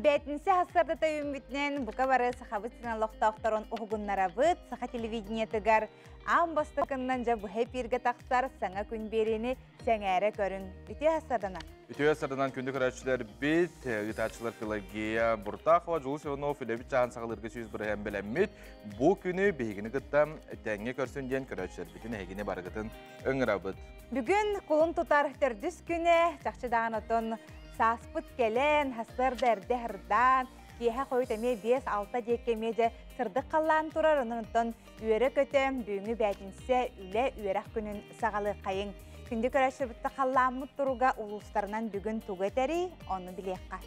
Бээтинсэ сарсыардата үүммүтүнэн бука бары сахабыт сирин олохтоохторун уһугуннарабыт. Саха телевидениетыгар аан бастакыннан дьэ быһа эпииргэ тахсар саҥа күн биэриини сэҥээрэ көрүҥ. Үтүө сарсыарданан! Үтүө сарданан күндү көрөөччүлэрбит, ыытааччылар Пелагея Буртахова, Дьулус Иванов үлэбит чааһын саҕалыырга 100% бэлэммит. Бу күнү биһигини кытта тэҥҥэ көрсүн диэн көрөөччүлэрбитин эһигини барыгытын ыҥырабыт. Бүгүн кулун тутар төрдүс күнэ, чахчы даҕаны отон сааспыт кэлэн, сарсыарда эрдэ сырдаан, киэһэ хойут эмиэ 5-6 диэки эмиэ дьэ сырдык халлаан турар, онон оттон үөрэ-көтө бүгүҥҥү бээтинсэ үлэ үөрэх күнүн саҕалыаххайыҥ. Күндү көрөөччүбүттэ халлааммыт туруга улуустарынан бүгүн тугу этэрий, ону билиэххэ.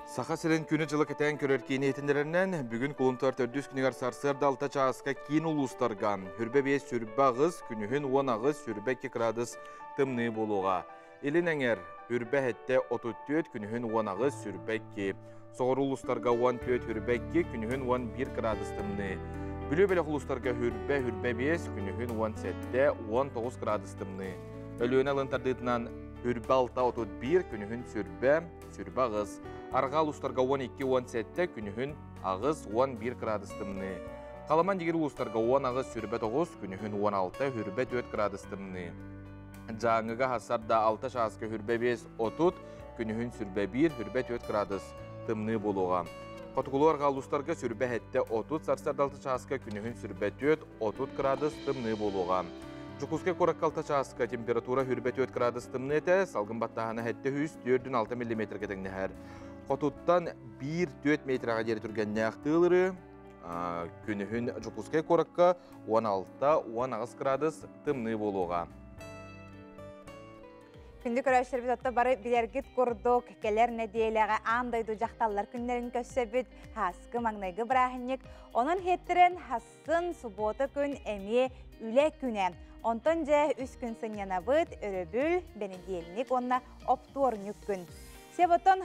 Саха сирин күнү-дьылы кэтээн көрөр киини иһитиннэрэринэн, бүгүн кулун тутар төрдүс күнүгэр сарсыарда 6 чааска киин улуустарга хүрбэ 5 сүрбэ аҕыс, күнүһүн 10 аҕыс, сүрбэ 2 кыраадыс тымныы буолуоҕа. Илин эҥэр хүрбэ сэттэ 34, күнүһүн 10 аҕыс, сүрбэ 2. Соҕуруу улуустарга 14 хүрбэ 2, күнүһүн 11 кыраадыс тымныы. Бүлүү бөлөх улуустарга хүрбэ хүрбэ 5, күнүһүн 17, 19 кыраадыс тымныы. Өлүөнэ алын тардыытынан хүрбэ 6 31, күнүһүн сүрбэ, сүрбэ аҕыс. Арҕаа улуустарга 12-17, күнүһүн аҕыс 11 кыраадыс тымныы. Халыма Индигир улуустарга 10 аҕыс сүрбэ 9, күнүһүн 16, хүрбэ 4 кыраадыс тымныы. Дьааҥыга сарсыарда 6 чааска хүрбэ 5 30, күнүһүн сүрбэ 1, хүрбэ 4 кыраадыс тымныы буолуоҕа. Хотугулуу арҕаа улуустарга сүрбэ 7 30, сарсыарда 6 чааска күнүһүн сүрбэ 4, 30 кыраадыс тымныы буолуоҕа. Дьокуускай куоракка 6 чааска температура хүрбэ 4 кыраадыс тымныы этэ, салгын баттааһына 700 4,6 миллиметргэ тэҥнэһэр. Хотуттан 1-4 метрға диэри түргэннээх тыал күнүһүн Дьокуускай куоракка 16-18 кыраадыс тымныы буолуоҕа. Күндү көрөөччүлэрбит отто бары билэргит курдук кэлэр нэдиэлэҕэ аан дойду дьахталлар күннэрин көрсөбүт хаскы маҥнайгы бырааһынньык. Онон хиэттэрэн хассын суббота күн эмиэ үлэ күнэ. Онтон дьэ үс күн сынньанабыт, өрөбүл, бэнидиэнньик уонна оптуорунньук күн. Себотон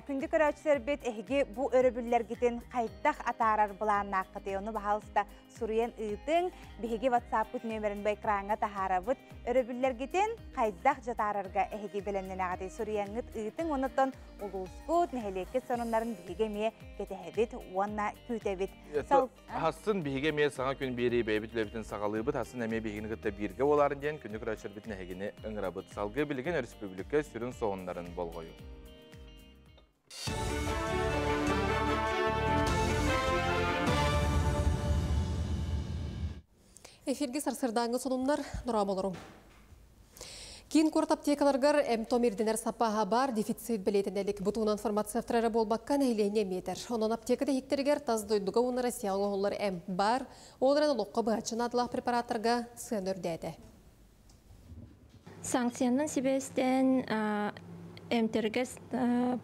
күндү көрөөччүлэрбит эһиги бу өрөбүллэргитин хайдах атаарар былааннааххытый ону баһаалыста суруйан ыытыҥ. Биһиги WhatsApp-пыт нүөмэрин бу экраҥҥа таһаарабыт. Өрөбүллэргитин хайдах дьатаарарга эһиги бэлэмнэнэҕитий суруйаҥҥыт ыытыҥ. Оннуттан улуускут, нэһилиэккит сонуннарын биһиги эмиэ кэтэһэбит уонна күүтэбит. Хассын биһиги эмиэ саҥа күн биэрии бэйэбит үлэбитин саҕалыыбыт. Хассын эмиэ биһигини кытта бииргэ буоларын диэн күнү көрөөччүлэрбитин эһигини ыҥырабыт. Салгыы билигин өрөспүүбүлүкэ сүрүн сонуннарын болҕойу. Эфирге сарсыардааҥҥы сонуннар дорооболоруҥ. Киин куорат аптекаларыгар эмп-том ирдэнэр саппааһа баар дефицит бэлиэтэнэ илик. Бу туһунан фармацевтар эрэ буолбакка нэһилиэнньэ эмиэ этэр. Онон аптека тиһиктэригэр тас дойдуга уонна Россияҕа оҥоһуллар эмп баар, ол эрэн олоххо быһаччы наадалаах препараттарга сыана үрдээтэ. Санкциянан сибээстээн эмтэргэ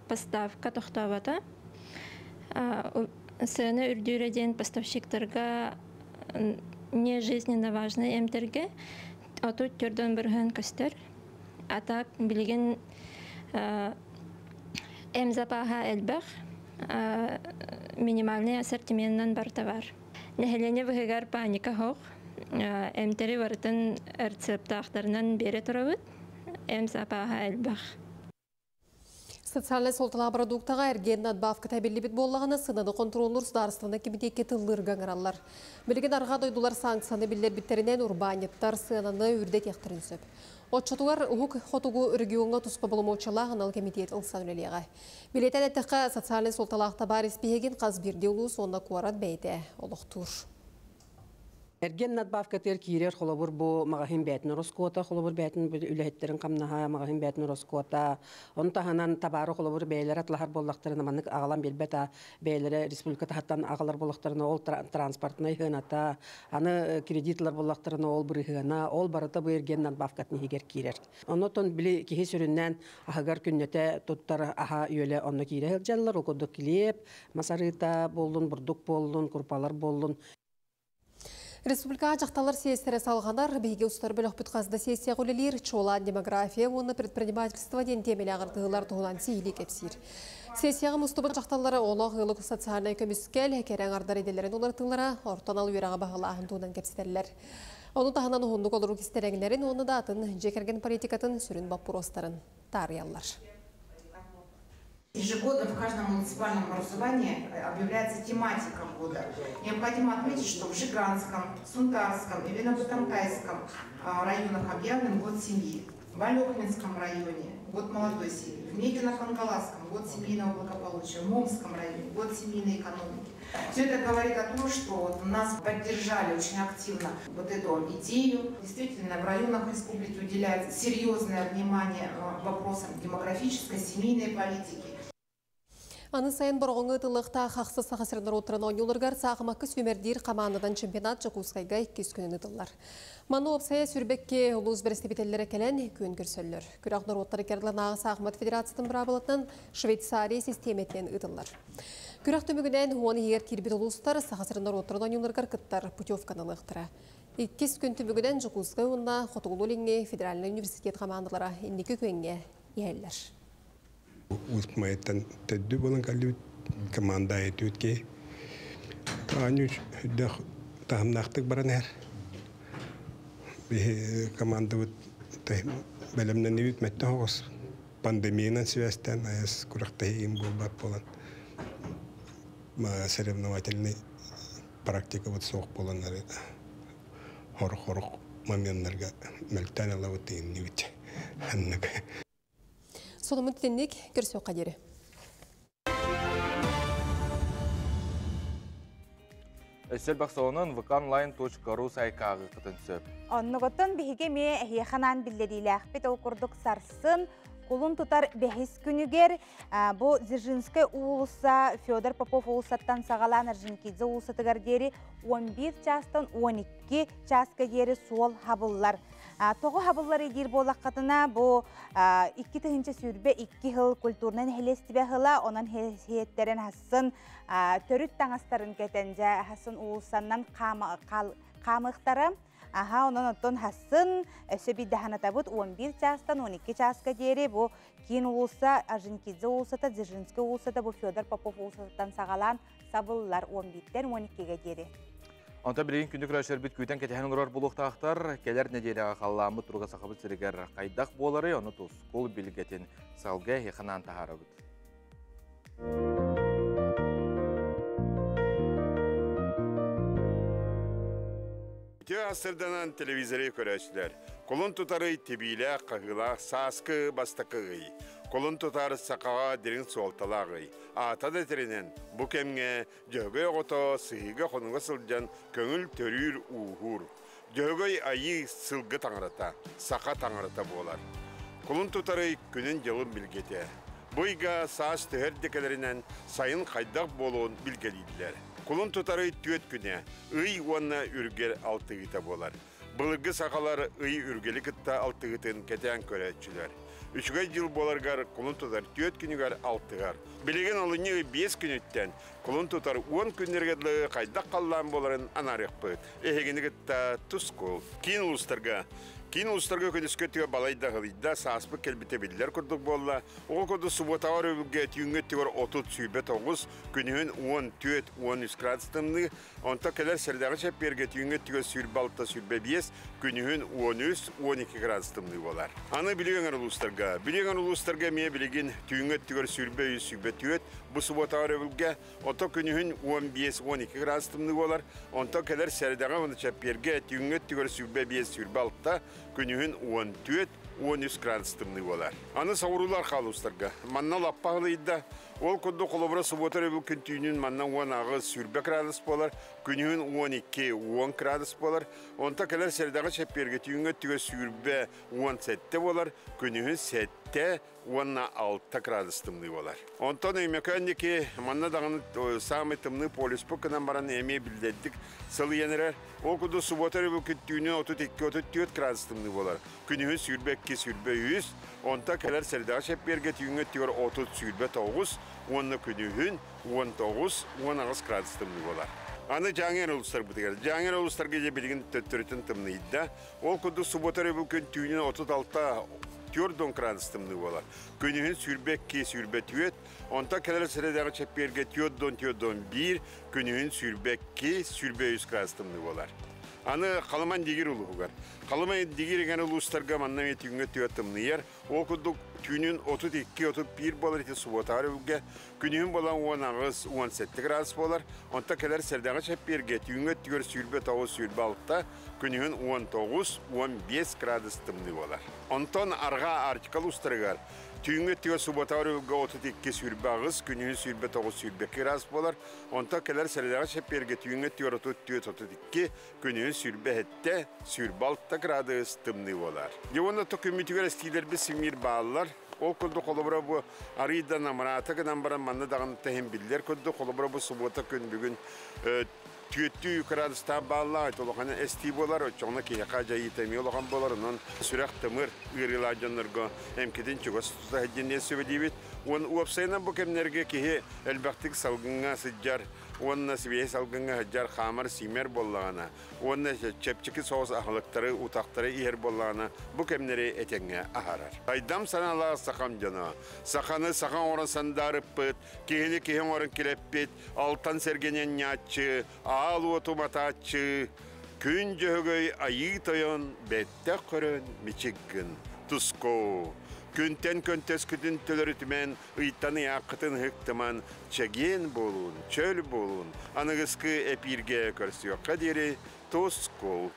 поставка тохтообото. Сыана үрдүүрэ диэн поставщиктарга не жизненно важный эмтэргэ 34% көстөр. А так билигин эм запаһа элбэх, минимальный ассортиментынан барыта бар. Нэһилиэнньэ быһыгар паника суох. Эмтэри барытын рецептаахтарынан биэрэ турабыт. Эм запаһа элбэх. Социальнай суолталаах продуктаҕа эргиэн надбавката эбиллибит буоллаҕына, сыананы хонтуруоллуур судаарыстыбаннай кэмитиэккэ тыллыырга ыҥыраллар. Билигин арҕаа дойдулар санкцияны биллэрбиттэринэн урбаанньыттар сыананы үрдэтиэхтэрин сөп. Оччотугар Уһук Хотугу региоҥҥа туспа боломуочуйалаах анал кэмитиэт ылсан үлэлиэҕэ. Билиэтэн эттэххэ, социальнай суолталаах табаар испииһэгин хас биирдии улуус уонна куорат бэйэтэ олохтуур. Эргиэн надбавкатыгар киирэр холобур бу маҕаһыын бээтин ороскуота, холобур бээтин үлэһиттерин хамнаһа, маҕаһыын бээтин ороскуота, ону таһынан табаары холобур бэйэлэрэ атылаһар буоллахтарына маннык аҕалан биэрбэт бэйэлэрэ республика таһыттан аҕалар буоллахтарына ол транспортнай сыаната, аны кредит ылар буоллахтарына ол бырыһыана, ол барыта бу эргиэн надбавкатын иһигэр киирэр. Оннотон били киһи сүрүннээн аһыгар күннэтэ туттар аһа үөлэ онно киирэ сылдьаллар, ол курдук килиэп, мас арыыта буоллун, бурдук буоллун, курпалар буоллун. Республикаҕа дьахталлар сиэстэрэ салҕанар, биһиги устар бөлөхпүт хас да сессия үлэлиир, чуолаан демография уонна предпринимательство диэн тиэмэлээх ырытыһыылар туһунан сиһилии кэпсиир. Сессияҕа мустубут дьахталлары олох ыалык социальнай көмүскэл, кэрэ аҥардар идэлэрин уларытыылара, орто анал үөрэҕи баһылааһын туһунан кэпсэтэллэр. Ону таһынан уһуннук олоруу кистэлэҥнэрин уонна да атын дьиэ кэргэн политикатын сүрүн боппуруостарын таарыйаллар. Ежегодно в каждом муниципальном образовании объявляется тематика года. Необходимо отметить, что в Жиганском, Сунтарском и Винобытанкайском районах объявлен год семьи. В Алекминском районе год молодой семьи, в Мегино-Кангаласском год семейного благополучия, в Момском районе год семейной экономики. Все это говорит о том, что вот нас поддержали очень активно вот эту идею. Действительно, в районах республики уделяется серьезное внимание вопросам демографической, семейной политики. Аны сайын Бороҕоҥҥо ыытыллыахтаах ахсыс Саха сирин норуоттарын оонньууларыгар саахымакка сүүмэрдиир хамаандадан чемпионат Дьокуускайга иккис күнүн ыытыллар. Манна уопсайа 22 улуус бэрэстэбиитэллэрэ кэлэн күөн көрсөллөр. Күрэх норуоттар икки саахымат федерациятын быраабылатынан Швейцария систиэмэтинэн ыытыллар. Күрэх түмүгүнэн 10 иһигэр киирбит улуустар Саха сирин норуоттарын оонньууларыгар кыттар путевканы ылыахтара. Иккис күн түмүгүнэн Дьокуускай уонна Хотугулуу-Илиҥҥи федеральнай университет хамаандалара инники күөҥҥэ иһэллэр. Успамайыттан төддү болан каллыбыт команда этүүт ки. Тааню хүддэх таһымнаахтык баран эр. Биһи командабыт бэлэмнэнибит мэтте хоҕус пандемиянан связьтан аяс курахтаһиин буолбат болан соревновательный практика вот суох болан хор-хорох моментларга мөлтән алабыт дигин ханнык. Соломон тинник көрсө кадери. Өссө элбэх сонун vkonline.ru сайтка ааҕыаххытын сөп. Оннугуттан биһиги эмиэ эһиэхэ анаан биллэриилээхпит. Ол курдук сарсын кулун тутар бэһис күнүгэр бу Дзержинскэй уулусса Федор Попов уулуссаттан саҕалаан Орджоникидзе уулуссатыгар диэри 11 чаастан 12 чааска диэри суол хабыллар. Тоҕо хабыллар диир буоллаххытына, бу 2022 сыл культурнай нэһилиэстибэ сыла, онон сиэттэрин хассын төрүт таҥастарын кэтэн дьэ хассын уулуссаннан хаамыахтара. Аха, онон оттон хассын өссө биирдэ санатабыт 11 чаастан 12 чааска диэри бу киин уулусса Орджоникидзе уулуссата, Дзержинскэй уулуссата бу Федор Попов уулуссатыттан саҕалаан сабыллар 11-тэн 12-гэ диэри. Онтон билигин күндү көрөөччүлэрбит күүтэн кэтэһэн олорор буолуохтаахтар. Кэлэр нэдиэлэҕэ халлааммыт туруга Сахабыт сиригэр хайдах буоларый, ону тускул билгэтин салгыы эһиэхэ анаан таһаарабыт. Үтүө астырданан телевизоры көрөөчүлэр. Кулун тутар ый тибиилээх, хаһыылаах сааскы бастакы ый. Кулун тутар сахаҕа дириҥ суолталаах ый. Аата да этэринэн, бу кэмҥэ Дьөһөгөй оҕото сыһыыга-хонуга сылдьан көҥүл төрүүр ууһуур. Дьөһөгөй айыы сылгы таҥарата, саха таҥарата буолар. Кулун тутар ый күнүн-дьылын билгэтэ. Бу ыйга саас төһө эрдэ кэлэринэн сайын хайдах буолуон билгэлииллэр. Кулун тутар ый түөрт күнэ, ый уонна үргэл алтыһыыта буолар. Былыргы сахалар ый үргэли кытта алтыһыытын кэтээн көрөөччүлэр. Үчүгэй дьыл буоларыгар кулун тутар түөрт күнүгэр алтыһар. Билигин олунньу ый биэс күнүттэн кулун тутар 10 күннэргэ дылы хайдах халлаан буоларын анаарыахпыт. Эһигини кытта Тускул. Киин улуустарга Киин улуустарга күнүскү өттүгэр балай да ыһылыйда, сааспыт кэлбитэ биллэр курдук буолла. Оҕо курдук субуотаҕа өрөбүлгэ түүҥҥү өттүгэр 30 29, күнүһүн 14 13 градус тымныы. Онтон кэлэр сэрэдэҕэ чэппиэргэ түүҥҥү өттүгэр 26 25, күнүһүн 13 12 градус тымныы буолар. Аны Бүлүү эҥэр улуустарга. Бүлүү эҥэр улуустарга эмиэ билигин түүҥҥү өттүгэр 23 24, бу субуотаҕа өрөбүлгэ, онтон күнүһүн 15 12 градус тымныы буолар. Онтон кэлэр сэрэдэҕэ уонна чэппиэргэ түүҥҥү өттүгэр 25 26, күнүһүн 14 13 градус тымныы буолар. Аны соҕуруулуу арҕаа улуустарга. Манна лаппа ыһылыйда. Ол курдук холобура субуота өрөбүл күн түүнүн манна 18 20 градус буолар, күнүһүн 12 10 градус буолар. Онтон кэлэр сэрэдэҕэ чэппиэргэ түүҥҥү өттүгэр 20 17 буолар, күнүһүн 7 уонна 6 градус тымныы буолар. Онтон Өймөкөөн диэки манна даҕаны саамай тымныы полюспут гынан баран эмиэ биллэрдик сылыйан эрэр. Ол курдук субуота өрөбүл күн түүнүн 32 34 градус тымныы буолар. Күнүһүн 22 23, онтон кэлэр сэрэдэҕэ чэппиэргэ түүҥҥү өттүгэр 30 29 уонна күнүһүн 19 18 градус тымныы буолар. Аны Дьааҥы улуустарбытыгар. Дьааҥы улуустарга дьэ билигин төттөрүтүн тымныйда. Ол курдук субуота өрөбүл күн түүнүн 36 4 градус тымныы буолар. Күнүһүн 22 24, онтон кэлэр сэрэдэҕэ чэппиэргэ 4 4 1, күнүһүн 22 23 градус тымныы буолар. Аны Халыма Индигиир улууһугар. Халыма Индигиир еген улуустарга манна эмиэ түүҥҥэ өттүгэр тымныйар. Ол курдук түүнүн 32-31 буолар ити субуотаҕар өлгө, күнүһүн буолан 18-17 градус буолар. Онтон кэлэр сэрдэҕэ чэппиэргэ түүҥҥэ өттүгэр 29-26, күнүһүн 19-15 градус тымныы буолар. Онтон арҕаа Арктика улуустарыгар түүҥҥү өттүгэр субуотаҕар өлгө 32-28, күнүһүн 29-22 градус буолар. Онтон кэлэр сэрдэҕэ чэппиэргэ түүҥҥү өттүгэр 34-32, күнүһүн 27, 26 градус тымныы буолар. Дьэ уонна күммүтүгэр эстиилэрбит симиир бааллар. Ол курдук холобура бу арыйда намыраата гынан баран манна даҕаны тэһин биллэр курдук холобура бу субуота күн бүгүн түөттүү градустаах бааллаах улахан эстии буолар, оччоҕуна киһиэхэ дьайыыта эмиэ улахан буолар, онон сүрэх тымыр ыарыылаах дьоннорго эмкитин чугас тута сылдьан сүбэлиибит. Уон уопсайынан бу кэмнэргэ киһи элбэхтик салгыҥҥа сылдьар уонна сибиэһи салгыҥҥа сылдьар хаамар сиимэр буоллаҕына уонна чэпчэки соҕус аһылыктары, утахтары иһэр буоллаҕына бу кэмнэри этэҥҥэ аһарар. Айдам санаалаах сахам дьоно, саханы саха оҥорон сандаарыппыт, киһини киһи оҥорон килэппит, алтан сэргэнэн ньааччы, аал уоту матааччы, күн дьөһөгөй айыы тойон бэттэх көрөн мичик гын, туско. Күнтэн көнтөскүтүн төлөрүтүмэн, ыйтан ыйааххытын ыһыктыман, чэгиэн буолуун, чөл буолуун, аныгыскы эпииргэ көрсүөххэ диэри тускул.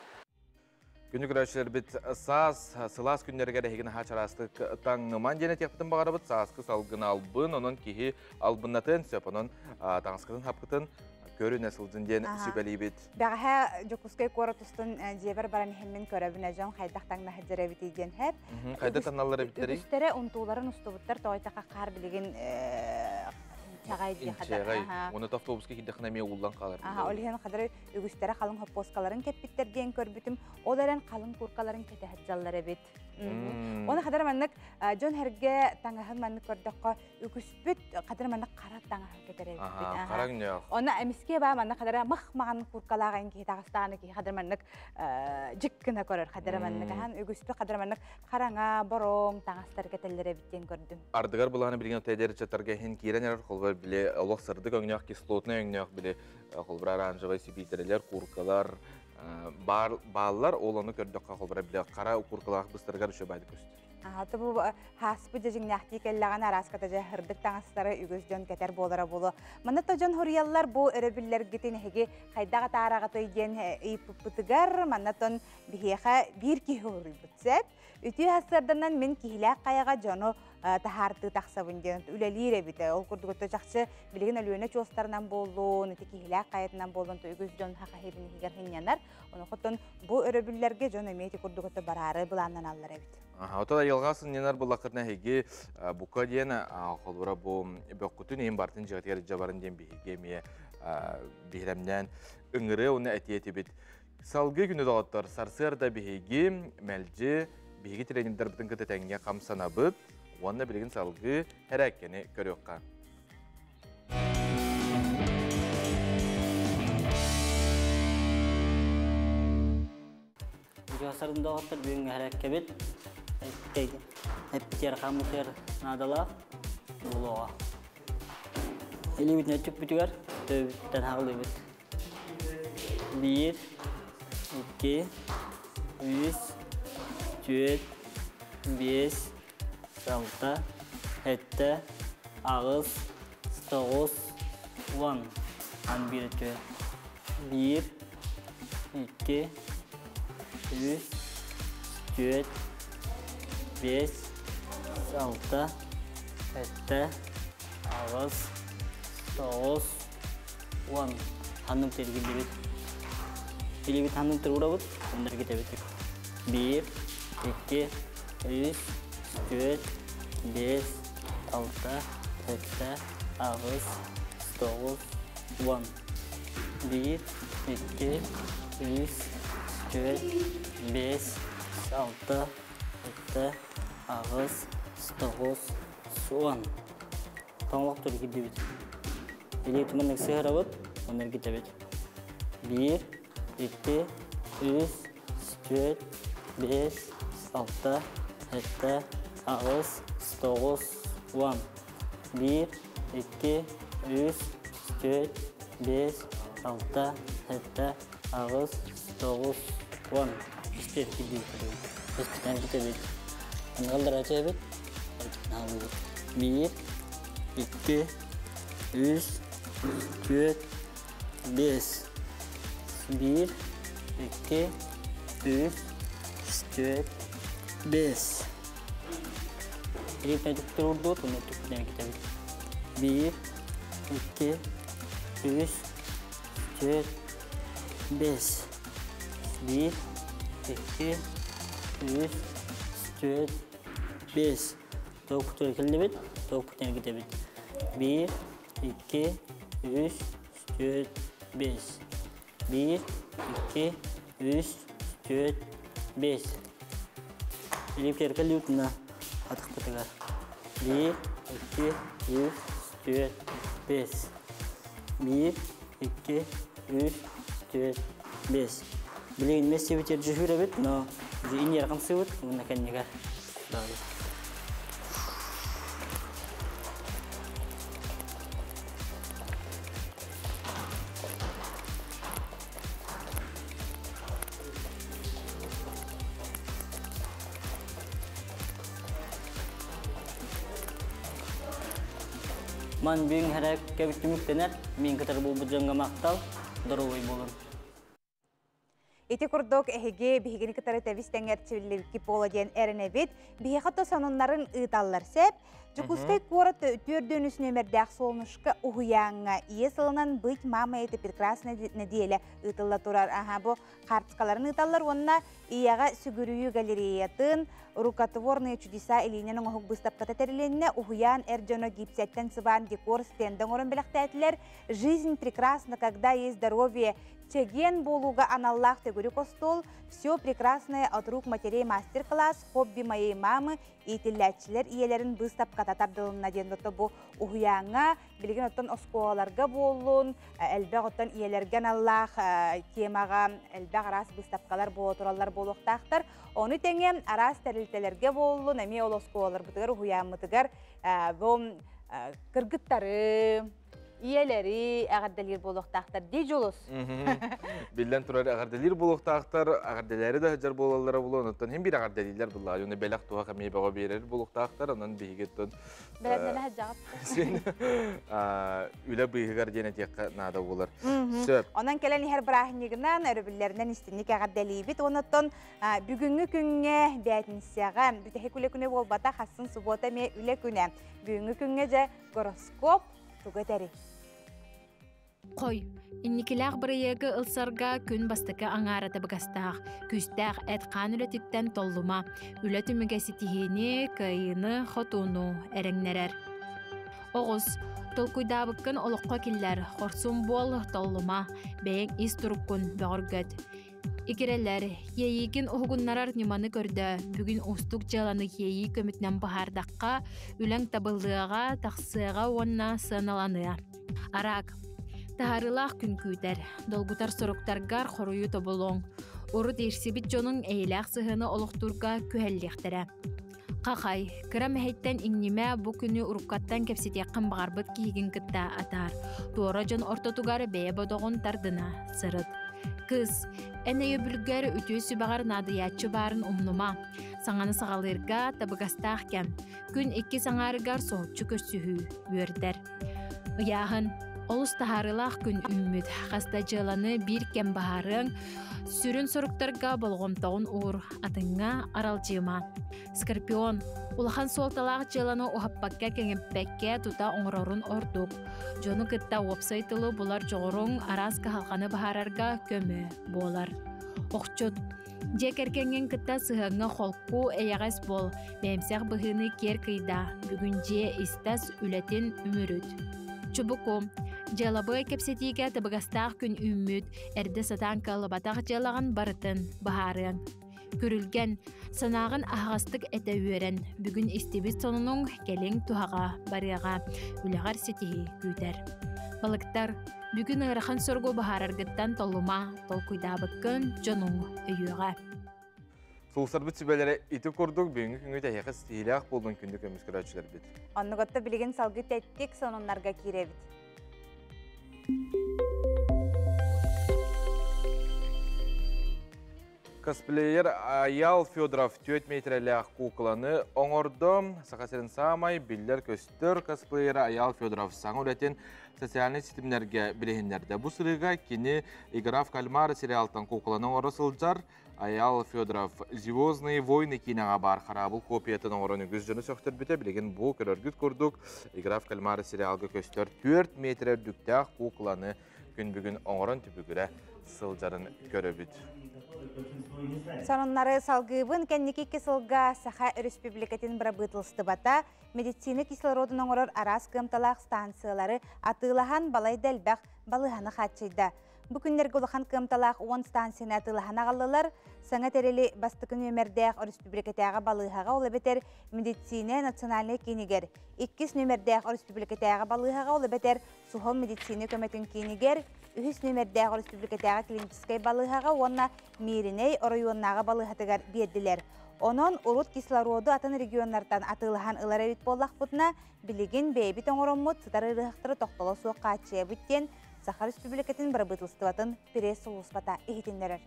Күнү көрөөччүлэрбит саас сылаас күннэригэр эһигин аһаа чараастык таҥныман диэн этиэхпитин баҕарабыт. Сааскы салгын албын, онон киһи албыннатыан сөп, онон таҥаскытын хапкытын көрүнэ сылдьын диэн сүбэлиибит. Бэҕэһээ Дьокуускай куорат устун дьиэбэр баран иһэммин көрөбүн, дьон хайдах таҥна сылдьар эбитий диэн хэп. Хайда таҥналлар эбиттэрий? Үгүстэрэ унтууларын устубуттар, тоҕо хаар билигин инчэҕэй дии Инчэҕэй. Уонна автобуска киирдэххинэ эмиэ ууллан хаалар. Ол иһин хадары үгүстэрэ халыҥ хоппуоскаларын кэппиттэр диэн көрбүтүм. Ол эрэн халыҥ куркаларын кэтэһэр дьаллар эбит. Оны хадары маннык дьон herге таҥаһын маннык көрдөххө үгүспүт хадары маннык хара таҥаһын кэтэр эбиппит. Хараҥ Оны эмиске баа маннык хадары мах маҕан куркалааҕын киһи таҕыстааны киһи хадары маннык жиккына көрөр хадары маннык ахан үгүспүт хадары маннык хараҥа бороҥ таҥастар кэтэллэр эбит диэн көрдүм. Ардыгар булааны билген тедер чатарга хин киирэн эрэр холбор биле олох сырдык өҥнөөх кислотный өҥнөөх биле холбор оранжевый сибитерелер куркалар бааллар, ол ону көрдөххө холбор биле қара куркалаах быстаргар үчө байды көстөр. Аты бу хаспы жеңнәхти келләгән араската жа хырдык таңастары үгүс дьон кетер болара болу. Маны та дьон хурияллар бу өрөбүлләргитин эһиги хайдага таарагаты диэн ыйыппытыгар манна тон биһиэхэ биир киһи хуруйбут сеп. Үтүү хасырданан мин киһилээх каяга дьону тахаарты тахсабын диэн үлэлиир эбите. Ол курдук чахчы билигин Өлүөнэ чуостарынан боллун, ити киһилээх каятынан боллун үгүс дьон хахахибин иһигэр хиннянар. Ону хотон бу өрөбүллэрге дьон эмиэ курдук бараары былааннан аллар эбит. Ото айылға сыннянар буллақытына хеги бука диэн холбура бу бөккүтүн иһин бартын жигатигер жабарын диэн биһиги эмиэ биһиремнэн ыҥыры уна этиэтибит. Салгы күнү доҕоттор сарсыарда биһиги мэлдьи биһиги тренердер бытын кыта тэҥҥэ хамсанабыт уонна билигин салгы хэрээккени көрүөххэ. Жасарын доҕоттор бүгүҥҥү хэрээккэбит эппитер хаммытыгар наадалаах буолуоҕа. Илиибитин өттүкпүтүгэр төбүттэн хаҕылыыбыт. 1, 2, 3, 4, 5, 6, 7, 8, 9, 10. Ан bir өтө. 1, 2, 3, 4, 5, 6, 7, 8, 9, 10. Ханным тергилдибит. Илибит ханным турурабыт, ондар кетебит. 1, 2, 3, 4, 5, 6, 7, 8, 9, 10. 1, 2, 3, 4, 5, 6, 7, 8, 9, 10. Тоңлок тергилдибит. Илибит маннык сыһарабыт, ондар кетебит. 1, 2, 3, 4, 5, 6, 7, 8, 9, 10. 1, 2, 3, 4, 5, 6, 7, 8, 9, 10. Истер кидди көрөбүт. Беспитен китебит. Ангалдар ачабыт. 1, 2, 3, 4, 5. 1, 2, 3, 4, 5. Илиптен түктүр урдуут, уну түктүрден китебит. 1, 2, 3, 4, 5. 1, 2, 3, 4, 5. Тоқ келдебит, тоқ кетебит. 1, 2, 3, 4, 5. 1, 2, 3, 4, 5. Илиптер келдебит, атықпытыгар. 1, 2, 3, 4, 5. 1, 2, 3, 4, 5. Билигин мессибитер жүһүрөбүт, но инер камсыбыт, мына кеннигер. Ман бүгін хэрэг кәбіттіміктенер, мен кітір бұл бұджанға мақтал, дұрылай болын. Ити курдук эһиги биһигини кытары тэбис тэҥэр чивиллибикки пола диэн эрэнэбит. Биһиэхэ то сонуннарын ыыталлар сеп. Дьокуускай куорат түрдөнүс нөмердээх Солнышко уһуйааҥҥа ийэ сылынан «Быть мамой это прекрасная неделя» ыытылла турар. Аха, бу хартыскаларын ыыталлар уонна ийэҕэ сүгүрүйүү галереятын «Рукотворные чудеса» илиинэн оҥоһук быыстапката тэрилиннэ. Уһуйаан эр дьоно гипсэттэн сыбаан декор стенда оҥорон бэлэхтээтилэр. «Жизнь прекрасна, когда есть здоровье» чэгиэн буолууга аналлаах төгүрүк остуол, «Все прекрасное от рук матерей» мастер-класс, «Хобби моей мамы» иитиллээччилэр ийэлэрин быыстапката тардылынна диэн. Ото бу уһуйааҥҥа билигин оттон оскуолаларга буоллун элбэх оттон ийэлэргэ аналлаах темаҕа элбэх араас быыстапкалар буола тураллар буолуохтаахтар. Ону тэҥэ араас тэрилтэлэргэ буоллун, эмиэ ол оскуолаларбытыгар, уһуйааммытыгар бу кыргыттары, ийэлэри эҕэрдэлиир буолуохтаахтар дии, Дьулус. Биллэн турар, эҕэрдэлиир буолуохтаахтар, эҕэрдэлээри да сылдьар буолаллара буолуо, онтон хим биир эҕэрдэлииллэр буллаа. Уну бэлэх туһах эмиэ бөҕө биэрэр буолуохтаахтар, онон биһиги Бэлэмнэнэ сылдьаҕыт. Син үлэ быыһыгар диэн этиэххэ наада буолар. Сөп. Онон кэлэн иһэр бырааһынньыгынан, өрөбүллэринэн истинник эҕэрдэлиибит. Онуттан бүгүҥҥү күҥҥэ, бээтинсэҕэ, бүтэһик үлэ күнэ буолбата, хассын суббота эмиэ үлэ күнэ. Бүгүҥҥү күҥҥэ дьэ гороскоп тугу этэрий? Хой, инникилээх бырайыагы ылсарга күн бастакы аҥаара табыгастаах, күүстээх эт-хаан үлэтиттэн толлума, үлэ түмүгэ ситиһиини, кыайыыны, хотууну эрэҥнэрэр. Оҕус, толкуйдаабыккын олоххо киллэр, хорсун буол, толлума, бэйэҥ ис туруккун бөҕөргөт. Игирэлэр, иэйиигин уһугуннарар ньыманы көрдөө, бүгүн уустук дьыаланы иэйии көмөтүнэн быһаардахха, үлэҥ табыллыаҕа, тахсыаҕа уонна сыаналаныа. Араак, таһаарыылаах күн күүтэр, долгутар соруктаргар хоруйу тобулуоҥ. Урут иирсибит дьонуҥ эйэлээх сыһыаны олохтуурга күһэллиэхтэрэ. Хахай, кыра мэһэйтэн иҥнимэ, бу күнү уруккаттан кэпсэтиэххин баҕарбыт киһигин кытта атаар. Туора дьон ортотугар бэйэ бодоҕун тардына сырыт. Кыс, эн өйөбүлгэр, үтүө сүбэҕэр наадыйааччы баарын умнума. Саҥаны саҕалыырга табыгастаах кэм. Күн иккис аҥаарыгар соһуччу көрсүһүү үөрдэр. Ыйааһын, олус таһаарыылаах күн үүммүт. Хас да дьыаланы биир кэм баһаарыаҥ, сүрүн соруктарга болҕомтоҕун уур, атыҥҥа аралдьыма. Скорпион, улахан суолталаах дьыаланы уһаппакка кэҥэппэккэ тута оҥорорун ордук. Дьону кытта уопсай тылы булар дьоҕуруҥ араас кыһалҕаны быһаарарга көмө буолар. Охчут, дьиэ кэргэҥҥин кытта сыһыаҥҥа холку, эйэҕэс буол, бэйэмсэх быһыыны киэр кыйдаа, бүгүн дьиэ ис-тас үлэтин үмүрүт. Чубуку, дьыалабыай кэпсэтиигэ табыгастаах күн үүммүт, эрдэ сатаан кыаллыбатах дьыалаҕын барытын быһаарыаҥ. Күрүлгэн, санааҕын аһаҕастык этэ үөрэн, бүгүн истибит сонунуҥ кэлиҥ туһаҕа барыаҕа, үлэҕэр ситиһии күүтэр. Балыктар, бүгүн ыарахан соругу быһаараргыттан толлума, толкуйдаабыккын дьонуҥ өйүөҕэ. Сулустарбыт сүбэлэрэ ити курдук. Бүгүҥҥү күҥҥүт эһиэхэ ситиһиилээх буоллун, күндү көмүс көрөөччүлэрбит. Оннугутта билигин салгыы тэттик сонуннарга киирэбит. Косплеер Аял Федоров 4 метрелээх куукуланы оҥордо. Саха сирин саамай биллэр-көстөр косплеера Аял Федоров саҥа үлэтин социальнай ситимнэргэ билиһиннэрдэ. Бу сырыыга кини «Игра в кальмара» сериалтан куукуланы оҥоро сылдьар. Аял Федоров «Звездные войны» киинэҕэ баар хараабыл копиятын оҥорон үгүс дьону сөхтөрбүтэ. Билигин бу көрөргүт курдук «Игра в кальмара» сериалга көстөр 4 метр үрдүктээх куукуланы күн бүгүн оҥорон түбүгүрэ сылдьарын көрөбүт. Сонуннары салгыыбын кэнники икки сылга Саха Өрөспүүбүлүкэтин бырабыыталыстыбата медицина кислородун оҥорор араас кыамталаах станциялары атыылаһан балайда элбэх балыыһаны хааччыйда. Бу күннэргэ улахан кыамталаах 10 станцияны атыылаһан аҕаллылар. Саҥа тэрили бастакы нүөмэрдээх өрөспүүбүлүкэтээҕи балыыһаҕа, ол эбэтэр медицина национальнай киинигэр, иккис нүөмэрдээх өрөспүүбүлүкэтээҕи балыыһаҕа, ол эбэтэр суһал медицина көмөтүн киинигэр, үһүс нүөмэрдээх өрөспүүбүлүкэтээҕи клиническэй балыыһаҕа уонна Мииринэй оройуоннааҕы балыыһатыгар биэрдилэр. Онон урут кислороду атын регионнартан атыылаһан ылар эбит буоллахпытына, билигин бэйэбит оҥороммут сытар ыарыһахтары тохтоло суох хааччыйабыт диэн Саха Республикатын бырабыыталыстыбатын пресс-сулууспата иһитиннэрэр.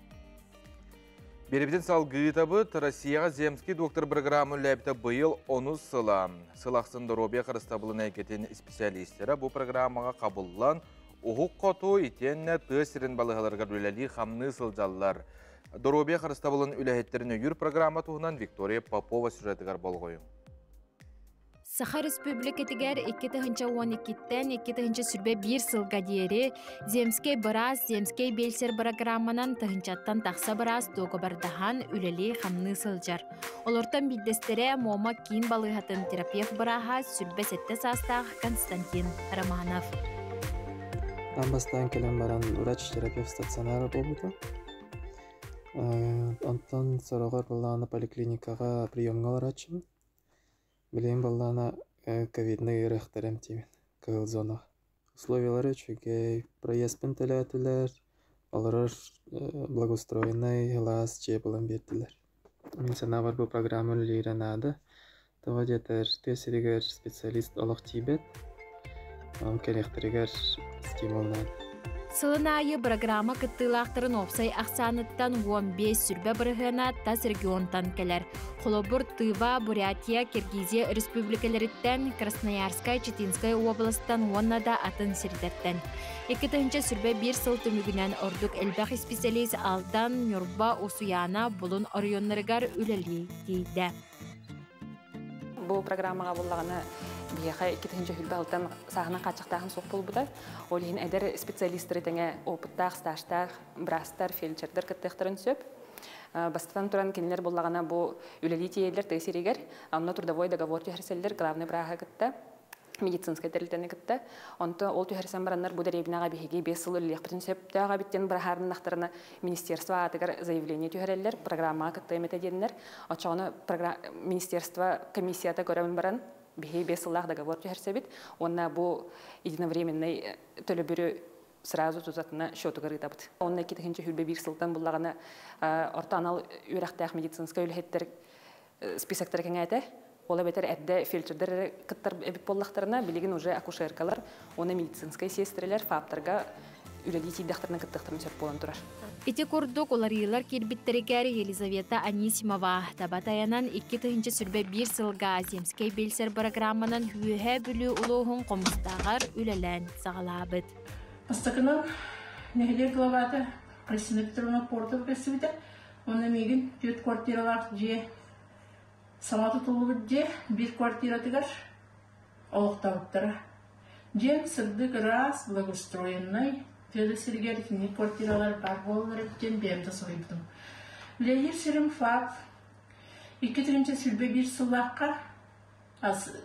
Биэрибитин салгыытабыт Россияҕа Земский доктор программа үлэлээбитэ быйыл онус сыла. Сыл ахсын доруобуйа харыстабылын эйгэтин специалистара бу программаҕа хабыллан, уһук хоту итиэннэ тыа сирин балыыһаларыгар үлэлии-хамныы сылдьаллар. Доруобуйа харыстабылын үлэһиттэрин өйүүр программа туһунан Виктория Попова сюжетыгар болҕойуҥ. Саха Республикатыгар 2012-ттэн 2021 сылга диэри Земскэй быраас, Земскэй биэлсэр бырагырааманан тыһыынчаттан тахса быраас дуогабардаһан үлэлии-хамныы сылдьар. Олортон биирдэстэрэ Муома киин балыыһатын терапевт бырааһа 27 саастаах Константин Романов. Аан бастаан кэлэн баран врач-терапевт стационара буолбута. Онтон сороҕор былаана поликлиникаҕа приемҥа олорооччубун. Билигин буоллаҕына ковиднай ыарыһахтары эмтиибин кыһыл зонаҕа. Условиялара үчүгэй, проездпын төлөөтүлэр, олорор благоустроеннай сылаас дьиэ булан биэрдилэр. Мин санаабар бу программа үлэлиирэ наада. Тоҕо диэтэр тыа сиригэр специалист олох тиийбэт. Ол кэлиэхтэригэр стимул наада. Сылын аайы бырагыраама кыттыылаахтарын уопсай ахсааныттан 15 сүрбэ бырыһыана тас регионтан кэлэр. Холобур, Тыва, Бурятия, Киргизия республикаларыттан, Красноярскай, Читинскай уобаластан уонна да атын сирдэртэн. 2021 сыл түмүгүнэн ордук элбэх исписэлиис Алдан, Ньурба, Усуйаана, Булун оройуоннарыгар үлэлии тиийдэ. Бу программаҕа буллаҕына биһиэхэ 2026 сааһынан хааччахтааһын суох буолбута. Ол иһин эдэр специалистары тэҥэ опыттаах, стажтаах быраастар, фельдшердэр кыттыахтарын сөп. Бастатан туран кинилэр буллаҕына бу үлэлии тиийэллэр тыа сиригэр, онно трудовой договор түһэрсэллэр главный бырааһы кытта медицинскэй тэрилтэни кытта. Онто ол түһэрсэн бараннар бу дэриэбинэҕэ биһиги 5 сыл үлэлиэхпитин сөптөөх эбит диэн быраһаарыннахтарына министерство аатыгар заявление түһэрэллэр, программаҕа кыттыам этэ диэннэр. Оччоҕуна министерство комиссията көрөн баран биһиги 5 сыллаах договор түһэрсэбит уонна бу единовременный төлөбүрү сразу тутатына счетугар ыытабыт. Онно 2021 сылтан буллаҕына орто анал үөрэхтээх медицинскэй үлэһиттэр списоктара кэҥээтэ. Ол эбэтэр эрдэ фельдшердэр эрэ кыттар эбит буоллахтарына, билигин уже акушеркалар уонна медицинскэй сиэстэрэлэр ФАПтарга үлэлии тиийдэхтэринэ кыттыахтарын сөп буолан турар. Ити курдук уларыйыылар киирбиттэригэр Елизавета Анисимова таба тайанан 2021 сылга Земскэй биэлсэр бырагырааманан Үөһээ Бүлүү улууһун Хомустааҕар үлэлээн саҕалаабыт. Бастакынан нэһилиэк главата Кристина Петровна Портова көрсүбүтэ. Уонна миигин түөрт квартиралаах дьиэ саҥа тутуллубут дьиэ биир квартиратыгар олохтообуттара. Дьиэм сырдык ыраас, благоустроеннай, тыа да сиригэр итинник квартиралар баар буолаллар эбит диэн бэйэм да соһуйбутум. Үлэлиир сирим ФАП 2021 сыллаахха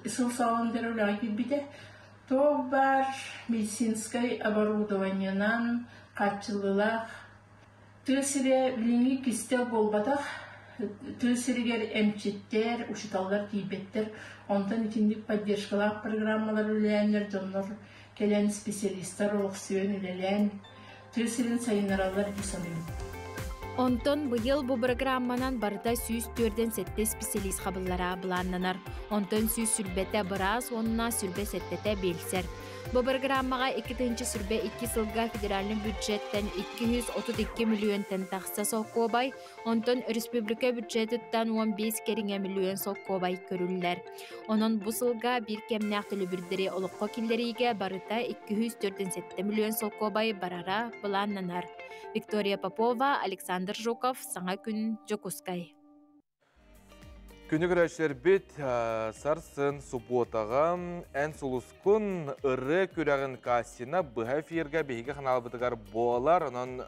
сыл саҕаланар үлэҕэ киирбитэ. Туох баар медицинскэй оборудованиенан хааччыллыылаах Тыа сирэ билиҥҥи кистэл буолбатах. Тыа сиригэр эмчиттэр, учууталлар тиийбэттэр. Онтон итинник поддержкалаах программалар үлэлээннэр дьоннор кэлэн специалистар олохсуйан үлэлээн тыа сирин сайыннараллар дии саныыбын. Онтон быйыл бу программанан барыта 147 специалист қабыллара былааннанар. Онтон 120 быраас, онна 27 белсер. Бу программаға 2-22 сылга федеральный бюджеттен 232 миллионтан тахса солкуобай, онтон республика бюджетыттан 15 кэриҥэ миллион солкуобай көрүллэр. Онон бу сылга биир кэмнээх төлөбүрдэри олоххо киллэриигэ барыта 247 миллион солкуобай барара былааннанар. Виктория Попова, Александр Жуков, Саҥа күн, Дьокуускай. Күнү көрөөччүлэрбит, сарсын субботаҕа эн сулускун ырыа күрэҕин кастина быһа эфиргэ биһиги ханаалбытыгар буолар. Онон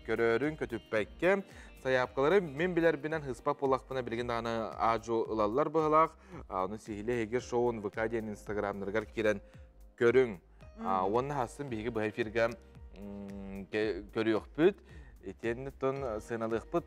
көрөөрүн көтүппэккэ сайаапкалары мин билэрбинэн хыспак буоллахпына билигин даҕаны аадьу ылаллар быһылаах. Ону сиһили эһиги шоун ВК диэн инстаграмнарыгар киирэн көрүҥ. Уонна хассын биһиги быһа эфиргэ көрүөхпүт. Итиэннэ сыаналыахпыт.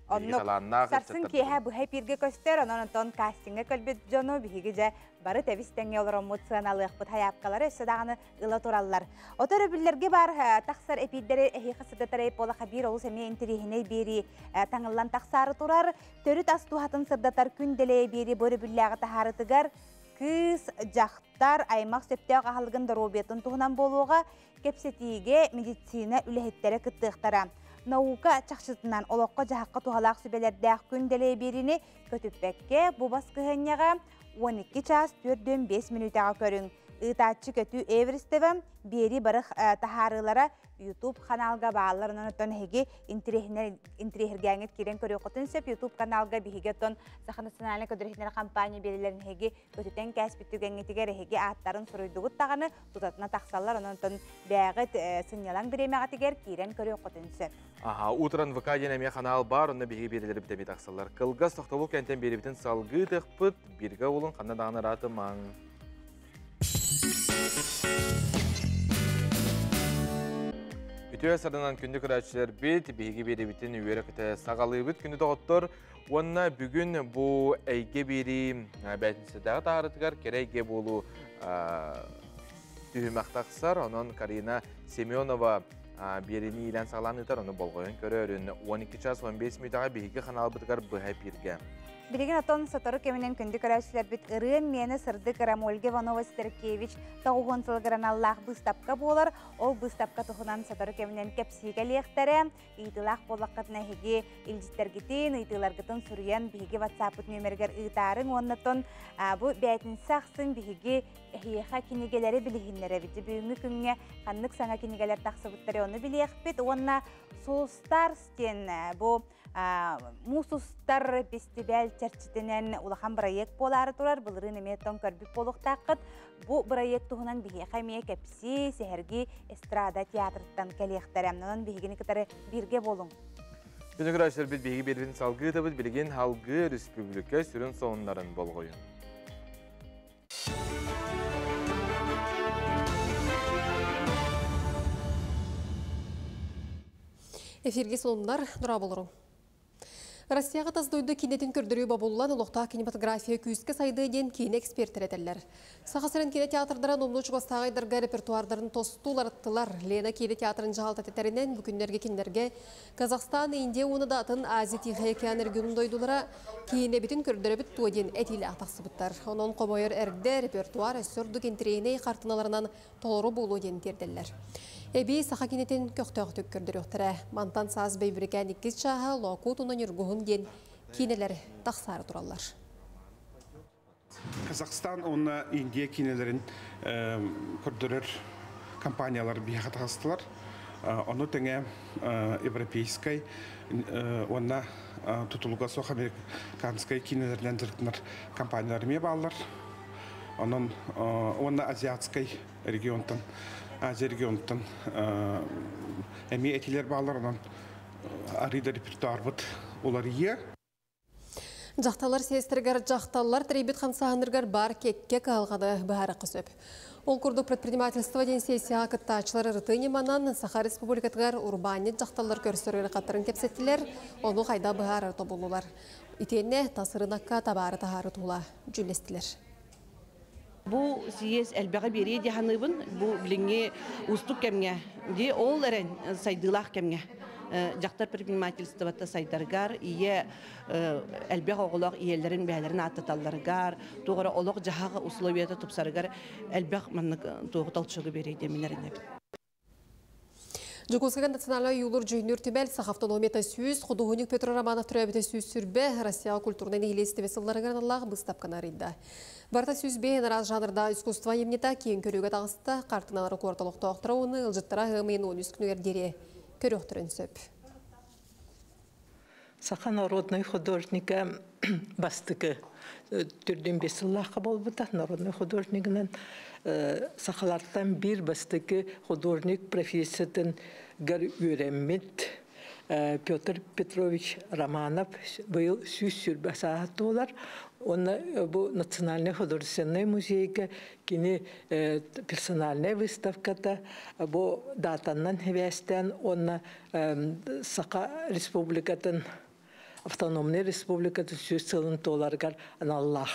Оннук сарсын киэһэ быһа эпиргэ көстөр, онон онтон кастиҥҥа кэлбит дьону биһиги дьэ бары тэбис тэҥҥэ олороммут сыаналыахпыт, хайаапкалары өссө даҕаны ыла тураллар. Отор өрөбүллэргэ бар тахсар эпиирдэри эһиэхэ сырдатар буолаха биир олус эмиэ интэриэһинэй биэрии таҥыллан тахсаары турар. Төрүт ас туһатын сырдатар күн дэлэйэ биэри бу өрөбүллээҕи таһаарытыгар кыыс, дьахтар, аймах сөптөөх аһылыгын доруобуйатын туһунан буолуоҕа, кэпсэтиигэ медицина үлэһиттэрэ кыттыахтара. Наука чахчытынан олоххо-дьаһахха туһалаах сүбэлэрдээх күн дэлэй биэриини көтүппэккэ бу бас кыһанньаҕа 12 час 45 мүнүүтэҕэ көрүҥ. Ыытааччы Көтүү Эверстева биэри бары таһаарыылара YouTube каналга бааллар. Онон оттон эһиги интириэһиргээҥҥит киирэн көрүөххүтүн сөп. YouTube каналга биһиги оттон Саха национальнай көдөрүһүнэр компания биэрилэрин эһиги көтүтэн кээспит түгэҥҥитигэр эһиги ааттарын суруйдугут даҕаны тутатына тахсаллар. Онон оттон бээҕит сынньалаҥ бириэмэҕитигэр киирэн көрүөххүтүн сөп. Аха, утран ВК диэн эмиэ канал бар, онно биһиги биэрилэрбит эмиэ тахсаллар. Кылгас тохтобул кэнтэн биэрибитин салгыы тыхпыт, биргэ улун ханна даҕаны ыраатымаҥ. Үтүө сарынан күндү көрөөччүлэрбит, биһиги биэрибитин үөрэ көтө саҕалыыбыт күндү доҕоттор. Уонна бүгүн бу эйгэ биэрии бээтинсэтээҕи таарытыгар кэрэ эйгэ буолуу түһүмэх тахсар. Онон Карина Семенова биэриини иилэн саҕалаан ыытар, ону болҕойон көрөөрүн 12 час 15 мүнүүтэҕэ биһиги ханаалбытыгар быһа эпииргэ. Билигин отон сотору кэминэн күндү көрөөччүлэрбит ырыам миэнэ сырдык ырам Ольга Иванова Стеркевич 90 сылыгар аналлаах быыстапка буолар. Ол быыстапка туһунан сотору кэминэн кэпсии кэлиэхтэрэ. Ыйытыылаах буоллаххытына эһиги илдьиттэргитин, ыйытыыларгытын суруйан биһиги WhatsApp нүөмэригэр ыытаарыҥ. Уоннатон бу бээтинсэ ахсын биһиги эһиэхэ кинигэлэри билиһиннэрэбит. Бүгүҥҥү күҥҥэ ханнык саҥа кинигэлэр тахсыбыттары ону билиэхпит. Уонна Сулстарс диэн бу муус устар фестиваль чэрчитинэн улахан бырайыак буолаары турар, былырыын эмиэ тон көрбүт буолуохтааххыт. Бу бырайыак туһунан биһиэхэ эмиэ кэпсии, сэһэргии эстрада театрыттан кэлиэхтэрэ. Онон биһигини кытары бииргэ буолуҥ. Күнү көрөөччүлэрбит, биһиги биэрбитин салгыы ыытабыт, билигин халгыы республика сүрүн сонуннарын болҕойун. Эфирге сонуннар, нұрабылыру. Россияға тас дойду кинетин көрдөрүү бобуллан олохтоох кинематография күүскэ сайды диэн киинэ эксперттэр этэллэр. Саха сирин кине театрдара номнуо чугастааҕайдарга репертуардарын тостууларыттылар. Лена киинэ театрын дьаһалта тэтэринэн бу күннэргэ кинилэргэ Казахстан, Индия уонна да атын Азия Тихэй океан регионун дойдулара киинэбитин көрдөрөбүт туо диэн этиилээх тахсыбыттар. Онон хомойор эрдэ репертуар өссө ордук интэриэһинэй хартыналарынан толору буолуо диэн тиэрдэллэр. Эбии саха кинитин көхтөөхтүк көрдөрүөхтэрэ. Мантан саас бэйбирикээн иккис чааһа Лоокуут уонна Ньургуһун диэн киинэлэр тахсаары тураллар. Казахстан уонна Индия киинэлэрин көрдөрөр компаниялар биһиэхэ таҕыстылар. Ону тэҥэ европейскай уонна тутулуга суох американскай киинэлэринэн дьарыктанар компаниялар эмиэ бааллар. Онон уонна азиатскай регионтан, Азия регионтан эмиэ этилэр бааллар, онон арыйда репертуарбыт уларыйыа. Дьахталлар сиэстэригэр дьахталлар тэрийбит хамсааһыннарыгар бар кэккэ кыһалҕаны быһаарыахха сөп. Ол курдук предпринимательство диэн сессияҕа кыттааччылар ырытыы ньыманан Саха Республикатыгар урбаанньыт дьахталлар көрсөр ыарахаттарын кэпсэттилэр, ону хайдах быһаарар тобуллулар. Итиэннэ тас ырынакка табаары таһаары тула дьүүллэстилэр. Бу съезд элбэҕи биэриэ дии саныыбын. Бу билиҥҥи уустук кэмҥэ, дии ол эрэн сайдыылаах кэмҥэ. Дьахтар предпринимательствота сайдарыгар, ийэ элбэх оҕолоох ийэлэрин бэйэлэрин ааттаталларыгар, туох эрэ олох-дьаһах условията тупсарыгар элбэх маннык туоҕу толчогу биэрэй диэммин эрэнэбин. Дьокуускайга национальнай ойуулуур дьүһүннүүр түмэл Саха автономията 100, худуоһунньук Петр Романов төрөөбүтэ 120, Россияҕа культурнай нэһилиэстибэ сылларыгар аналлаах быыстапканы арыйда. Барыта 105 араас жанрдаах искусство айымньыта киэҥ көрүүгэ таҕыста, хартыыналары куорат олохтоохторо уонна ыалдьыттара ыам ыйын 13 күнүгэр диэри көрүөхтэрин сөп. Саха народнай художника бастакы түрдүн бес сыллаахха буолбута. Народнай художнигынан сахалартан биир бастакы художник профессиятын гар үөрэммит Петр Петрович Романов быйыл 120 сааһа туолар. Уонна бу Национальный художественный музейга кини персональная выставката бу датаннан хибээстээн уонна Саха Республикатын автономный республикатын 100 сылын туоларыгар аналлаах.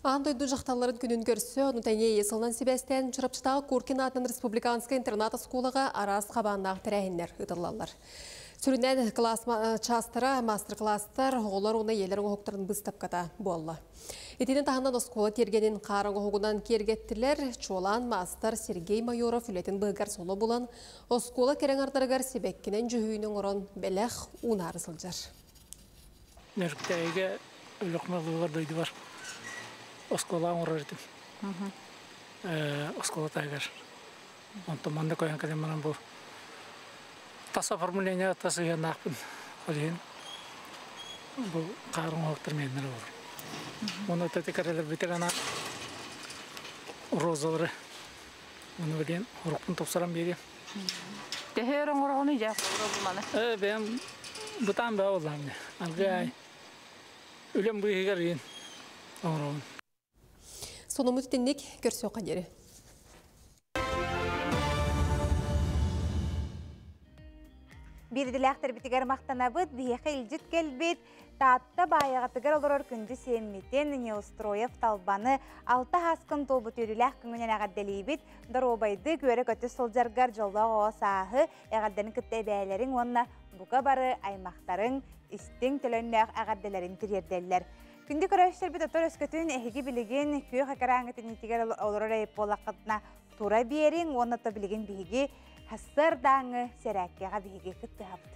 Аан дойду дьахталларын күнүн көрсө, ону тэҥэ ийэ сылынан сибээстээн Чурапчытааҕы Куркин аатынан республиканскай интернат-оскуолаҕа араас хабааннаах тэрээһиннэр ыытыллаллар. Сүрүннээн кылаас чаастара, маастар-кылаастар, оҕолор уонна ийэлэр оҥоһуктарын быыстапката буолла. Итини таһынан оскуола тиэргэнин хаар оҥоһугунан киэргэттилэр. Чуолаан маастар Сергей Майоров үлэтин быһыгар соло булан, оскуола кэрэ аҥардарыгар сибэккинэн дьүһүйүүнү оҥорон бэлэх уунаары сылдьар. Нөрүктээйигэ Өлүөхүмэ улууһугар дойдубар оскуола оҥорор этим. Оскуола таһыгар. Онтон манна көһөн кэлэн баран бу тас оформление тас сыһыаннаахпын. Ол иһин бу хаар оҥоһуктар миэннэр олор. Уонна өтөтө кэрэлэрбитигэр анаан розалары уну билиэн урукпун тупсаран биэриэм. Төһө өр оҥороҕунуй дьэ маны? Бэйэм бытаан баа буоллаҕым. Аргыай үлэм быыһыгар иин оҥоробун. Сонуммут итинник көрсүөххэ диэри. Биирдилээхтэрбитигэр махтанабыт, биһиэхэ илдьит кэлбит, Таатта Баайаҕатыгар олорор күндү сиэммитин Неустроев Талбаны алта хаскын туолбут үөрүүлээх күҥүнэн эҕэрдэлиибит. Доруобайдык, үөрэ-көтө сылдьаргар дьоллоох оҕо сааһы, эҕэрдэни кытта эбээлэриҥ уонна бука бары аймахтарыҥ истиҥ төлөннөөх эҕэрдэлэрин тириэрдэллэр. Күндү көрөөччүлэрбит отор өскөтүн эһиги билигин күөх экраҥҥыт иннитигэр олорор эбит буоллаххытына тура биэриҥ уонна то билигин биһиги сарсыардааҥҥы сэрээккэҕэ биһиги кыттыһабыт.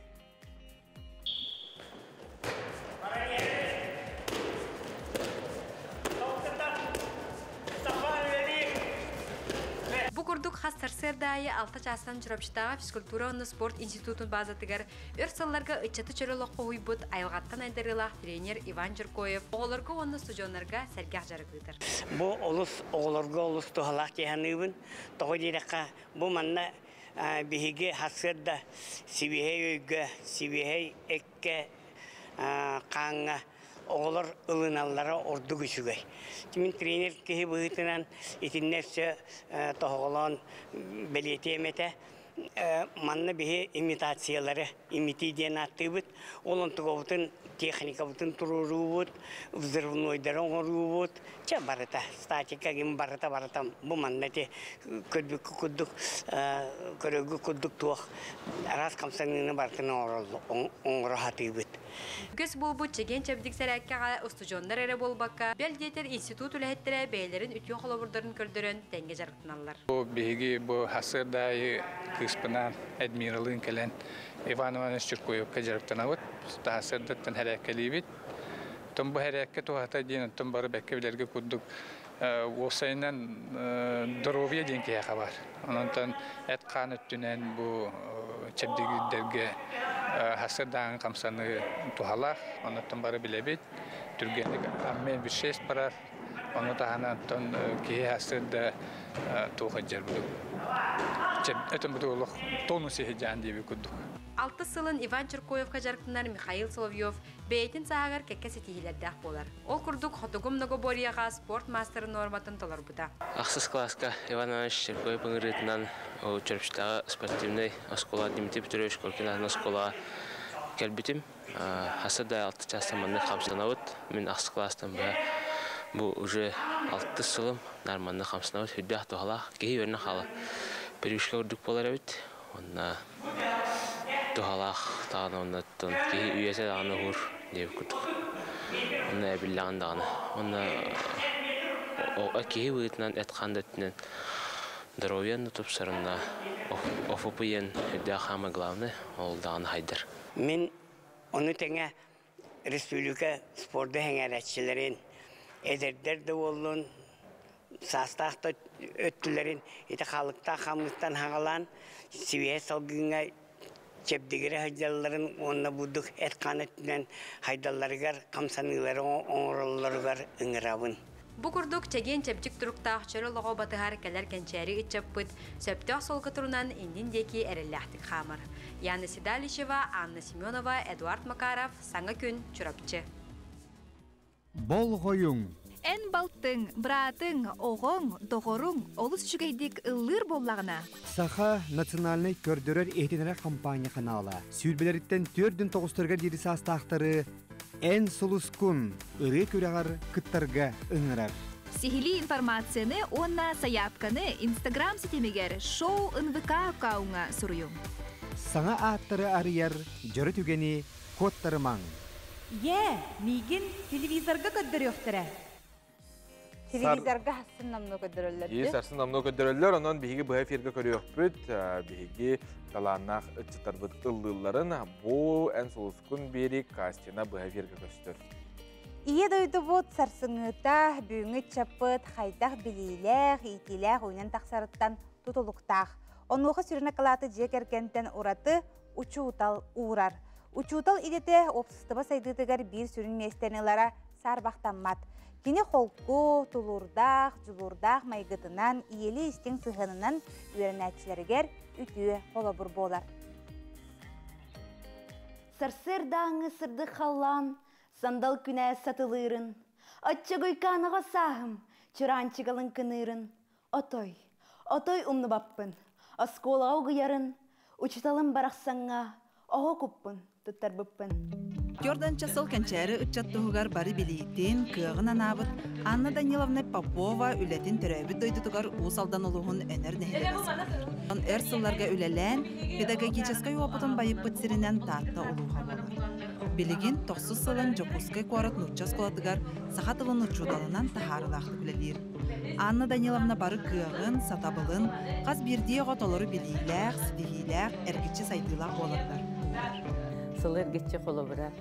Бу курдук хас сарсыарда аайы 6 чаастан Чурапчытааҕы физкультура уонна спорт институтун базатыгар өр сылларга ыччаты чөл олоххо уһуйбут айылҕаттан айдарыылаах тренер Иван Жиркоев оҕолорго уонна студеннарга сэргэх дьарык ыытар. Бу олус оҕолорго олус туһалаах дии саныыбын. Тоҕо диэтэххэ, бу манна биһиги сарсыарда сибиэһэй өйгө, сибиэһэй эккэ, хааҥҥа оҕолор ылыналлара ордук үчүгэй. Мин тренер киһи быһыытынан итиннэ өссө тоһоҕолоон бэлиэтиэм этэ. Манна биһи имитациялары имитии диэн ааттыыбыт. Ол онтугабытын техникабытын туруоруубут, взрывнойдары оҥоруубут, чэ барыта, статика ким барыта барыта бу манна ити көрбүккэ курдук көрөргө курдук туох араас хамсаныыны барытын оҥоро сатыыбыт. Үгэс буолбут чэгиэн-чэбдик сэрээккэҕэ устудьуоннар эрэ буолбакка, бэл диэтэр институт үлэһиттэрэ бэйэлэрин үтүө холобурдарын көрдөрөн тэҥҥэ дьарыктаналлар. Бу биһиги бу сарсыарда аайы кыыспынаан Эдмиралыын кэлэн Иван Иванович Чиркоевка дьарыктанабыт. Сарсыардаттан сэрээккэлиибит. Оттон бу сэрээккэ туһата диэн оттон бары бэккэ билэргэ курдук уопсайынан доруобуйа диэн киһиэхэ баар. Онон эт-хаан өттүнэн бу чэбдигирдэргэ сарсыардааҥы хамсаныы туһалаах. Оннуттан бары билэбит. Түргэнник обмен веществ барар. Ону таһынан оттон киһи сарсыарда туох ыдьар будук. Өтөн буту олох тонус иһидьаан диэби курдук. Алтыс сылын Иван Чиркоевка дьарыктанар Михаил Соловьев бэйэтин сааһыгар кэккэ ситиһиилэрдээх буолар. Ол курдук Хотугу многоборьеҕа спорт маастарын нуорматын толорбута. Ахсыс кылааска Иван Иванович Чиркоев ыҥырыытынан Чурапчытааҕы спортивнай оскуола Дмитрий Петрович Коркин аатынан оскуолаҕа кэлбитим. Хаса да алта чаастан маннык хамсанабыт. Мин ахсыс кылаастан быһа бу уже алтыс сылым нормально хамсанабыт. Сүрдээх туһалаах. Киһи үөрэнэ хаала. Привычка курдук буолар эбит. Уонна Туһалаах даҕаны оннуттан киһи үйэтэ даҕаны уһуур диэбит курдук. Онно эбиллэҕин даҕаны. Онно киһи быһыытынан эт-хаан да өттүнэн здоровьен да тупсарынна, ОФП-йын үрдээх хаама главное, ол даҕаны хайдар. Мин ону тэҥэ республика спорду сэҥээрээччилэрин, эдэрдэр да буоллун, саастаах да өттүлэрин ити хаалыктаах хамыыттан хаҕалаан сибиэһэй салгыҥҥа чэбдигирэ сылдьалларын уонна бурдук эт-хаан өттүнэн хайдалларыгар, хамсаныылары оҥороллоругар ыҥырабын. Бу курдук чэгиэн-чэбдик туруктаах чөл олоҕу батыһар кэлэр кэнчээри ыччаппыт сөптөөх суолга турунан иннин диэки эрэллээхтик хаамар. Яна Седалищева, Анна Семенова, Эдуард Макаров, Саҥа күн, Чурапчы. Болҕойуҥ! Эн балтыҥ, быраатыҥ, оҕоҥ, доҕоруҥ олус үчүгэйдик ыллыыр буоллаҕына. Саха национальнай көрдөрөр-иһитиннэрэр хампаанньа ханаала сүүрбэлэриттэн төрдүн тоҕустарыгар диэри саастаахтары «Эн сулускун» ырыа күрэҕэр кыттарга ыҥырар. Сиһилии информацияны уонна сайаапканы Инстаграм ситимигэр шоу НВК аккауҥҥа суруйуҥ. Саҥа ааттары арыйар дьоро түгэни куоттарымаҥ! Ийээ, миигин телевизорга көрдөрүөхтэрэ. Телевизорга сарсын намно көрдөрөллөр. Ии, сарсын намно көрдөрөллөр. Онон биһиги быһа эфиргэ көрүөхпүт. Биһиги талааннаах ыччаттарбыт ыллыылларын бу эн сулускун биэри кастина быһа эфиргэ көстөр. Ийэ дойдубут сарсыҥҥыта бүгүҥҥү ыччаппыт хайдах билиилээх, иитиилээх үүнэн тахсарыттан тутулуктаах. Онуоха сүрүн акылааты дьиэ кэргэнтэн ураты учуутал уурар. Учуутал идэтэ уопсастыба сайдыытыгар биир сүрүн миэстэни ылара саарбахтаммат. Кини холку, тулуурдаах, дьулуурдаах майгытынан, ийэлии истиҥ сыһыанынан үөрэнээччилэригэр үтүө холобур буолар. Сарсыардааҥҥы сырдык халлаан сандал күнэ сатылыырын, оччогуйкаанаҕа сааһым чураанчыгалын кыныырын, отой, отой умнубаппын, оскуолаҕа угуйарын, учуталым барахсаҥҥа оҕо куппун туттарбыппын. Төрдөнчө сыл кэнчээри ыччат туһугар бары билиитин, кыаҕын анаабыт Анна Даниловна Попова үлэтин төрөөбүт дойдутугар Уус Алдан улууһун Өнөр нэһилиэгэр өр сылларга үлэлээн, педагогическай уопутун байыппыт сиринэн Таатта улууһа буолар. Билигин тохсус сылын Дьокуускай куорат нуучча оскуолатыгар саха тылын учууталынан таһаарыылаахтык үлэлиир. Анна Даниловна бары кыаҕын, сатабылын хас биирдии оҕо толору билиилээх, ситиһиилээх, эргиччи сайдыылаах буоларыгар уурар. Сылы эргиччи холобура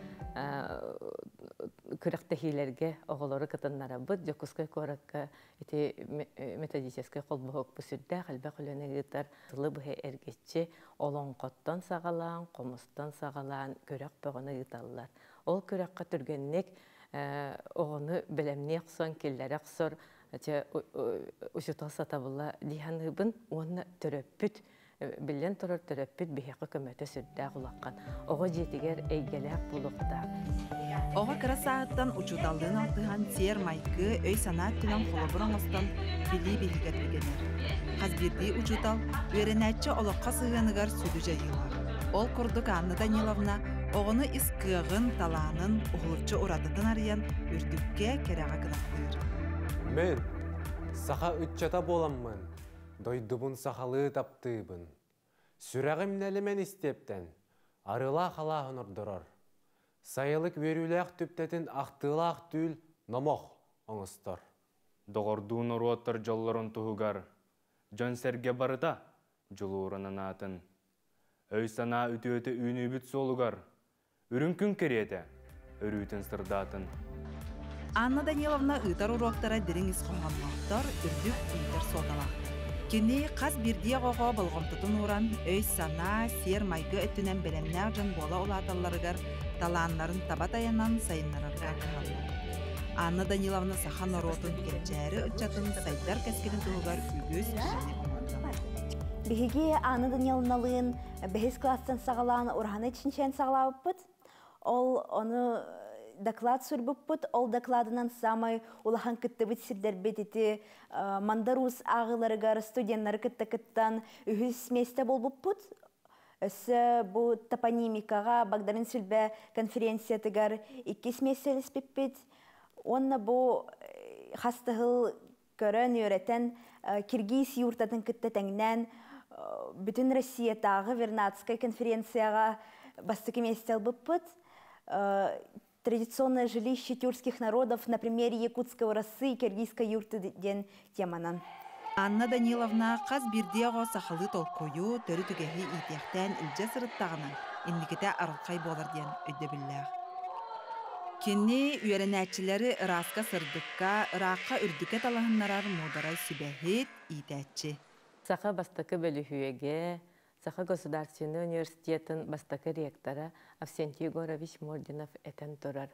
күрэхтэһиилэргэ оҕолору кытыннарабыт. Дьокуускай куоракка ити методическай холбоһукпут сүрдээх элбэх үлэни ыытар. Сылы быһа эргиччи олоҥхоттон саҕалаан, хомустан саҕалаан күрэх бөҕөнү ыыталлар. Ол күрэххэ түргэнник оҕону бэлэмнии охсон, киллэрэ охсор учуутал сатабыла дии саныыбын уонна төрөппүт биллэн турар төрөппүт биһиэхэ көмөтө сүрдээх улахан. Оҕо дьиэтигэр эйгэлээх буолуохтаах. Оҕо кыра сааһыттан учууталлыын алтыһан сиэр-майгы, өй-санаа өттүнэн холобур оҥостон билии биһигэр бигэнэр. Хас биирдии учуутал үөрэнээччи олоххо сыһыаныгар сүдү дьайыылаах. Ол курдук Анна Даниловна оҕону ис кыаҕын, талаанын, уһулуччу уратытын арыйан үрдүккэ, кэрэҕэ кынаттыыр. Мин саха ыччата буоламмын, дойдубун сахалыы таптыыбын. Сүрэҕим нэлэмэн истиэптэн, арыылаах алааһын ордорор. Сайылык үөрүүлээх түптэтин ахтыылаах түүл номох оҥостор. Доҕордуу норуоттар дьоллорун туһугар дьон-сэргэ барыта дьулуурун анаатын. Өй-санаа үтүөтэ үүнүүбүт суолугар үрүҥ күн кэриэтэ өрүүтүн сырдаатын. Анна Даниловна ыытар уруоктара дириҥ ис хоһоонноохтор, үрдүк иитэр суолталаахтар. Кини хас биирдии оҕоҕо болҕомтотун ууран, өй-санаа, сиэр-майгы өттүнэн бэлэмнээх дьон буола улааталларыгар талааннарын таба тайанан сайыннарарга кыһаллар. Анна Даниловна саха норуотун кэнчээри ыччатын сайдар кэскилин туһугар үгүс үлэни оҥордо. Биһиги Анна Даниловналыын бэһис класстан саҕалаан ураһаны чинчийэн саҕалаабыппыт. Ол ону доклад суруйбуппут. Ол докладынан самай улахан кыттыбыт сирдэрбит ити Мандар Уус ааҕыыларыгар студеннары кытта кыттан үһүс миэстэ буолбуппут. Өссө бу топонимикаҕа Багдарыын Сүлбэ конференциятыгар иккис миэстэлэспиппит. Уонна бу хас да сыл көрөн, үөрэтэн, киргиз юртатын кытта тэҥнээн Бүтүн Россиятааҕы Вернадскай конференцияҕа бастакы миэстэ ылбыппыт. Традиционное жилище тюркских народов на примере якутской урасы и киргизской юрты диэн теманан. Анна Даниловна хас биирдии оҕо сахалыы толкуйу, төрүт үгэһи иитиэхтээн илдьэ сырыттаҕына, инникитэ арылхай буолар диэн өйдөбүллээх. Кини үөрэнээччилэри ырааска-сырдыкка, ыраахха-үрдүккэ талаһыннарар муударай сүбэһит, иитээччи. Саха бастакы бөлүһүөгэ, Саха государственнай университетын бастакы ректора Авсентий Егорович Мординов этэн турар,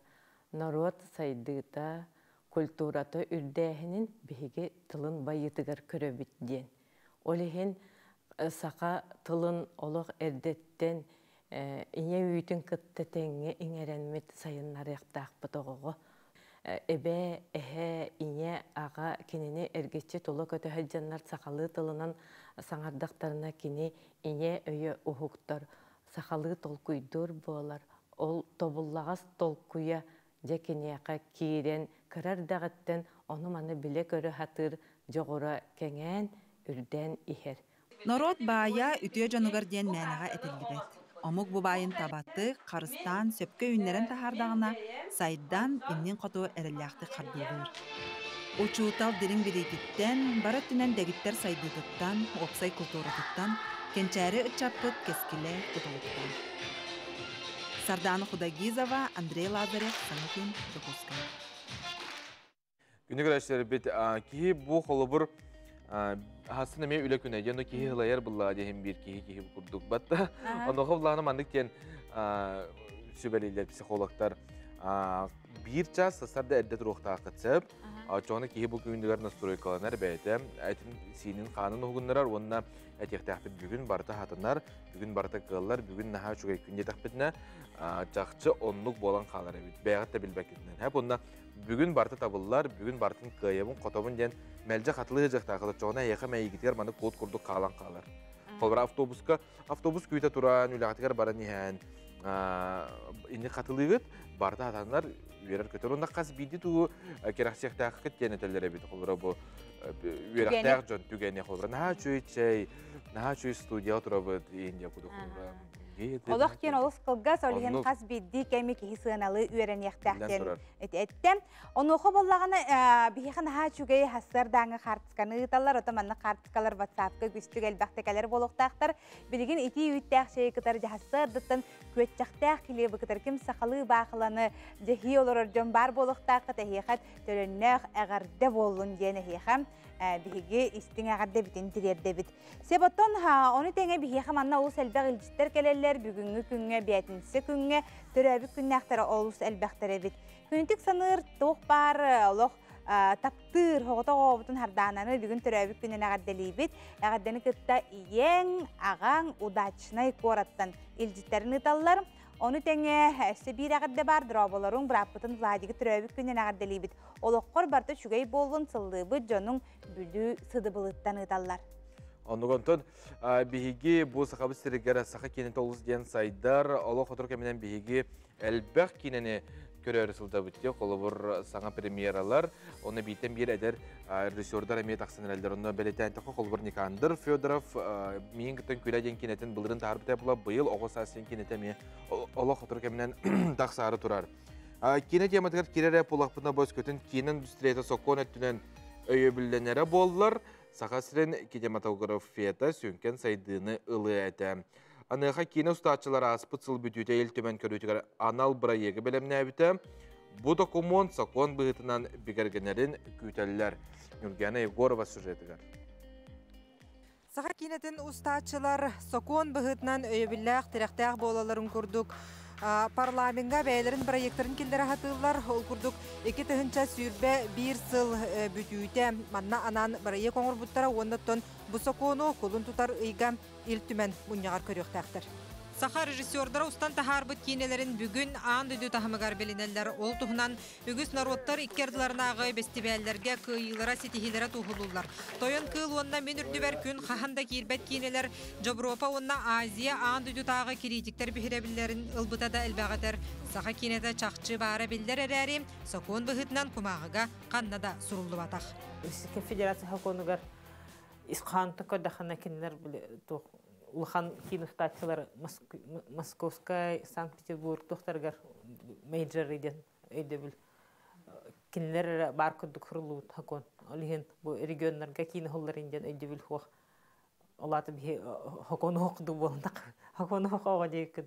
Норуот сайдыыта, культурата үрдээһинин биһиги тылын байыытыгар көрөбүт диэн. Ол иһин саха тылын олох эрдэттэн ийэ үүтүн кытта тэҥҥэ иҥэрэммит сайыннарыахтаахпыт оҕоҕо. Эбээ, эһээ, ийэ, аҕа кинини эргиччи тула көтө сылдьаннар сахалыы тылынан саҥардахтарына кини ийэ өйө уһуктар, сахалыы толкуйдуур буолар. Ол тобуллаҕас толкуйа дьэ киниэхэ киирэн кыра эрдэҕиттэн ону-маны билэ-көрө сатыыр дьоҕура кэҥээн, үрдээн иһэр. Норуот баайа үтүө дьонугар диэн мээнэҕэ этиллибэт. Омук бу баайын табатык, харыстаан, сөпкө үүннэрэн таһаардаҕына, сайдан, иннин хоту эрэллээхтик хардыылыыр. Учуутал дириҥ билиититтэн, бары өттүнэн дэгиттэр сайдыытыттан, уопсай култууратыттан кэнчээри ыччаппыт кэскилэ тутулуктаах. Сардаана Худогизова, Андрей Лазарев, Саҥа күн, Дьокуускай. Күнү көрөөччүлэрбит киһи бу холобур хасын эмиэ үлэ күнэ диэн киһи ылайар буллаа диэһин биир киһи киһи курдук батта онуоха буллаана маннык диэн сүбэлииллэр психологтар биир час сарда эрдэ туруохтааххыт сөп оччоҕуна киһи бу күнүгэр настройкаланар бэйэтэ этин сиинин хаанын уһугуннарар уонна этиэхтээхпит бүгүн барыта хатанар бүгүн барыта кыаллар бүгүн наһаа үчүгэй күн диэтэхпитинэ чахчы оннук буолан хаалар эбит бэйэҕит да билбэккитинэн хэп уонна бүгүн барыта табыллар, бүгүн барытын кыайабын, хотобун диэн мэлдьи хатылыы сылдьыахтааххыт. Оччоҕуна эйиэхэ мэйиигитигэр маны куот курдук хаалан хаалар. Холобура автобуска автобус күүтэ туран, үлэҕитигэр баран иһэн инник хатылыыгыт, барыта хатаннар үөрэр-көтөр. Онно хас биирдии тугу кэрэхсиэхтээххит диэн этэллэр эбит. Холобура бу үөрэхтээх дьон түгэни холобура наһаа үчүгэй чэй, наһаа үчүгэй студияҕа турабыт иин диэн курдук холобура Олох диэн олус кылгас, ол иһин хас биирдии кэми киһи сыаналыы үөрэниэхтээх диэн эттэ. Онуоха буоллаҕына биһиэхэ наһаа үчүгэй хассыардааҥы хаартысканы ыыталлар, ото маннык хаартыскалар WhatsApp-ка үгүстүк элбэхтэ кэлэр буолуохтаахтар. Билигин итии үүттээх чэйи кытары дьаһассыардыттан күөччэхтээх килиэби кытары ким сахалыы баахыланы дьэһии олорор дьон баар буолуохтааххыт эһиэхэ төлөннөөх эҕэрдэ буоллун диэн эһиэхэ биһиги истиҥ эҕэрдэбитин тириэрдэбит. Себоттон ону тэҥэ биһиэхэ манна олус элбэх илдьиттэр кэлэллэр. Бүгүҥҥү күҥҥэ, бээтинсэ күҥҥэ төрөөбүт күннээхтэрэ олус элбэхтэр эбит. Күнүтүк саныыр туох баар олох таптыыр оҕото оҕобутун Хардаананы бүгүн төрөөбүт күнүн эҕэрдэлиибит. Эҕэрдэни кытта ийэҥ, аҕаҥ удачнай куораттан илдьиттэрин ыыталлар. Ону тэҥэ өссө биир эҕэрдэ баар дорооболоруҥ бырааппытын Владигы төрөөбүт күнүн эҕэрдэлиибит. Олоххор барыта үчүгэй буоллун, сыллыыбыт дьонуҥ Бүлүү сыдыбылыттан ыыталлар. Оннугунтун биһиги бу Сахабыт сиригэр саха киинэтэ олус диэн сайдар, олох отур кэминэн биһиги элбэх киинэни көрөөрү сылдьабыт дии. Холобур, саҥа премьералар, онно бииртэн биир эдэр режиссердар эмиэ тахсан эрэллэр. Онно бэлиэтээн холобур Никандр Федоров миин кыттан күлэ диэн киинэтин былырын таһаарбыта була быйыл оҕо саас диэн кинэтэ эмиэ олох отур кэминэн тахсаары турар. Киинэ тематыгар киирэр пулахпытына бөскөтүн киинэ индустрията сокуон өттүнэн өйөбүллэнэрэ буоллар, Саха сирин кинематографията сүҥкэн сайдыыны ылыа этэ. Аныаха киинэ устааччылар ааспыт сыл бүтүүтэ Ил Түмэн көрүүтүгэр анал бырайыагы бэлэмнээбитэ. Бу докумуон сокуон быһыытынан бигэргэнэрин күүтэллэр. Нюргана Егорова сюжетыгар. Саха киинэтин устааччылар сокуон быһыытынан өйөбүллээх, тирэхтээх буолалларын курдук парламеҥҥа бэйэлэрин проектарын киллэрэ сатыыллар. Ол курдук 2021 сыл бүтүүтэ манна анаан бырайыак оҥорбуттара уонна оттон бу сокуону кулун тутар ыйга Ил Түмэн мунньаҕар көрүөхтээхтэр. Саха режиссердара устан таһаарбыт киинэлэрин бүгүн аан дойду таһымыгар билинэллэр. Ол туһунан Үгүс норуоттар икки ардыларынааҕы бэстибээллэргэ кыайыылара, ситиһиилэрэ туоһулууллар. Тойон кыыл уонна Мин үрдүбэр күн хаһан да киирбэт киинэлэр Дьобуруопа уонна Азия аан дойдутааҕы кириитиктэр биһирэбиллэрин ылбыта да элбэҕи этэр. Саха киинэтэ чахчы баара биллэр эрээри, сокуон быһыытынан кумааҕыга ханна да суруллубатах. Российскай Федерация сокуонугар Ис хоһоонтон көрдөххүнэ кинилэр туох улахан киин устааччылар Московскай, Санкт-Петербург туохтарыгар мейджоры диэн өйдөбүл кинилэр эрэ баар курдук суруллубут сокуон. Ол иһин бу регионнарга киин уһулларын диэн өйдөбүл суох. Ол аата биһи сокуон уһук буоллах. Сокуон уһук оҕо диэки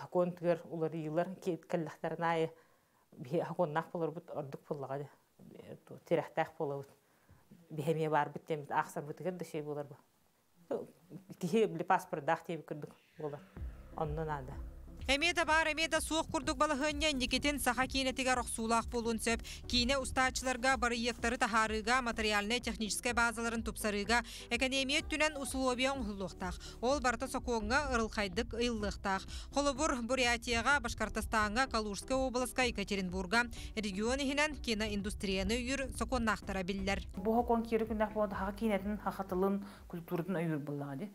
сокуон түгэр уларыйыылар кэллэхтэрин аайы биһи сокуоннаах буоларбыт ордук буоллаҕа тирэхтээх буолабыт. Биһи эмиэ баарбыт диэммит аахсарбытыгар да шей буолар бу. Киһи били паспордаах диэбит курдук буолар. Онно наада. Эмиэ да баар, эмиэ да суох курдук балаһыанньа инникитин саха киинэтигэр охсуулаах буолуон сөп. Киинэ устааччыларга барыйыактары таһаарыыга, материальнай-техническэй базаларын тупсарыыга, экэниэмийэ өттүнэн усулуобуйа оҥоһуллуохтаах. Ол барыта сокуоҥҥа ырылхайдык ыйыллыахтаах. Холобур, Бурятияҕа, Башкортостаҥҥа, Калужскай уобаласка, Екатеринбурга регион иһинэн киноиндустрияны өйүүр сокуоннаахтара биллэр. Бу сокуон киирэ күннээх буолан саха киинэтин, саха тылын, культуратын өйүүр буоллаҕа дии.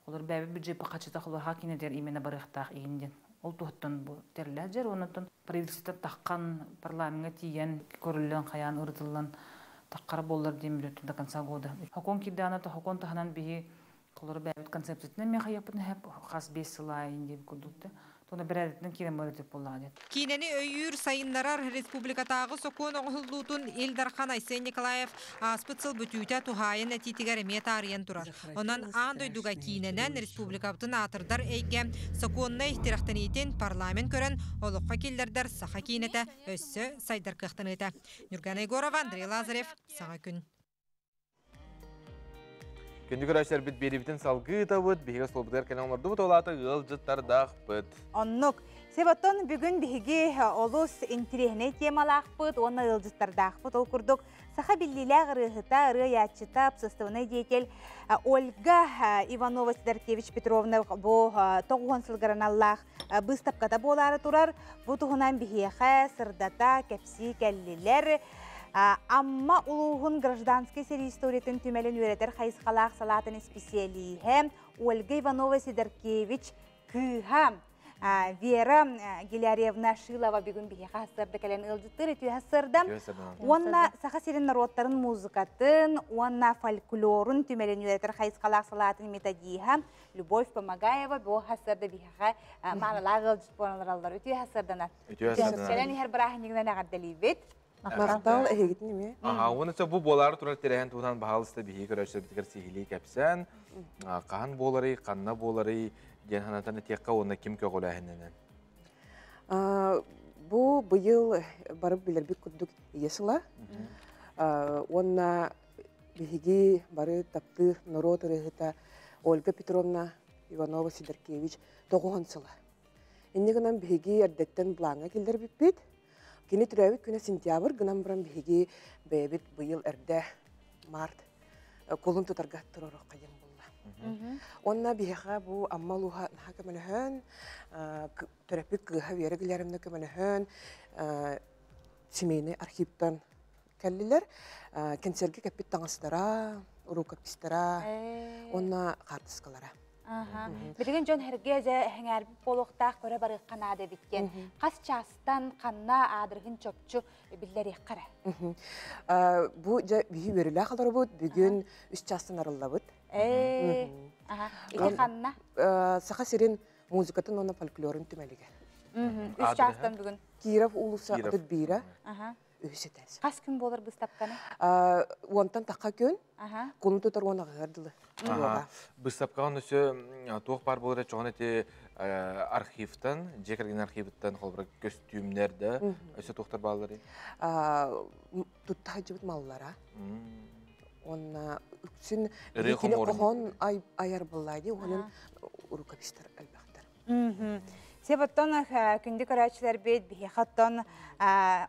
Олор бэйэбит бюджет хачыта холор кинетер именно барыахтаах иин диэн. Ол туһуттан бу тэриллэр дьэр, оннуттан правительство таххан парламентга тиийэн көрүллэн хайаан ырытыллан таххара боллар диэн билет до конца года. Хокон кирдаана та хокон таһынан биһи холор бэйэбит концепциятынан мен хайаппытын хэп хас 5 сыл айын диэн курдукта. Туна бэрээдэктэн киирэн барар деп буоллаҕа диэн. Киинэни өйүүр, сайыннарар республикатааҕы сокуон оҥоһуллуутун Ил Дархан Айсен Николаев ааспыт сыл бүтүүтэ туһаайан этиитигэр эмиэ таарыйан турар. Онон аан дойдуга киинэнэн республикабытын аатырдар эйгэ сокуоннай тирэхтэниитин парламент көрөн олоххо киллэрдэр саха киинэтэ өссө сайдар кыахтаныыта. Нюргана Егорова, Андрей Лазарев, Саҥа күн. Күндү көрөөччүлэрбит биэриибитин салгыы ыытабыт, биһиги остуолбутугар кэлэн олордубут, ол аата ыалдьыттардаахпыт. Оннук. Себоттон бүгүн биһиги олус интириэһинэй темалаахпыт уонна ыалдьыттардаахпыт. Ол курдук саха биллиилээх ырыаһыта, ырыаяччыта, общественный деятель Ольга Иванова Сидоркевич Петровна бу тоҕуһун сылгыраналлаах быыстапката буолаары турар. Бу туһунан биһиэхэ сырдата, кэпсии кэллилэр. Амма улууһун гражданскай сэрии историятын түмэлин үөрэтэр хайысхалаах салаатын исписиэлииһэ Ольга Иванова Сидоркевич кыыһа Вера Гилярьевна Шилова бүгүн биһиэхэ сарсыарда кэлэн ыалдьыттыыр үтүө сарсыарда. Уонна Саха сирин норуоттарын музыкатын уонна фольклорун түмэлин үөрэтэр хайысхалаах салаатын методиһа Любовь Помогаева бу сарсыарда биһиэхэ маанылаах ыалдьыт буолан олороллор. Үтүө сарсыарданар. Үтүө сарсыарданар. Кэлэн иһэр бырааһынньыгынан эҕэрдэлиибит. Махтал эһигитин эмиэ. Аха, уонна бу буолаары турар тэрээһин туһунан баһаалыста биһиги көрөөччүлэрбитигэр сиһилии кэпсээн, хаһан буоларый, ханна буоларый диэн санатан этиэххэ уонна ким көҕүлээһиннэнэн. Бу быйыл барып билэрбит курдук ийэ сыла. Уонна биһиги бары таптыыр норуот ырыаһыта Ольга Петровна Иванова-Сидоркевич тоҕуһун сыла. Инньэ гынан биһиги эрдэттэн былааҥҥа киллэрбиппит. Кини төрөөбүт күнэ сентябрь гынан баран биһиги бэйэбит быйыл эрдэ март кулун тутарга туруорукка диэн булла. Уонна биһиэхэ бу Амма улууһа наһаа көмөлөһөн, төрөппүт кыыһа Вера Гиляревна көмөлөһөн, семейный архивтан кэллилэр. Кэнсиэргэ кэппит таҥастара, рукопистара уонна хаартыскалара. Билигин дьон эргэ дьэ эһэҥээрбит буолуохтаах көрө барыахха наада эбит диэн хас чаастан ханна аадырыһын чопчу биллэриэххэ эрэ. Бу дьэ биһи үөрүүлээх олоробут. Бүгүн үс чаастан арыллабыт. Ити ханна? Саха сирин музыкатын уонна фольклорун түмэлигэр. Үс чаастан бүгүн. Киров уулусса 31-э. Үһүс этээс. Хас күн буолар быыстапканы? Уонтан тахха күн. Кулун тутар уон аҕыһыар дылы. Быыстапкаҕа өссө туох баар буолар чоҕон эти архивтан, дьиэ кэргэн архивыттан холобура көстүүмнэр да өссө туохтар баалларый? Тутта сылдьыбыт маллара. Уонна үксүн кини хоһоон айар буоллаа дии, онон рукопистар элбэхтэр. Себоттон күндү көрөөччүлэрбит биһиэхэ оттон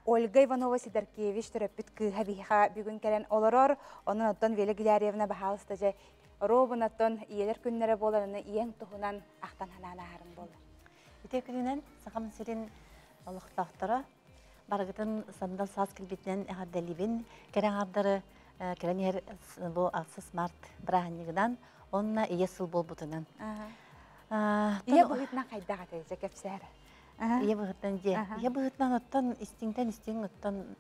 Ольга Иванова Сидоркевич төрөппүт кыыһа биһиэхэ бүгүн кэлэн олорор. Онон оттон Вера Гилярьевна баһаалыста дьэ робунаттан ийэлэр күннэрэ буоларына ийэҥ туһунан ахтан санаан ааһарым буолар. Үтүө күнүнэн Сахам сирин олохтоохторо барыгытын сандал саас кэлбитинэн эҕэрдэлиибин. Кэрэ аҥаардары кэлэн иһэр бу 6 март бырааһынньыгынан уонна ийэ сыл буолбутунан. Ийэ быһыытынан хайдах этэй дьэ кэпсээр. Ийэ быһыытынан дьиэ. Ийэ быһыытынан оттон истиҥтэн истиҥ оттон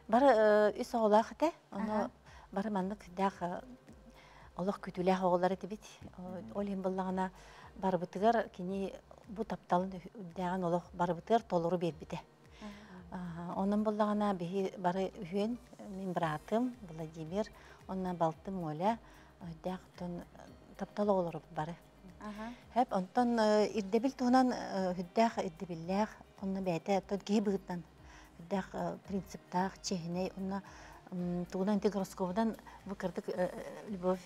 бары үс оҕолоох этэ. Ону бары маннык дээх Олох күтүүлээх оҕолор этибит. Ол иһин буллаҕына барыбытыгар кини бу тапталын үрдээҕин олох барыбытыгар толору биэрбитэ. Онон буллаҕына биһи бары үһүөн мин быраатым Владимир, онно балтым Оля, үрдээх оттон таптал оҕолорубут бары. Хэп онтон ирдэбил туһунан үрдээх ирдэбиллээх, онно бэйэтэ оттон киһи быһыытынан үрдээх принциптаах, чиэһинэй, онно тугунан ити гороскобунан бу кырдык Любовь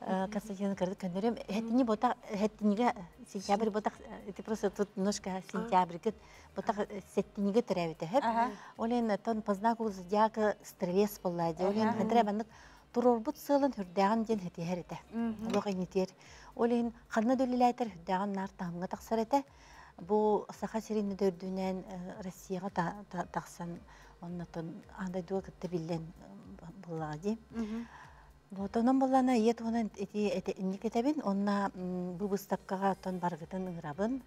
Константиновна кырдык көннөрүм хэттини ботах хэттинигэ сентябрь ботах ити просто тут немножко сентябрьгыт ботах сеттинигэ төрөөбүтэ хэп олен тон по знаку зодиака стрелец буолла ди олен хантара маннык туруорбут сыалын хүрдээҕин диэн хэтиһэр этэ олох иннитиэр ол иһин ханна да үлэлээтэр хүрдээҕин наар таһымҥа тахсар этэ Бу Саха сирин төрдүнэн Россияҕа тахсан оннотон аан дойдуга кытта биллэн буоллаҕа дии. Онон буоллаана ийэ туһунан ити инник этэбин уонна бу быыстапкаҕа оттон барыгытын ыҥырабын.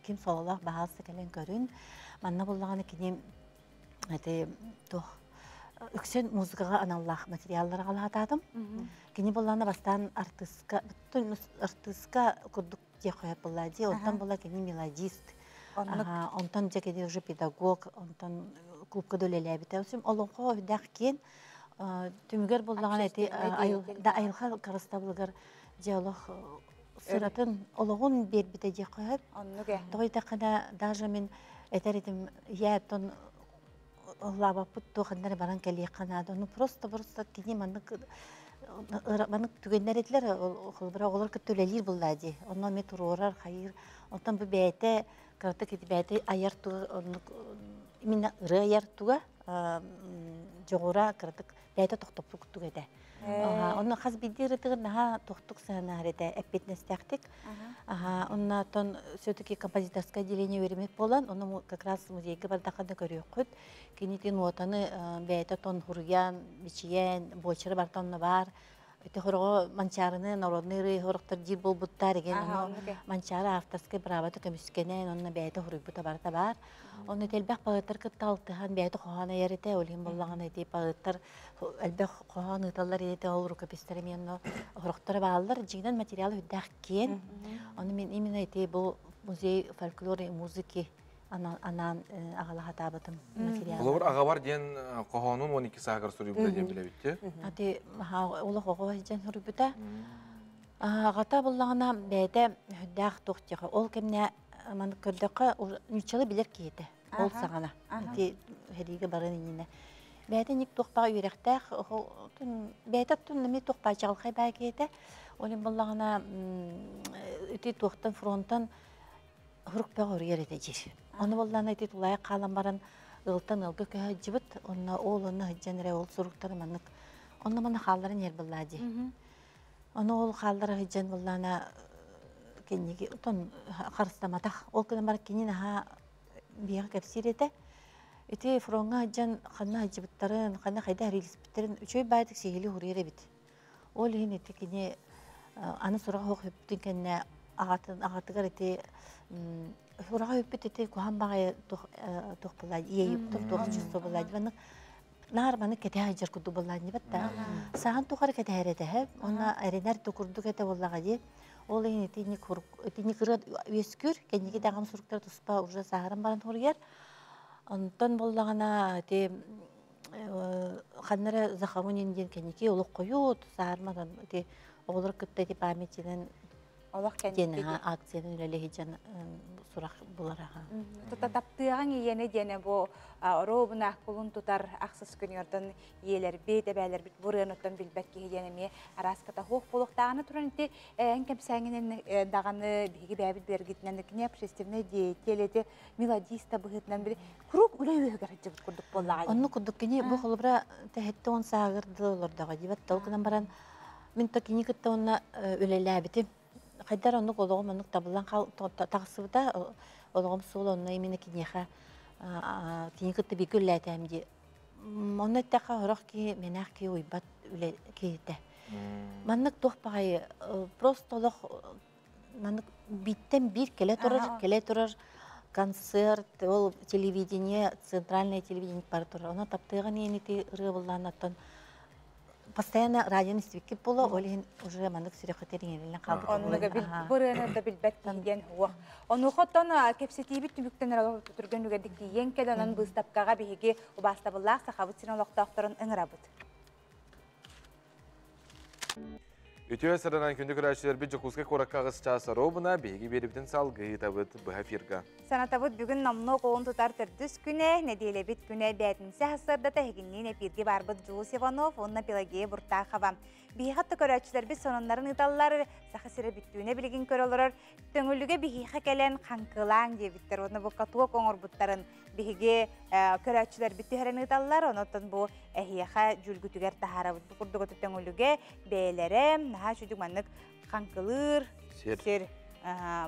Ким сололоох баһаалыста кэлэн көрүн. Манна буоллаҕына кини ити туох үксүн музыкаҕа аналлаах материаллары аҕалаатаатым. Кини буоллаҕына бастаан артыыска артыыска курдук диэх буолла дии. Онтон була кини мелодист. Онтон дьэ кини уже педагог, онтон клубка да үлэлээбитэ. Олоҥхо үрдээх киэн түмүгэр буллаҕына ити да айылҕа харыстабылыгар дьэ олох сыратын олоҕун биэрбитэ диэххэ сөп. Тоҕо диэтэххинэ даже мин этэр этим я оттон ыллаабаппыт туох эрэ баран кэлиэххэ наада. Ну просто просто кини маннык маннык түгэннэр этилэр холобура оҕолор кытта үлэлиир буоллаа дии. Онно эмиэ туруорар, хайыыр. Онтон бу бэйэтэ кыратык ити бэйэтэ айар туга оннук именно ырыа айар туга дьоҕура кыратык бэйэтэ тохтоппут курдук этэ. Онно хас биирдии ырытыгар наһаа тохтук сыһыаннаһар этэ, эппиэтинэстээхтик. Онно оттон все-таки композиторское отделение үөрэммит буолан, ону как раз музейга бардаххына көрүөххүт. Кинитин уотаны бэйэтэ тон хуруйан, бичийэн, буочара барыта онно баар. Ити хороҕо Манчаарыны народный ырыа хорохтор диир буолбуттар еген ону Манчаары авторскай правата көмүскэнэн, онно бэйэтэ хуруйбута барыта баар. Онно элбэх поэттар кытта алтыһан бэйэтэ хоһоон айар этэ, ол иһин буоллаҕына ити поэттар элбэх хоһоон ыыталлар этэ, ол рукопистара эмиэ онно хорохторо бааллар. Дьиҥинэн материал үрдээх киэн. Ону мин именно ити бу музей фольклора и музыки анаан аҕалаһатаабытым материал. Холобур, аҕабар диэн хоһоонун 12 сааһыгар суруйбута диэн билэбит. Ати олох оҕо дьэн суруйбута. Аҕата буллаҕына бэйэтэ үрдээх туох диэхэ ол кэмнэ маннык көрдөххө нууччалыы билэр киһитэ ол саҕана ити сэриигэ баран иннинэ бэйэтэ ник туохпаҕа үөрэхтээх бэйэтэ оттон эмиэ туохпаа чаҕылхай баа киһитэ ол иһин буоллаҕына ити туохтан фронтан хурук бөҕө уруйар этэ диир ону буоллаҕына ити тулаайах хаалан баран ыалтан ыалга көһө сылдьыбыт онно ол онно сылдьан эрэ ол суруктары маннык онно манна хаалларан иһэр буоллаа дии Ону ол хааллара сылдьан буоллаҕына кэнники отон харыстаматах. Ол гынан баран кини наһаа биһиэхэ кэпсиир этэ. Ити фроҥҥа сылдьан ханна сылдьыбыттарын, ханна хайдах эриилиспиттэрин үчүгэй баайдык сиһилии суруйар эбит. Ол иһин ити кини аны сураҕа суох сүппүтүн кэннэ аҕатын аҕатыгар ити сураҕа сүппүт ити куһаҕан баҕайы туох туох буолла иэйиптэр туох чувство буолла маннык наар маны кэтэһэ сылдьар курдук буоллаанньыбат да саҕан тухары кэтэһэр этэһэ уонна эрэнэр да курдук этэ буоллаҕа дии ол иһин итинник итинник ырыа үөскүүр кэнники даҕаны суруктара туспа уже сааһыран баран суруйар онтон буоллаҕына ити ханна эрэ захоронен диэн кэнники олох хойут саарматан ити оҕолор кытта ити памятинан Олох диэн акциянан үлэлэһи сурах булар аха. Тута таптыаҕыҥ ийэни диэне бу оруобуна кулун тутар ахсыс күнүгэртэн ийэлэрбит, эбээлэрбит бурыаныттан билбэт киһи диэн эмиэ арааската хуох буолуохтааҕына туран ити эн кэпсээҥинэн даҕаны биһиги бэйэбит билэргитинэн кини общественный деятель эти мелодиста быһыытынан били куруук үлэ үөһүгэр сылдьыбыт курдук буоллаҕа. Онну курдук кини бу холобура тэһэтте он саагыр дылы олордоҕо дибат тол гынан баран мин то кини кытта онно үлэлээбитим. Хайдар оннук олоҕум оннук табыллан тахсыбыта. Олоҕум суол онно именно киниэхэ кини кытта бииргэ үлэлээтэм дии. Онно эттэххэ сорох киһи мэнээх киһи уйбат үлэ киһитэ. Маннык туох баҕайы просто олох маннык бииртэн биир кэлэ турар, кэлэ турар концерт, ол телевидение, центральное телевидение бара турар. Онон таптыаҕын иэн ити ырыа буллаан оттон Постоянно радионы истибиккит боло, ол иһин уже маннык сүрэххитигэр иҥэриллэн хаалбыт. Оннуга бил бырыаны да билбэт киһи хуох. Онуохаттан кэпсэтиибит түмүктэнэр түргэн үгэдик тиийэн кэлэн, онон быыстапкаҕа биһиги убаастабыллаах Сахабыт сирин олохтоохторун ыҥырабыт. Үтүө сыранан күндү көрөөччүлэрбит, Дьокуускай куоракка 8 чаас ровно, биһиги биэрибитин салгыытабыт быһа эфирга. Санатабыт, бүгүн номнуо кулун тутар төрдүс күнэ, нэдиэлэбит күнэ бээтинсэ сарсыардата эһигинниин эпииргэ баарбыт Дьулус Иванов уонна Пелагея Буртахова. Биһиэхэ көрөөччүлэрбит сонуннарын ыыталлар, Саха сирэ бүттүүнэ билигин көрө олорор. Төҥүлүгэ биһиэхэ кэлэн хаҥкылааҥ диэбиттэр, уонна бу каток оҥорбуттарын биһиги көрөөччүлэрбит түһэрэн ыыталлар, онон бу эһиэхэ дьүүлгүтүгэр таһаарабыт. Бу курдук төҥүлүгэ бэйэлэрэ наһаа үчүгэй маннык хаҥкылыыр сир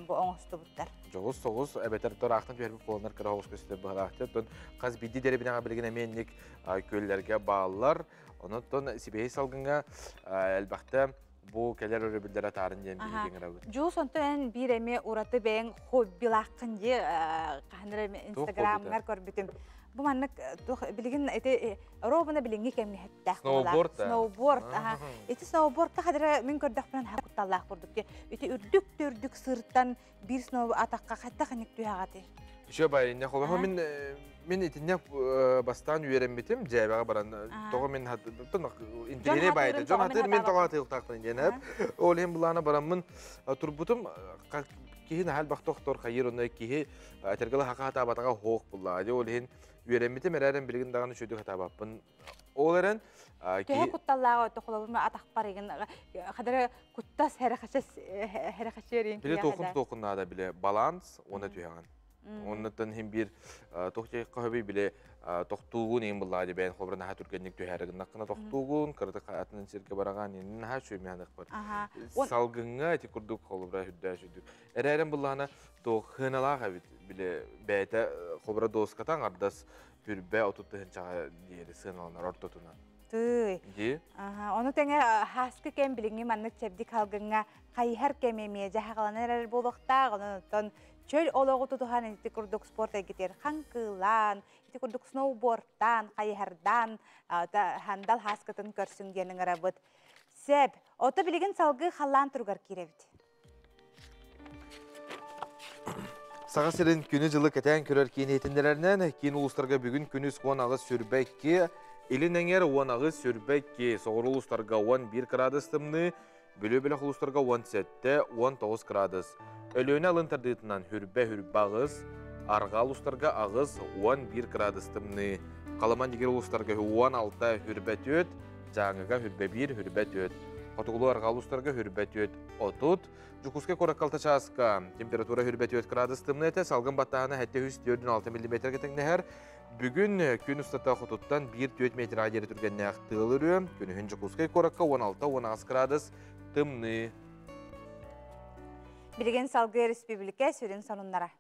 бу оҥостубуттар. Дьоҕус соҕус эбэтэр тураахтан түһэрбит буоланнар кыра оҕус көстөр быһалаахтар. Оттон хас биирдии дэриэбинэҕэ билигин эмиэ күөллэргэ бааллар. Онон сибиэһэй салгыҥҥа элбэхтэ бу кэлэр өрөбүллэрэ таарын диэн биһиги ыҥырабыт. Дьулус, онтон эн биир эмиэ ураты бэйэҥ хоббилааххын дии, хаһан эрэ инстаграмҥар көрбүтүм. Бу маннык туох билигин ити ровно билиҥҥи кэмҥэ хэттээх. Сноуборд. Сноуборд. Ити сноубордка хадара мин көрдөхпүнэн ха кутталлаах курдук. Ити үрдүк үрдүк сыртан биир сноу атаққа хатта ханик түһәгати. Еще байыння холоһо мин итинне бастаан үөрэммитим дьээбэҕэ баран тоҕо мин интеллигент байды дьон хатыр мин тоҕо хатыылтаахпын диэн ол иһин булаана бараммын турбутум киһи наһал бахтохтор хайыр онно киһи этэргела хака хатаабатаҕа хоох буллаа ол иһин үөрэммитим эрээрин билигин даҕаны үчүгэй хатаабаппын ол эрэн. Төһө кутталлааҕа тохолобума атахпар игин хадара куттас херехачерин. Биле тоқун тоқун наада, биле баланс оны түһәгән. Оннуттан хим бир тохтей кахаби биле тохтуугун ең булла бәйн хобра наха түргенник түһәрегин накына тохтуугун кырды атын сирге бараган наха шөймәнек бар. Салгынга эти курдук холбра хүддә шүдүк. Эрәрен буллана то хыналага бит биле бәйтә хобра доскатан ардас хүрбә отутты хынчага диери сыналар ортотуна. Тый. Ди. Оны тэҥэ хаскы кэм билиҥҥи маннык чэбдик халгыҥҥа хайыһар кэмэ жаһагаланар эрэр буолуохтаах, онон чөл олоҕу тутуһан ити курдук спорт эйгэтигэр хаҥкылаан, ити курдук сноубордтаан, хайыһардаан хандал хаскытын көрсүҥ диэн ыҥырабыт. Сөп, ото билигин салгыы халлаан туругар киирэбит. Саха сирин күнү-дьылы кэтээн көрөр киин иһитиннэрэринэн, киин улуустарга бүгүн күнүс 18-22, илин эҥэр 18-22, соҕуруу улуустарга 11 градус тымныы, Бүлүү бөлөх улуустарга 17-19 градус. Өлүөнэ алын тардыытынан хүрбэ 8, арҕаа улуустарга 8-11 градус тымныы. Халыма Индигир улуустарга 16 хүрбэ 4, Дьааҥыга хүрбэ 1 хүрбэ 4. Хотугулуу арҕаа улуустарга хүрбэ 4 30. Дьокуускай куоракка 6 чааска температура хүрбэ 4 градус тымныы этэ, салгын баттааһына 746 миллиметрге тэҥнэһэр. Бүгүн күн устата хотуттан 1-4 метр диэри түргэннээх тыал үрүө, күнүһүн Дьокуускай куоракка 16-18 градус тымныы. Билигин салгыы республика сүрүн сонуннара.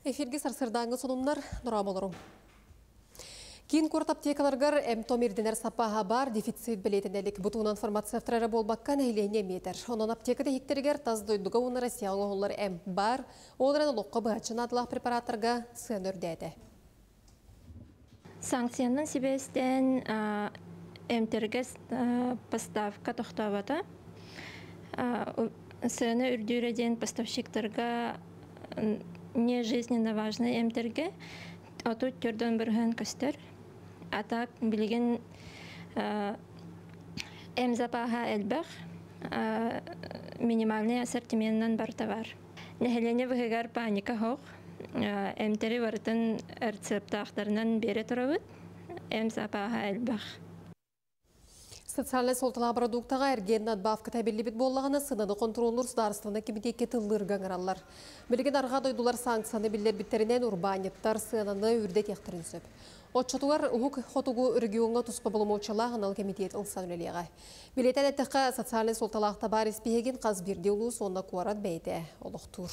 Эфирге сарсырдаңы сонуннар нұра. Киин куорат аптекаларыгар эм-том ирдэнэр саппааһа баар, дефицит бэлиэтэнэ илик. Бу туһунан фармацевтар эрэ буолбакка нэһилиэнньэ эмиэ этэр. Онон аптека тиһиктэригэр тас дойдуга уонна Россияҕа оҥоһуллар эмп баар, ол эрэн олоххо быһаччы наадалаах препараттарга сыана үрдээтэ. Санкциянан сибээстээн эмтэргэ поставка тохтообото. Сыана үрдүүрэ диэн поставщиктарга не жизненно важный эмтэргэ 34% көстөр. А так билигин эм запаһа элбэх, минимальный ассортиментынан барыта бар. Нэһилиэнньэ быһыгар паника суох. Эмтэри барытын рецептаахтарынан биэрэ турабыт. Эм запаһа элбэх. Социальнай суолталаах продуктаҕа эргиэн надбавката эбиллибит буоллаҕына, сыананы хонтуруоллуур судаарыстыбаннай кэмитиэккэ тыллыырга ыҥыраллар. Билигин арҕаа дойдулар санкцияны биллэрбиттэринэн урбаанньыттар сыананы үрдэтиэхтэрин сөп. Оччотугар Уһук Хотугу региоҥҥа туспа боломуочуйалаах анал кэмитиэт ылсан үлэлиэҕэ. Билиэтэн эттэххэ, социальнай суолталаах табаар испииһэгин хас биирдии улуус уонна куорат бэйэтэ олохтуур.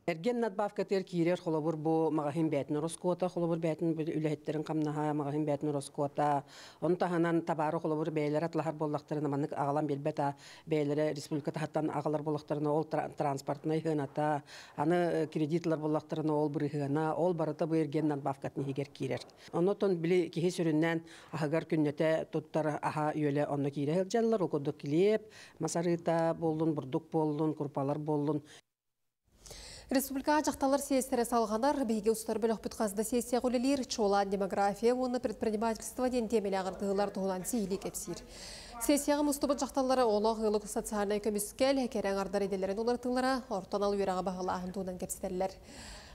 Эргиэн надбавкатыгар киирэр холобур бу маҕаһыын бээтин ороскуота, холобур бээтин үлэһиттэрин хамнаһа, маҕаһыын бээтин ороскуота. Ону таһынан табаары холобур бэйэлэрэ атлаһар буоллахтарына маннык аҕалан биэрбэт бэйэлэрэ республика таһыттан аҕалар буоллахтарына ол транспортнай сыаната, аны кредит ылар буоллахтарына ол бырыһыана, ол барыта бу эргиэн надбавкатын иһигэр киирэр. Оннотон били киһи сүрүннээн аһыгар күннэтэ туттар аһа үөлэ онно киирэ сылдьаллар. Ол курдук килиэп, мас арыыта буоллун, бурдук буоллун, курпалар буоллун. Республикаҕа дьахталлар сиэстэрэ салҕанар, биһиги устар бөлөхпүт хас да сессияҕа үлэлиир, чуолаан демография уонна предпринимательство диэн тиэмэлээх ырытыһыылар туһунан сиһилии кэпсиир. Сессияҕа мустубут дьахталлары олох ыалык социальнай көмүскэл, кэрэ аҥардар идэлэрин уларытыылара, орто анал үөрэҕи баһылааһын туһунан кэпсэтэллэр.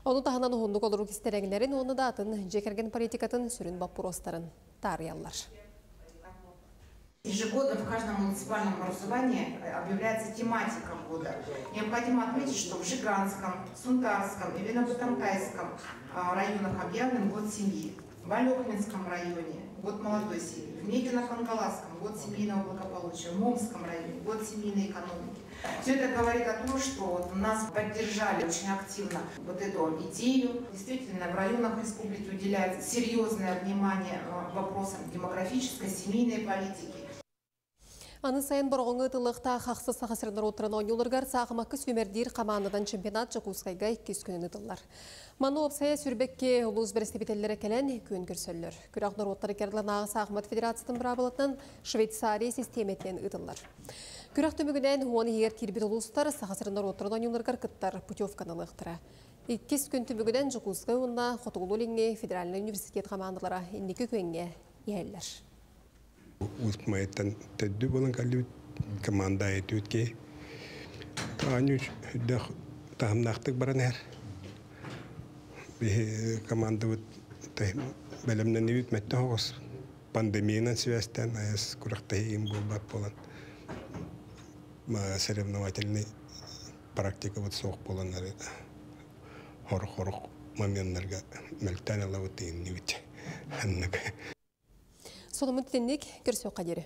Ону таһынан уһуннук олоруу кистэлэҥнэрин уонна да атын дьиэ кэргэн политикатын сүрүн боппуруостарын таарыйаллар. Ежегодно в каждом муниципальном образовании объявляется тематика года. Необходимо отметить, что в Жиганском, Сунтарском и Виногутантайском районах объявлен год семьи. В Алекминском районе год молодой семьи, в Мегино-Кангаласском год семейного благополучия, в Момском районе год семейной экономики. Все это говорит о том, что вот нас поддержали очень активно вот эту идею. Действительно, в районах республики уделяется серьезное внимание вопросам демографической, семейной политики. Аны сайын Бороҕоҥҥо ыытыллыахтаах ахсыс Саха сирин норуоттарын оонньууларыгар саахымакка сүүмэрдиир хамаандадан чемпионат Дьокуускайга иккис күнүн ыытыллар. Манна уопсайа сүүрбэкки улуус бэрэстэбиитэллэрэ кэлэн күөн көрсөллөр. Күрэх норуоттары икки саахымат федерациятын быраабылатынан Швейцария систиэмэтинэн ыытыллар. Күрэх түмүгүнэн 10 иһигэр киирбит улуустар Саха сирин норуоттарын оонньууларыгар кыттар путевканы ылыахтара. Иккис күн түмүгүнэн Дьокуускай уонна Хотугулуу-Илиҥҥи федеральнай университет хамаандалара инники күөҥҥэ иһэллэр. Уус-Майаттан төрдү буолан кэллибит команда этүүт ки. Таанньу үрдэх таһымнаахтык баран иһэр. Биһи командабыт бэлэмнэнибит мөттө оҕус пандемиянан сибээстээн айас күрэхтэһиим буолбат буолан соревновательный практикабыт суох буолан хорох-хорох моменнарга мөлтөөн ылабыт иннибит ханнык. Соломун титинник көрсүөххэ диэри.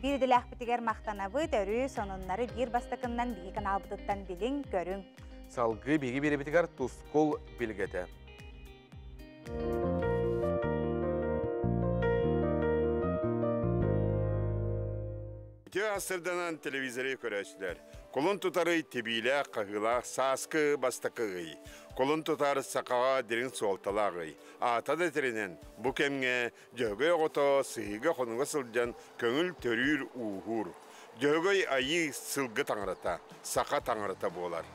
Биир идэлээхпитигэр махтанабыт, өрүү сонуннары биир бастакыннан биһиги каналбытыттан билиҥ, көрүҥ. Салгыы биһиги биэрэбитигэр Тускул билгэтэ. Үтүө сарсыарданан телевизоры көрөөччүлэр. Кулун тутар ый тибиилээх, хаһыылаах сааскы бастакы ый. Кулун тутар сахаҕа дириҥ суолталаах ый. Аата да этэринэн, бу кэмҥэ Дьөһөгөй оҕото сыһыыга-хонуга сылдьан көҥүл төрүүр-ууһуур. Дьөһөгөй айыы сылгы таҥарата, саха таҥарата буолар.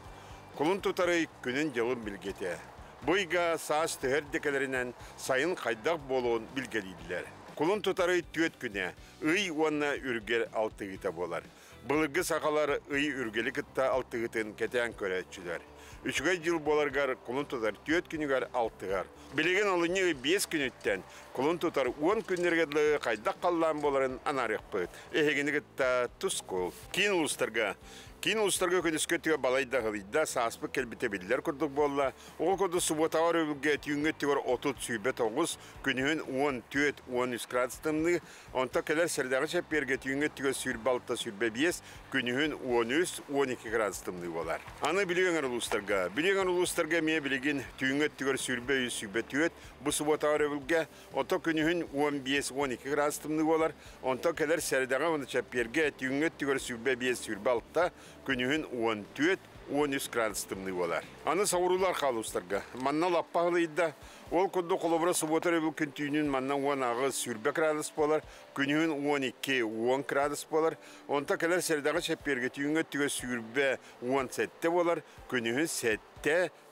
Кулун тутар ый күнүн-дьылын билгэтэ. Бу ыйга саас түһэр дэкэлэринэн сайын хайдах буолуон билгэлииллэр. Кулун тутар ый түөрт күнэ, ый уонна үргэл алтыһыыта буолар. Былыргы сахалар ый үргэли кытта алтыһыытын кэтээн көрөөччүлэр. Үчүгэй дьыл буоларыгар кулун тутар түөрт күнүгэр алтыһар. Билигин олунньу ый биэс күнүттэн кулун тутар 10 күннэргэ дылы хайдах халлаан буоларын анаарыахпыт. Эһигини кытта Тускул. Киин улуустарга Киин улуустарга күнүскү өттүгэр балай да ыһылыйда, сааспыт кэлбитэ биллэр курдук буолла. Оҕо курдук субуотаҕа өрөбүлгэ түүҥҥү өттүгэр 30 29, күнүһүн 14 13 градус тымныы, онто кэлэр сэрэдэҕи чэппиэргэ түүҥҥү өттүгэр 26 25, күнүһүн 13 12 градус тымныы буолар. Аны Бүлүү өҥөр улуустарга. Бүлүү өҥөр улуустарга эмиэ билигин түүҥҥү өттүгэр 23 24, бу субуотаҕа өрөбүлгэ, ото күнүһүн 15 12 градус тымныы буолар, онто кэлэр сэрэдэҕи уонна чэппиэргэ түүҥҥү өттүгэр 25 26, күнүһүн 14 13 градус тымныы буолар. Аны соҕуруулар хаалустарга. Манна лаппа ыһылыйда. Ол курдук холобура субуота өрөбүл күн түүнүн манна 10 20 градус буолар, күнүһүн 12 10 градус буолар. Онто кэлэр сэрэдэҕи чэппиэргэ түүҥҥү өттүгэр 20 17 буолар, күнүһүн 7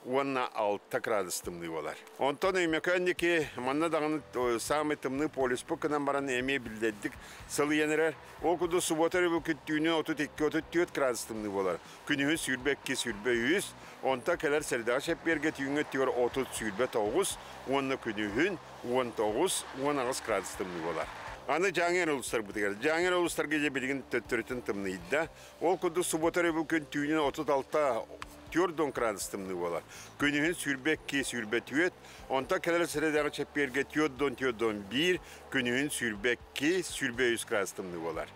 уонна 6 градус тымныы буолар. Онтон Өймөкөөн диэки манна даҕаны саамай тымныы полюспут гынан баран эмиэ биллэрдик сылыйан эрэр. Ол курдук субуота өрөбүл күн түүнүн 32-34 градус тымныы буолар. Күнүһүн 22 23, онто кэлэр сэрэдэҕи чэппиэргэ түүҥҥү өттүгэр 30 29 уонна күнүһүн 19 18 градус тымныы буолар. Аны Дьааҥы улуустарбытыгар. Дьааҥы улуустарга дьэ билигин төттөрүтүн тымныйда. Ол курдук субуота өрөбүл күн түүнүн 36 4 градус тымныы буолар. Күнүһүн 22 24, онто кэлэр сэрэдэҕи чэппиэргэ 4 4 1, күнүһүн 22 23 градус тымныы буолар.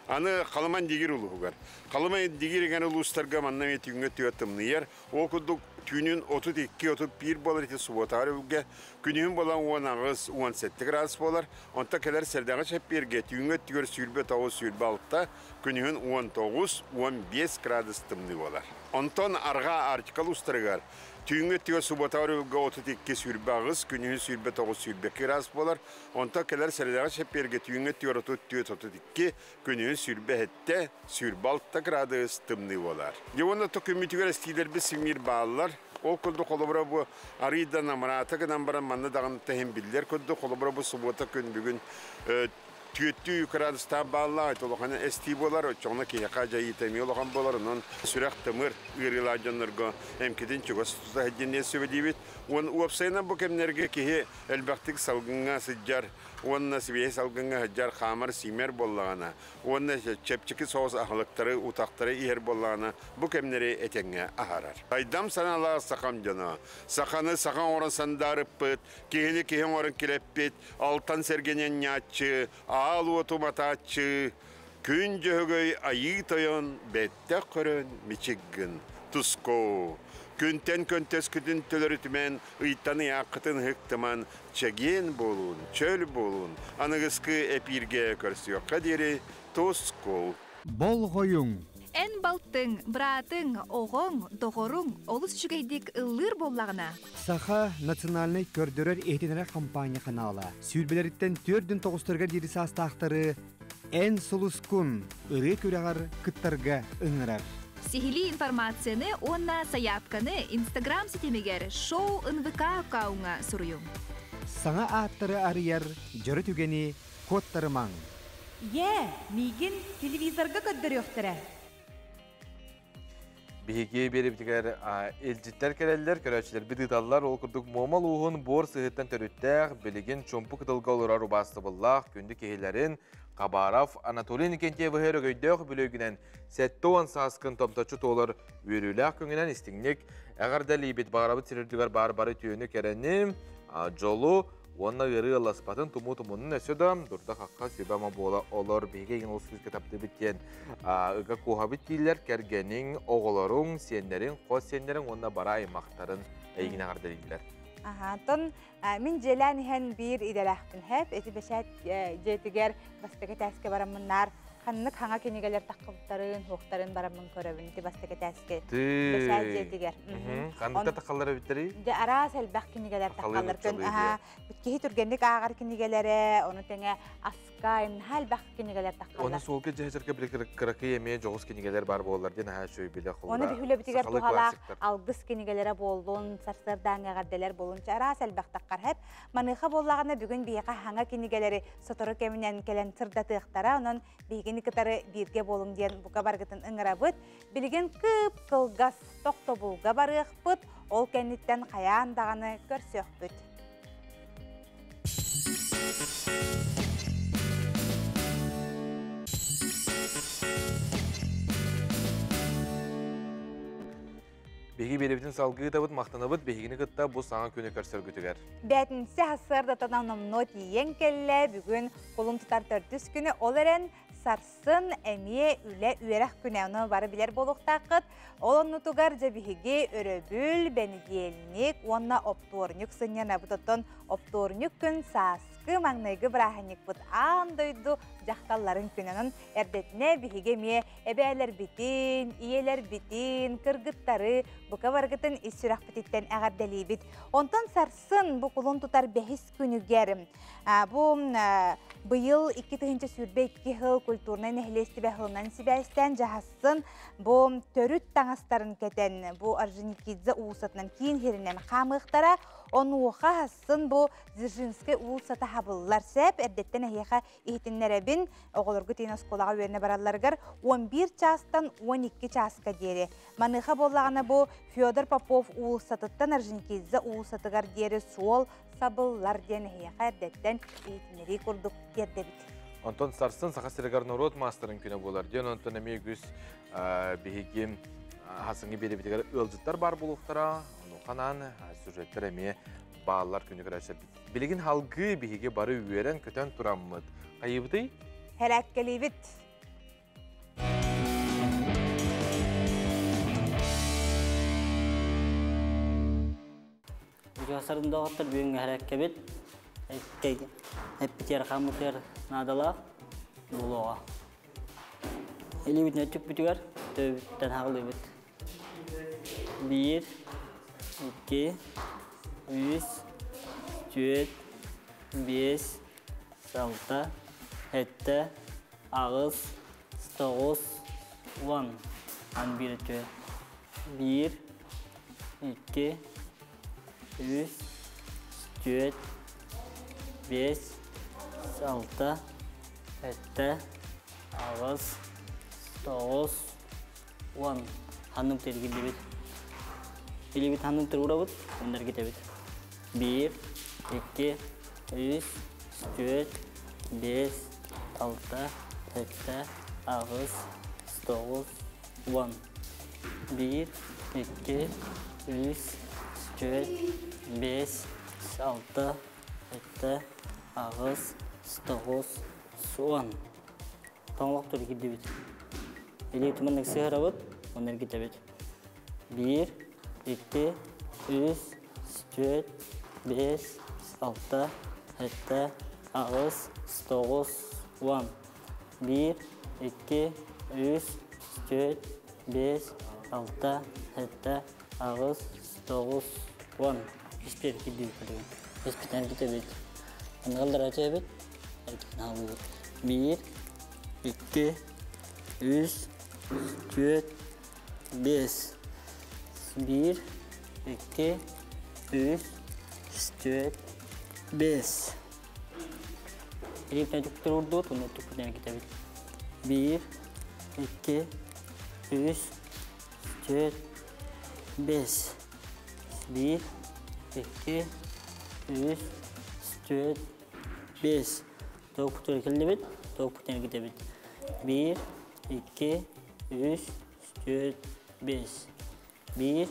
Аны Халыма Индигир улууһугар. Халыма Индигир эгэн улуустарга манна эмиэ түүҥҥэ өттүгэр тымныйар. Ол курдук түүнүн 32-31 буолар ити субуотаҕар өлгө, күнүһүн буолан 18-17 градус буолар. Онтон кэлэр сэрдэҕэ чэппиэргэ түүҥҥэ өттүгэр 29-26, күнүһүн 19-15 градус тымныы буолар. Онтон арҕаа Арктика улуустарыгар түүҥҥү өттүгэр субуотаҕар өлгө 32-28, күнүһүн 29-22 градус буолар. Онтон кэлэр сэрэдэҕэ чэппиэргэ түүҥҥү өттүгэр 34-32, күнүһүн 27, 26 градус тымныы буолар. Дьэ уонна күммүтүгэр эстиилэрбит симиир бааллар. Ол курдук холобура бу арыый да намыраата гынан баран манна даҕаны тэһин биллэр курдук холобура бу субуота күн бүгүн түөттүү градустаах бааллаах улахан эстии буолар, оччоҕуна киһиэхэ дьайыыта эмиэ улахан буолар, онон сүрэх-тымыр ыарыылаах дьоннорго эмкитин чугас тута сылдьын диэн сүбэлиибит. Уон уопсайынан бу кэмнэргэ киһи элбэхтик салгыҥҥа сылдьар уонна сибиэһэй салгыҥҥа сылдьар хаамар-сиимэр буоллаҕына уонна чэпчэки соҕус аһылыктары, утахтары иһэр буоллаҕына бу кэмнэри этэҥҥэ аһарар. Сайдам санаалаах сахам дьоно, саханы саха оҥорон сандаарыппыт, киһини киһи оҥорон килэппит, алтан сэргэнэн ньааччы, аал уоту матааччы, күн дьөһөгөй айыы тойон бэттэх көрөн мичик гын, тускоо. Күнтэн көнтөскүтүн төлөрүтүмэн, ыйтан ыйааххытын ыһыктыман, чэгиэн буолуун, чөл буолуун, аныгыскы эпииргэ көрсүөххэ диэри тускул. Болҕойуҥ! Эн балтыҥ, быраатыҥ, оҕоҥ, доҕоруҥ олус үчүгэйдик ыллыыр буоллаҕына. Саха национальнай көрдөрөр-иһитиннэрэр хампаанньа ханаала сүүрбэлэриттэн түөрдүн тоҕустарыгар диэри саастаахтары Эн сулускун ырыа күрэҕэр кыттарга ыҥырар. Сиһилии информацияны уонна сайаапканы Инстаграм ситимигэр Шоу НВК аккауҥҥа суруйуҥ. Саҥа ааттары арыйар дьоро түгэни куоттарымаҥ. Ийээ, миигин телевизорга көрдөрүөхтэрэ. Биһиги биэрибитигэр илдьиттэр кэлэллэр, көрөөччүлэрбит ыыталлар. Ол курдук Муома улууһун буор сыһыттан төрүттээх, билигин чумпу кытылга олорор убаастабыллаах күндү киһилэрин Хабаров Анатолий Никентьевиһы өрөгөйдөөх үбүлүөйгүнэн 70 сааскын томточчу туолар үөрүүлээх күҥүнэн истиҥник эҕэрдэлиибит. Баҕарабыт сир үрдүгэр баар бары үтүөнү кэрэни, дьолу, Уонна ыарыы ылласпатын тумуу-тумунун өссө да дурда-хахха сүбэ-ама буола олор биһиги эйигин олус күүскэ таптыыбыт диэн ыга куоһабыт дииллэр кэргэниҥ, оҕолоруҥ, сиэннэриҥ, хос сиэннэриҥ уонна бара аймахтарын эйигин эҕэрдэлииллэр. Аха, мин дьиэлээн иһэн биир идэлээхпин хэп, эти бэчээт дьиэтигэр бастакы этээскэ бараммыннаар ханнык хаҥа кинигэлэр таххыбыттарын, хуохтарын бараммын көрөбүн ити бастакы этээскэ бэчээт дьиэтигэр. Ханныктар таххаллар эбиттэрий? Дьэ араас элбэх кинигэлэр таххаллар. Киһи түргэнник ааҕар кинигэлэрэ, ону тэҥэ аска, наһаа элбэх кинигэлэр таххаллар. Оны суолга дьэһэсэргэ били кыракый эмиэ дьоҕус кинигэлэр бар буоллар диэн наһаа үчүгэй билэ Оны биһүлэбитигэр туһалаах алгыс кинигэлэрэ буоллун, сарсыардааҥҥы эҕэрдэлэр буоллун, араас элбэх таххар хэп. Маныаха буоллаҕына бүгүн биһиэхэ хаҥа кинигэлэри сотору кэминэн кэлэн сырдатыахтара. Онон биһигини кытары бииргэ буолуҥ диэн бука баргытын ыҥырабыт. Билигин кып-кылгас тохтобулга барыахпыт, ол кэнниттэн хайаан даҕаны көрсүөхпүт. Биһиги биэрэбитин салгыы ыытабыт, махтанабыт биһигини кытта бу саҥа күнү көрсөргүтүгэр. Бээтинсэ сарсыардатынан номнуо тиийэн кэллэ. Бүгүн кулун тутар төрдүс күнү, ол эрэн сарсын эмиэ үлэ үөрэх күнэ. Ону бары билэр буолуохтааххыт. Ол оннутугар дьэ биһиги өрөбүл, бэнидиэлник уонна оптуорунньук сынньанабыт. Оттон оптуорунньук күн сааскы маҥнайгы бырааһынньыкпыт аан дойду дьахталларын күнэ. Онон эрдэтинэ биһиги эмиэ эбээлэрбитин, ийэлэрбитин, кыргыттары бука барыгытын ис сүрэхпититтэн эҕэрдэлиибит. Онтон сарсын бу кулун тутар бэһис күнүгэр бу быйыл 2022 сыл культурнай нэһилиэстибэ сылынан сибээстээн дьаһассын бу төрүт таҥастарын кэтэн бу Орджоникидзе уулуссатынан киин сиринэн хаамыахтара. Онуоха сарсын бу Дзержинскэй уулуссата хабыллар сэп эрдэттэн эһиэхэ иһитиннэрэбин оҕолорго тиин оскуолаҕа үөрэнэ баралларыгар 11 чаастан 12 чааска диэри. Маныаха буоллаҕына бу Федор Попов уулуссатыттан Орджоникидзе уулуссатыгар диэри суол сабыллар диэн эһиэхэ эрдэттэн иһитиннэрии курдук тиэрдэбит. Онтон сарсын Саха сиригэр норуот маастарын күнэ буолар диэн онтон эмиэ үгүс биһиги хасыҥҥы биэрэбитигэр ыалдьыттар баар буолуохтара. Онуоха сюжеттэр эмиэ бааллар күнү көрөөччүлэрбит. Билигин халгыы биһиги бары үөрэн-көтөн тураммыт. Хайыбытый? Һэлээккэлиибит. Үтүө доҕоттор, бүгүҥҥү һэрэккэбит эппитиэр хааммытыгар наадалаах буолуоҕа. Илиибитин өттүкпүтүгэр төбөбүттэн хаҕылыыбыт. Биир, икки, үс, түөрт, биэс, алта, сэттэ, аҕыс, тоҕус, уон. Ан биир өттүгэр. Биир, икки, үс, түөрт, биэс, алта, сэттэ, аҕыс, тоҕус, уон. Ханнык тергиллибит. Илибит ханнык турурабыт, өннөргүтэбит. Биир, икки, үс, түөрт, биэс, алта, сэттэ, аҕыс, тоҕус, уон. Биир, икки, үс, түөрт, биэс, алта, сэттэ, аҕыс, тоҕус, уон. Тоҥолох кирдибит. Илии туманнык сыһарабыт, онно эргитэбит. Биир, икки, үс, түөрт, биэс, алта, сэттэ, аҕыс, тоҕус, уон. Биир, икки, үс, түөрт, биэс, алта, сэттэ, аҕыс, тоҕус, уон. Испиэр кирдибит билигин. Испитин эргитэбит. Анныгаллара өтөбүт, эргитин хаалыыбыт. Биир, икки, үс, түөрт, биэс. Биир, икки, үс, түөрт, биэс. Илиибитин түктөр урдуут, уонна түкпүтүн эргитэбит. Биир, икки, үс, түөрт, биэс. Биир, икки, үс, түөрт, биэс. Тоҕуппутугар кэллибит, тоҕуппутун эргитэбит. Биир, икки, үс, түөрт, биэс. Биир,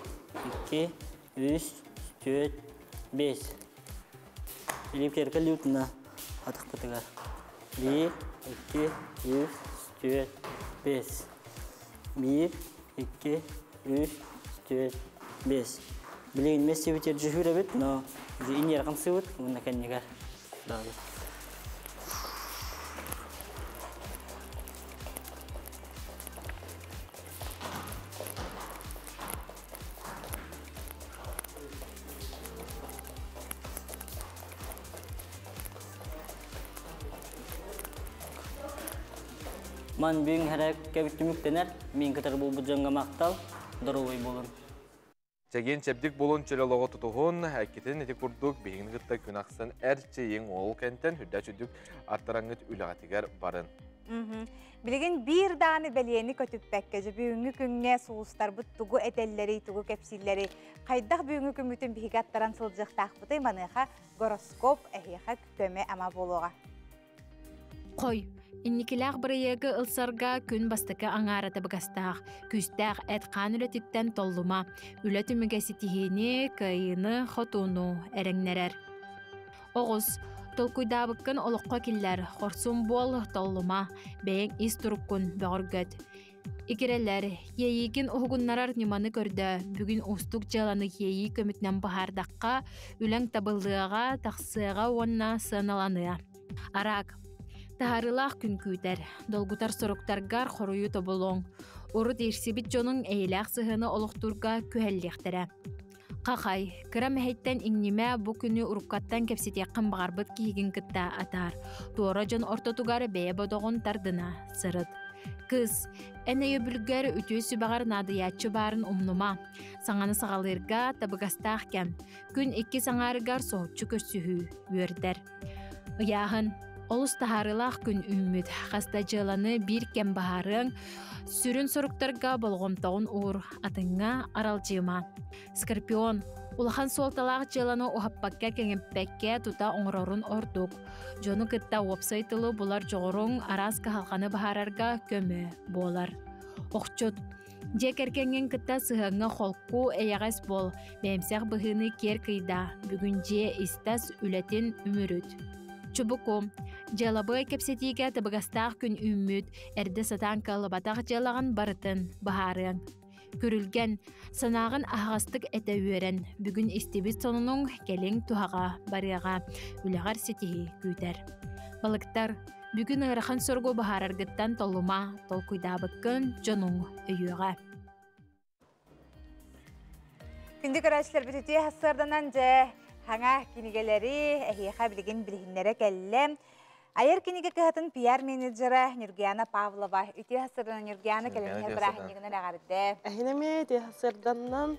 икки, үс, түөрт, биэс. Илиибитигэр кэллибит мына атахпытыгар. Биир, икки, үс, түөрт, биэс. Биир, икки, үс, түөрт, биэс. Билигин мессибитигэр дьүһүүрэбит, но иннигэр хамсыыбыт, уонна кэннигэр даҕабыт. Ман бүгүн хэрэг түмүктэнэр, мин кытары булбут дьоҥҥо махтал, доруобай буолун. Чэгиэн чэбдик буолун чөл олоҕу тутуһун, эккитин ити курдук биһигини кытта күн ахсын эрчийиҥ ол кэнтэн үрдэ чүдүк аттараңҥыт үлэҕитигэр барын. Билигин биир даҕаны бэлиэни көтүппэккэ, дьэ бүгүҥҥү күҥҥэ сулустарбыт тугу этэллэрий, тугу кэпсииллэрий, хайдах бүгүҥҥү күммүтүн биһиги аттаран сылдьыахтаахпытый, маныаха гороскоп эһиэхэ көмө-ама буолуоҕа. Хой, инникилээх бырайыагы ылсарга күн бастакы аҥаара табыгастаах, күүстээх эт-хаан үлэтиттэн толлума, үлэ түмүгэ ситиһиини, кыайыыны, хотууну эрэҥнэрэр. Оҕус, толкуйдаабыккын олоххо киллэр, хорсун буол, толлума, бэйэҥ ис туруккун бөҕөргөт. Игирэлэр, иэйиигин уһугуннарар ньыманы көрдөө, бүгүн уустук дьыаланы иэйии көмөтүнэн быһаардахха, үлэҥ табыллыаҕа, тахсыаҕа уонна сыаналаныа. Араак. Таһаарыылаах күн күүтэр. Долгутар соруктаргар хоруйу тобулуоҥ. Урут иирсибит дьонуҥ эйэлээх сыһыаны олохтуурга күһэллиэхтэрэ. Хахай, кыра мэһэйтэн иҥнимэ бу күнү уруккаттан кэпсэтиэххин баҕарбыт киһигин кытта атаар. Туора дьон ортотугар бэйэ бодоҕун тардына сырыт. Кыс, эн өйөбүлгэр үтүө сүбэҕэр наадыйааччы баарын умнума. Саҥаны саҕалыырга табыгастаах кэм. Күн иккис аҥаарыгар соһуччу көрсүһүү үөрдэр. Ыйааһын. Олус таһаарыылаах күн үүммүт. Хас да дьыаланы биир кэм баһаарыаҥ, сүрүн соруктарга болҕомтоҕун уур, атыҥҥа аралдьыйыма. Скорпион. Улахан суолталаах дьыаланы уһаппакка-кэҥэппэккэ тута оҥорорун ордук. Дьону кытта уопсай тылы булар дьоҕуруҥ араас кыһалҕаны быһаарарга көмө буолар. Охчут. Дьиэ кэргэҥҥин кытта сыһыаҥҥа холку, эйэҕэс буол, бэйэмсэх быһыыны киэр кыйдаа, бүгүн дьиэ ис-тас үлэтин үмүрүт. Чубуку. Дьыалабыай кэпсэтиигэ табыгастаах күн үүммүт, эрдэ сатаан кыаллыбатах дьыалаҕын барытын быһаарыаҥ. Күрүлгэн, санааҕын аһаҕастык этэ үөрэн, бүгүн истибит сонунуҥ кэлиҥ туһаҕа барыаҕа, үлэҕэр ситиһии күүтэр. Балыктар, бүгүн ыарахан соругу быһаараргыттан толлума, толкуйдаабыккын дьонуҥ өйүөҕэ. Күндү көрөөччүлэрбит үтүө сарсыарданан дьэ хаҥа кинигэлэри эһиэхэ билигин билиһиннэрэ кэллэ. Айар кинигэ кыһатын пиар-менеджера Нюргиана Павлова. Үтүө сарсыарданан Нюргиана кэлэн иһэр бырааһынньыгынан эҕэрдэ. Эһинэми үтүө сарсыарданан.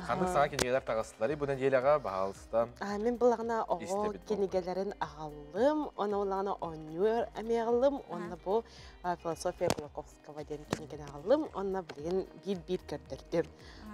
Ханнык саҥа кинигэлэр таҕыстылар бу нэдиэлэҕэ баһаалыста. Мин былаҕына оҕо кинигэлэрин аҕаллым, оны былаҕына оонньуур эмиэ аҕаллым, уонна бу философия Кулаковского диэн кинигэни аҕаллым, уонна билигин биир-биир көрдөрдүм.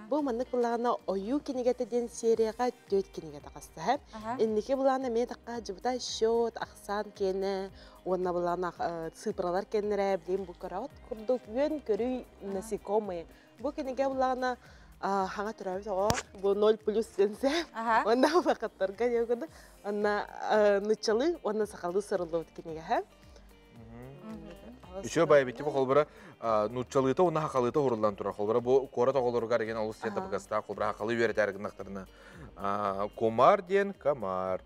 Бу маннык былаана ойуу кинигэтэ диэн серияҕа түөрт кинигэ таҕыста. Инники былаана эмиэ тахха дьыбыта счет, ахсаан киэнэ уонна былаана цифралар кэннэрэ билим бу көрөҕүт курдук үөн көрүй насекомые. Бу кинигэ былаана хаҥа төрөөбүт оҕо бу 0 плюс сенсе уонна бакаттарга диэн курдук онно нуччалыы уонна сахалыы суруллубут кинигэ. Үчүгэй баайы бити бу холбура нууччалыыта уонна хахалыыта уһуруллан турар. Холбура бу куорат оҕолоругар деген олус диэн табыгастаах холбура хахалы үөрэтээр гыннахтарына кумар диэн комар,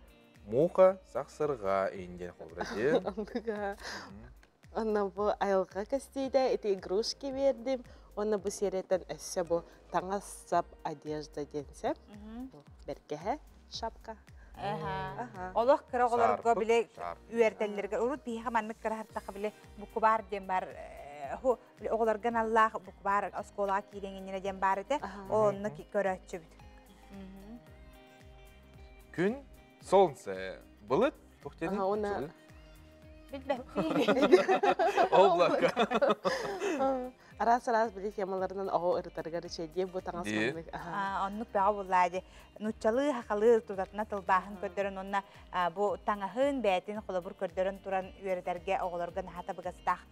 муха сахсырҕа ин диэн холбура диэн. Онно бу айылҕа кэстиитэ ити игрушки биэрдим. Уонна бу сериятан өссө бу таҥас-сап одежда диэн сөп. Бэргэһэ шапка. Олох кыра оҕолорго бile үөрдэллэргэ урут биһиэхэ маннык кыраһартаха бile букубаар диэн бар оҕолорго аналлаах букубаар оскуолаҕа киириэҥ иннинэ диэн баар этэ. Онно көрөөччүбүт. Күн, солнце, былыт, туох диэний? Уонна Билбэппин. Облако. Араас-араас били темаларынан оҕо ырытарыгар үчэйдиэ бу таҥас маннык. Оннук бөҕө буллаа дии. Нууччалыы, хахалыы тутатына тылбааһын көрдөрөн уонна бу таҥаһын, бэйэтин холобур көрдөрөн туран үөрэтэргэ оҕолорго наһаа табыгастаах.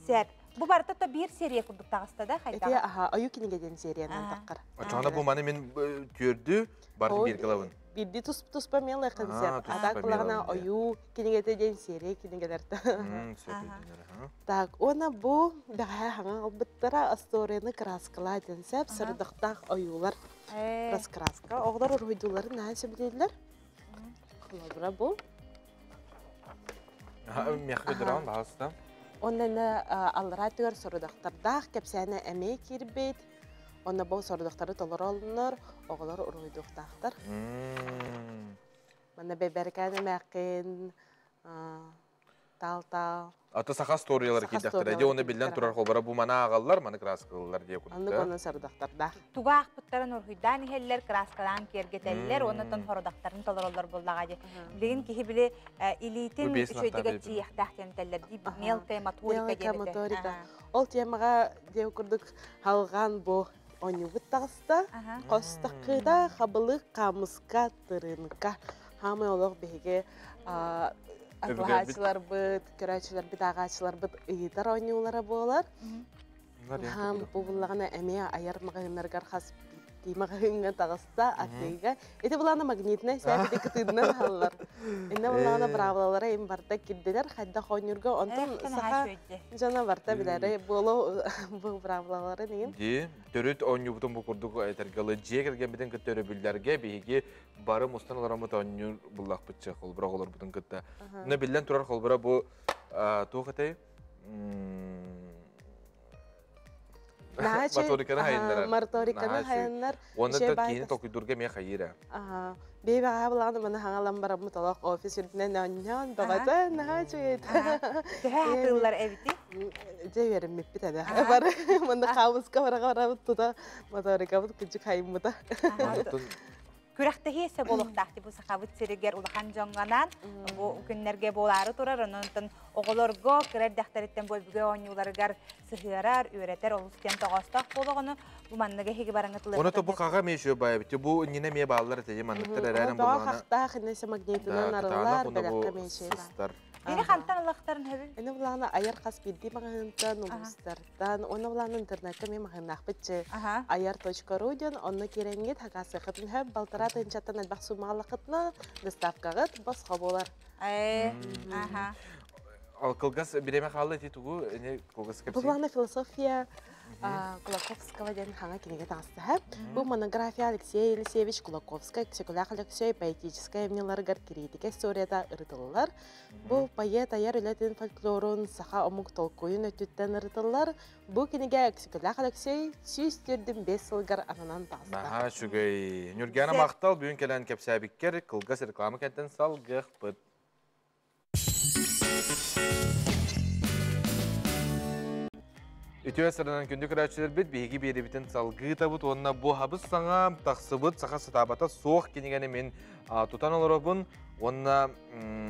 Сөп. Бу барыта то биир серия курдук таҕыста да хайдах? Ити аха ойуу кинигэ диэн сериянан таххар. Очоҕуна бу маны мин түөрдү барды бииргэ ылабын. Биирдии туспа мелый концерт. А так булаҕына ойуу кинигэтэ диэн серия кинигэлэртэ. Так, уонна бу бэҕэһээ хаҥа ылбыттара остуоруйаны краскалаа диэн сөп сырдыктаах ойуулар. Раскраска. Оҕолор уруһуйдууларын наһаа сөбүлүүллэр. Холобура бу. Миэхэ көдөрөҕүн баһаалыста. Онно аллараа түгэр сорудахтардаах кэпсээнэ эмиэ киирбит. Онно бу сорудахтары толороллор, оҕолор уруһуйдуохтаахтар. Манна бэбэркээн эмээххин таал-таал. Аты саха историялары киирдэхтэрэ. Дьэ уонна биллэн турар холбора бу мана ааҕаллар, маны краскалылар диye курдук. Оннук онно сорудахтардаах. Тугаахпыттарын уруһуйдаан иһэллэр, краскалаан киэргэтэллэр, уонна тон хородахтарын толороллор буллаҕа дии. Билигин киһи били илиитин үчүгэйдик эрчийиэхтээх диэн этэллэр дии. Мелкая моторика диэн моторика. Ол темаҕа диэн курдук халҕан бу оонньуубут таҕыста. Хостаххыта хабылык хаамыска тырыынка. Хаамай олох биһиги атылаһааччыларбыт, көрөөччүлэрбит, ааҕааччыларбыт ыйытар оонньуулара буолар. Хаам бу буллаҕына эмиэ айар маҕаһыыннарыгар хас биирдии маҕаһыыҥҥа таҕыста атыыга. Ити булаана магнитнай сээпити кытыытынан аһаллар. Инне буллаҕына быраабылалара им барда кирдилэр хайдах оонньуурга онтон саха дьоно барта билэри буолу бу быраабылаларын иһин. Ди төрүт оонньуубутун бу курдук этэргэ дьиэ кэргэммитин кытта өрөбүллэргэ биһиги бары мустан олороммут оонньуур буллахпытча холбура оҕолорбутун кытта. Но биллэн турар холбура бу туох этэй? Моториканы хайыннарар. Моториканы хайыннар. Уонна да киһини толкуйдуурга эмиэ хайыыр. Бэйбэҕэ былааны маны хаҥалан бараммыт олох офис үрдүнэн оонньоон баҕата наһаа үчүгэй. Төһө хатыыллар эбити? Дьэ үөрэммиппит эбэ. Бары манна хаабыска бараҕа барабыт тута моторикабыт күчүк хайыммыта. Күрэхтэһии эсэ буолуохтаах бу сахабыт сиригэр улахан дьоҥҥонаан бу күннэргэ буолаары турар онон оҕолорго кыра эрдэхтэриттэн бу өбүгэ оонньууларыгар сыһыарар, үөрэтэр олус диэн тоҕоостоох буолоҕуну бу манныга эһиги бараҥытылыахтар. Оны бу хаҕа эмиэ үчүгэй баайа бит. Бу иннинэ эмиэ бааллар этэ манныктар эрээрин буллаҕына. Хахтаах иннесе магнитынан арыллар бэлэххэ эмиэ үчүгэй. Били хантан ылахтарын хөбү? Эне булаана айар хас биирдии маҕаһыынтан, улуустартан, уонна булаана интернетка эмиэ маҕаһыыннаахпытчы ayar.ru диэн онно киирэҥҥит хакаасыаххытын хөп балтараа тыһыынчаттан элбэх суумаҕаллаххытына доставкаҕыт босхо буолар. Ал кылгас бириэмэ хаалла ити тугу эне кылгас кэпсии? Бу булаана философия Кулаковского диэн хаҥа кинигэ таҕыстаһа. Бу монография Алексей Елисеевич Кулаковскай Өксөкүлээх Өлөксөй поэтическай айымньыларыгар кириитикэ историята ырытыллар. Бу поэт айар үлэтин фольклорун саха омук толкуйун өттүттэн ырытыллар. Бу кинигэ Өксөкүлээх Өлөксөй 145 сылыгар ананан таҕыста. Наһаа үчүгэй. Ньургиана махтал бүгүн кэлэн кэпсээбиккэр кылгас реклама кэнтэн салгыахпыт. Үтүө сырынан күндү көрөөччүлэрбит биһиги биэрибитин салгыы табыт уонна бу хабыс саҥа тахсыбыт саха сатаабата суох кинигэни мин тутан олоробун уонна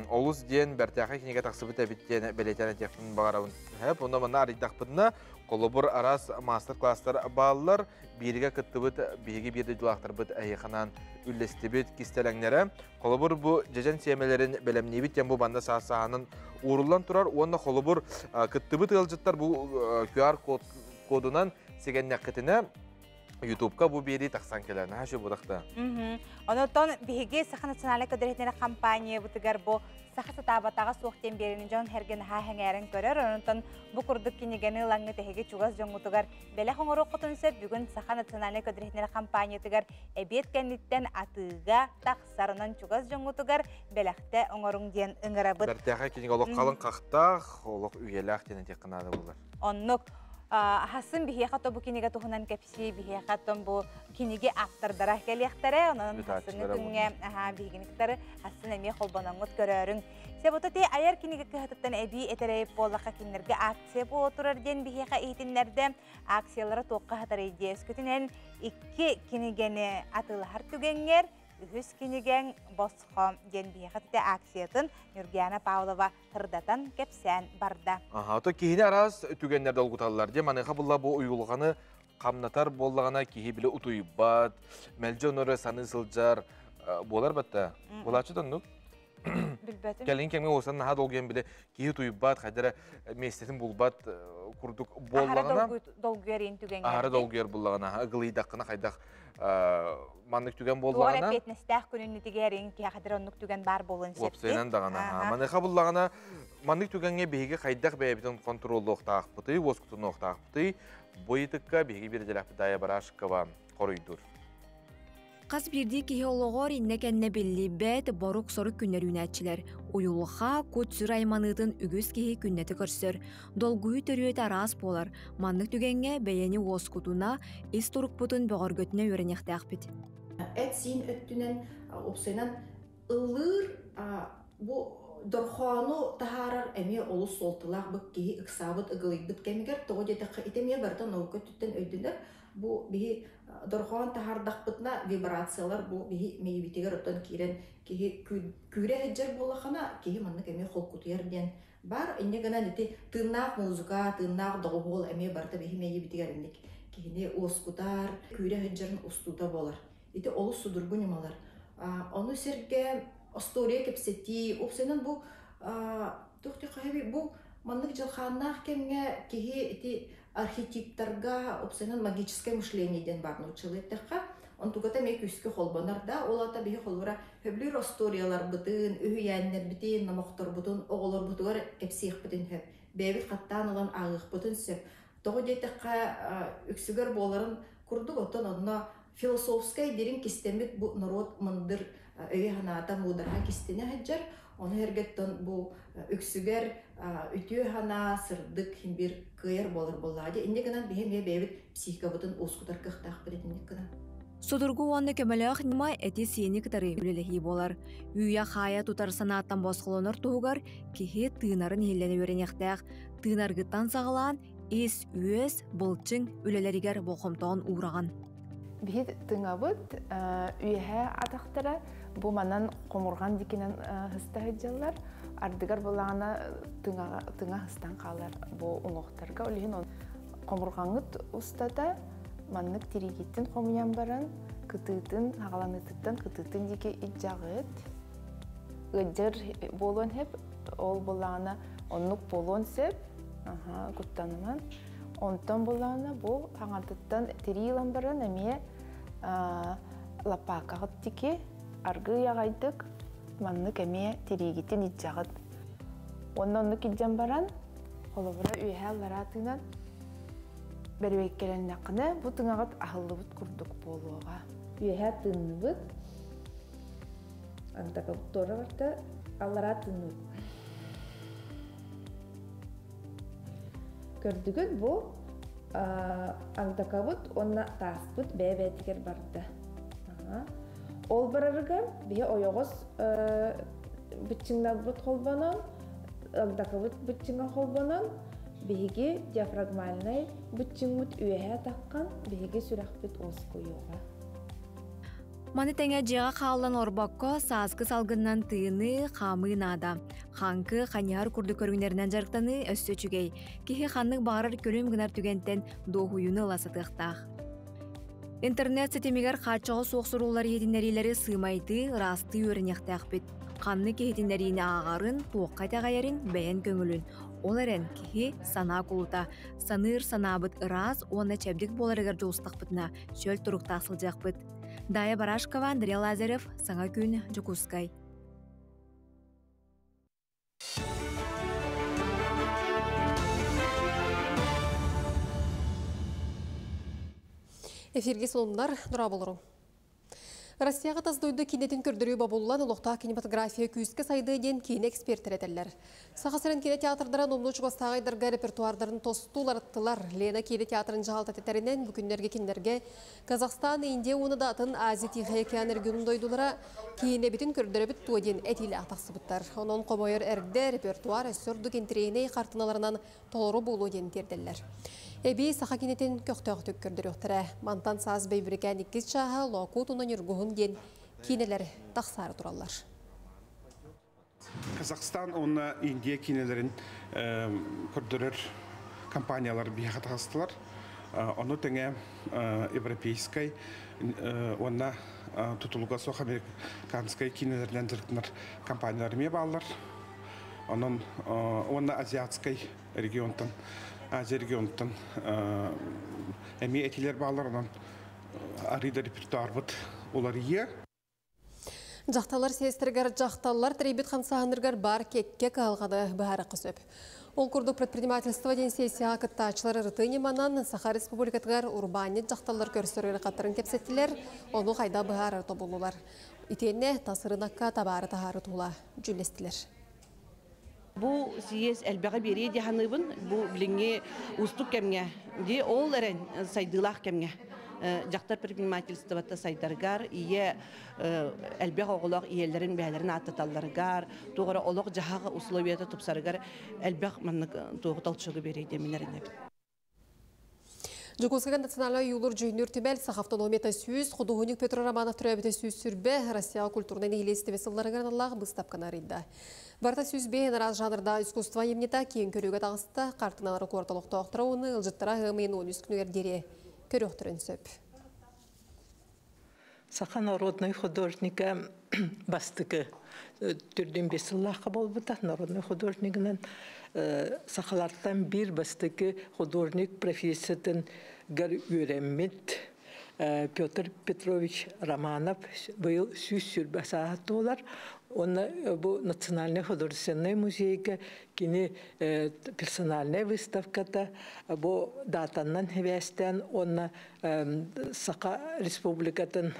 олус диэн бэртээхэй кинигэ тахсыбыт эбит диэн бэлиэтээн этиэхпин баҕарабын. Хэп, онно манна арыйдахпытына холобур араас мастер-класстар бааллар. Бииригэ кыттыбыт биһиги биир дойдулаахтарбыт эһиэхэнэн үллэстибит кистэлэҥнэрэ. Холобур, бу дьэдьэн сиэмэлэрин бэлэмниибит диэн бу манна саас-сааһынан ууруллан турар уонна холобур кыттыбыт ыалдьыттар бу QR кодунан сигэннэххитинэ Ютубка бу биэрии тахсан кэлэр. Наһаа үчүгэй буолахта. Онотон биһиги Саха национальнай көдөрүтүнэр компаниябытыгар бу саха сатаабатаҕа суох диэн биэриини дьон эргин наһаа сэҥээрэн көрөр. Онтон бу курдук кинигэни ылаҥҥыт эһиги чугас дьоҥҥутугар бэлэх оҥоруоххутун сөп. Бүгүн Саха национальнай көдөрүтүнэр компаниятыгар эбиэт кэнниттэн атыыга тахсарынан чугас дьоҥҥутугар бэлэхтэ оҥоруҥ диэн ыҥырабыт. Бэртээхэй кинигэ олох халыҥ хахтаах, олох үйэлээх диэн этиэххэ наада буолар. Оннук. Хасын биһиэхэ то бу кинигэ туһунан кэпсии, биһиэхэ том бу кинигэ автордара кэлиэхтэрэ. Онон хассыҥҥы күҥҥэ биһигини кытары хасын эмиэ холбоноҥҥут көрөөрүҥ. Себото ти айар кинигэ кыһатыттан эбии этэрэйип буоллахха кинилэргэ акция буола турар диэн биһиэхэ иһитиннэрдэ. Акциялара туохха хатарый диэскүтүнэн икки кинигэни атыылаһар түгэҥҥэр үһүс кинигэҥ босхо диэн биһиэхэ тите акциятын Нюргиана Павлова сырдатан кэпсээн барда. Аха, то киһини араас түгэннэр долгуталлар. Дьэ маныаха булла бу уйулҕаны хамнатар буоллаҕына киһи бile утуйбат, мэлдьи онору саныы сылдьар буолар батта. Булааччы тоннук. Билбэтим. Кэлин кэмҥэ уосан наһаа долгуйан биле киһи утуйбат, хайдара миэстэтин булбат курдук буоллаҕына. Долгуйар ин түгэҥҥэ. Аһара долгуйар буллаҕына, ыгылыйдаххына хайдах маннык түгэн буоллаҕына. Туох эппиэтинэстээх күнүн киһи оннук түгэн баар буолуон сөп. Уопсайынан даҕаны. Маныаха буллаҕына маннык түгэҥҥэ биһиги хайдах бэйэбитин контроллуохтаахпытый, уоскутунуохтаахпытый, бу ыйытыкка биһиги биирдэлээхпит Дая Барашкова хоруйдуур. Хас биирдии киһи олоҕор иннэ-кэннэ биллибэт борук-сорук күннэр үүнээччилэр. Уйулҕа, кут-сүр айманыытын үгүс киһи күннэтэ көрсөр. Долгуйуу төрүөтэ араас буолар. Маннык түгэҥҥэ бэйэни уоскутуна, ис турукпутун бөҕөргөтүнэ үөрэниэхтээхпит. Эт-сиин өттүнэн уопсайынан ыллыыр бу дорхоону таһаарар эмиэ олус суолталаах бу киһи ыксаабыт ыгылыйбыт кэмигэр тоҕо диэтэххэ ити эмиэ барыта наука өттүттэн өйдөнөр бу биһи дорҕоон таһаардахпытына вибрациялар бу биһи мэйибитигэр оттон киирэн киһи күүрэ сылдьар буоллахына киһи маннык эмиэ холкутуйар диэн бар инньэ гынан ити тыыннаах музыка тыыннаах доҕуһуол эмиэ барыта биһи мэйибитигэр инник киһини уоскутар күүрэ сылдьарын устуута буолар ити олус судургу ньымалар ону сэргэ остуоруйа кэпсэтии уопсайынан бу туох бу маннык дьылхааннаах кэмҥэ киһи ити архетиптарга уопсайынан магическое мышление диэн баар нууччалыы эттэххэ онтугата эмиэ күүскэ холбонор да ол аата биһи холобура сөбүлүүр остуоруйаларбытын үһүйээннэрбитин номохторбутун оҕолорбутугар кэпсиэхпитин сөп бэйэбит хаттаан ылан ааҕыахпытын сөп тоҕо диэтэххэ үксүгэр буоларын курдук оттон онно философскай дириҥ кистэммит бу норуот мындыр өйө-санаата муудараһа кистэнэ сылдьар ону эргэттэн бу үксүгэр үтүө санаа сырдык бир кыайар буолар буоллаҕа дии инньэ гынан биһи эмиэ бэйэбит психикабытын уоскутар кыахтаахпыт итинник гынан Судургу уонна көмөлөөх ньыма эти-сиэни кытары үлэлэһии буолар. Үүйэ-хаайа тутар санааттан босхолонор туһугар киһи тыынарын иһиллэнэ үөрэниэхтээх. Тыынаргыттан саҕалаан ис-үөс, былчыҥ үлэлэригэр болҕомтоҕун уураҕын. Биһи тыҥабыт үөһэ атахтара бу манан хомурҕан дикинэн хыста сылдьаллар. Ардыгар булаана тыҥа хыстан хаалар бу уҥуохтарга. Ол иһин хомурҕаҥыт устата маннык тириигиттин хомуйан баран кытыытын хаҕаланыытыттан кытыытын диэки илдьэҕит. Ыалдьар буолуон сөп, ол булаана оннук буолуон сөп. Куттаныман. Онтон булаана бу хаҥатыттан тирии ылан баран эмиэ лаппаакаҕыт диэки аргыый аҕайдык маннык эмиэ тириигитин илдьэҕит. Уонна оннук илдьэн баран, холобура үөһээ аллараа тыынан. Бэрбэккэлэннэххинэ, бу тыҥаҕыт аһыллыбыт курдук буолуоҕа. Үөһээ тыынныбыт. Антакабыт туора барда, аллараа тыынныбыт. Көрдүгүт бу агдакабыт уонна тааспыт бэйэ-бэйэтигэр барда. Ол барарыгар биһи ойоҕос быччыҥнарбыт холбонон, агдакабыт быччыҥа холбонон, биһиги диафрагмальнай быччыҥмыт үөһээ таххан, биһиги сүрэхпит уоскуйуоҕа. Маны тэҥэ дьиэҕэ хааллан олорбокко, сааскы салгынынан тыыныы, хаамыы наада. Хаҥкы, ханьыһар курдук көрүҥнэринэн дьарыктаныы өссө үчүгэй. Киһи ханнык баҕарар күлүм гынар түгэнтэн дуоһуйууну ыла сатыахтаах. Интернет ситимигэр хааччаҕа суох суруллар иһитиннэриилэри сыымайдыы, ыраастыы үөрэниэхтээхпит. Ханнык иһитиннэриини ааҕарын, туохха итэҕэйэрин бэйэн көҥүлүн. Ол эрэн киһи санаа кулута, саныыр санаабыт ыраас уонна чэбдик буоларыгар дьулустахпытына, чөл туруктаах сылдьыахпыт. Дая Барашкова, Андрей Лазарев, Саҥа күн, Дьокуускай. Эфирге сонуннар дораболору. Россияға тас дойду кинетин көрдөрүү бобуллан олохтоох кинематография күүскэ сайдыы диэн киинэ эксперттэр этэллэр. Саха сирин киинэ театрдара номнуо чугастааҕы репертуардарын тостууларыттылар. Лена киинэ театрын дьаһалта тэринэн бу күннэргэ кинилэргэ Казахстан, Индия уонна да атын Азия Тихэй океан регионун дойдулара киинэбитин көрдөрөбүт туо диэн этиилээх тахсыбыттар. Онон хомойор эрдэ репертуар өссө ордук интэриэһинэй хартыналарынан толору буолуо диэн тиэрдэллэр. Эбии саха кинитин көхтөөхтүк көрдөрүөхтэрэ. Мантан саас бэйбирикээн иккис чааһа Лоокуут уонна Ньургуһун диэн киинэлэр тахсаары тураллар. Казахстан уонна Индия киинэлэрин көрдөрөр компаниялар биһиэхэ таҕыстылар. Ону тэҥэ европейскай уонна тутулуга суох американскай киинэлэринэн дьарыктанар компаниялар эмиэ бааллар. Онон уонна азиатскай регионтан, Азия регионуттан эмиэ этилэр бааллар. Онон арыйда репертуарбыт уларыйыа. Дьахталлар съезтэригэр дьахталлар тэрийбит хамсааһыннарыгар баар кэккэ кыһалҕаны быһаарыахха сөп. Ол курдук предпринимательство диэн сессияҕа кыттааччылар ырытыы ньыманан Саха Республикатыгар урбаанньыт дьахталлар көрсөр ыарахаттарын кэпсэттилэр, ону хайдах быһаарар тобуллулар. Итиэннэ тас ырынакка табаары таһаары тула дьүүллэстилэр. Бу съезд элбэҕи биэриэ дии саныыбын. Бу билиҥҥи уустук кэмҥэ, дии ол эрэн сайдыылаах кэмҥэ дьахтар предпринимательствота сайдарыгар, ийэ элбэх оҕолоох ийэлэрин бэйэлэрин ааттаталларыгар, туох эрэ олох-дьаһах условията тупсарыгар элбэх маннык туоҕу толчогу биэриэ диэн эрэнэбин. Дьокуускайга национальнай ойуулуур дьүһүннүүр түмэл Саха автономията 100, худуоһунньук Петр Романов төрөөбүтэ 120, Россияҕа культурнай нэһилиэстибэ сылларыгар аналлаах быыстапканы арыйда. Барыта 105 араас жанрдаах искусство айымньыта киэҥ көрүүгэ таҕыста, хартыыналары куорат олохтоохторо уонна ыалдьыттара ыам ыйын 13 күнүгэр диэри көрүөхтэрин сөп. Саха народнай художника бастакы түрдүн бес сыллаахха буолбута. Народный художнигынан сахалартан биир бастакы художник профессиятын гар үөрэммит Петр Петрович Романов быйыл 120 сааһа туолар. Уонна бу Национальный художественный музейга кини персональная выставката бу датаннан хибээстээн уонна Саха Республикатын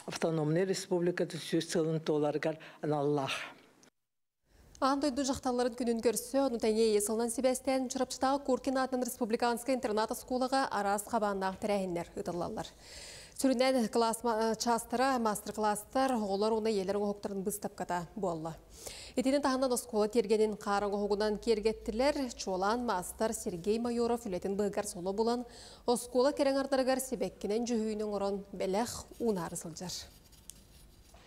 автономный республикатын 100 сылын туоларыгар аналлаах. Аан дойду дьахталларын күнүн көрсө, ону тэҥэ сылынан сибээстээн Чурапчытааҕы Куркин аатынан республиканскай интернат оскуолаҕа араас хабааннаах тэрээһиннэр ыытыллаллар. Сүрүннээн кылаас чаастара, мастер-класстар, оҕолор уонна ийэлэр оҥоһуктарын быыстапката буолла. Итини таһынан оскуола тиэргэнин хаар оҥоһугунан киэргэттилэр. Чуолаан маастар Сергей Майоров үлэтин быыһыгар соло булан, оскуола кэрэҥ ардарыгар сибэккинэн дьүһүйүүнү оҥорон бэлэх уунаары сылдьар.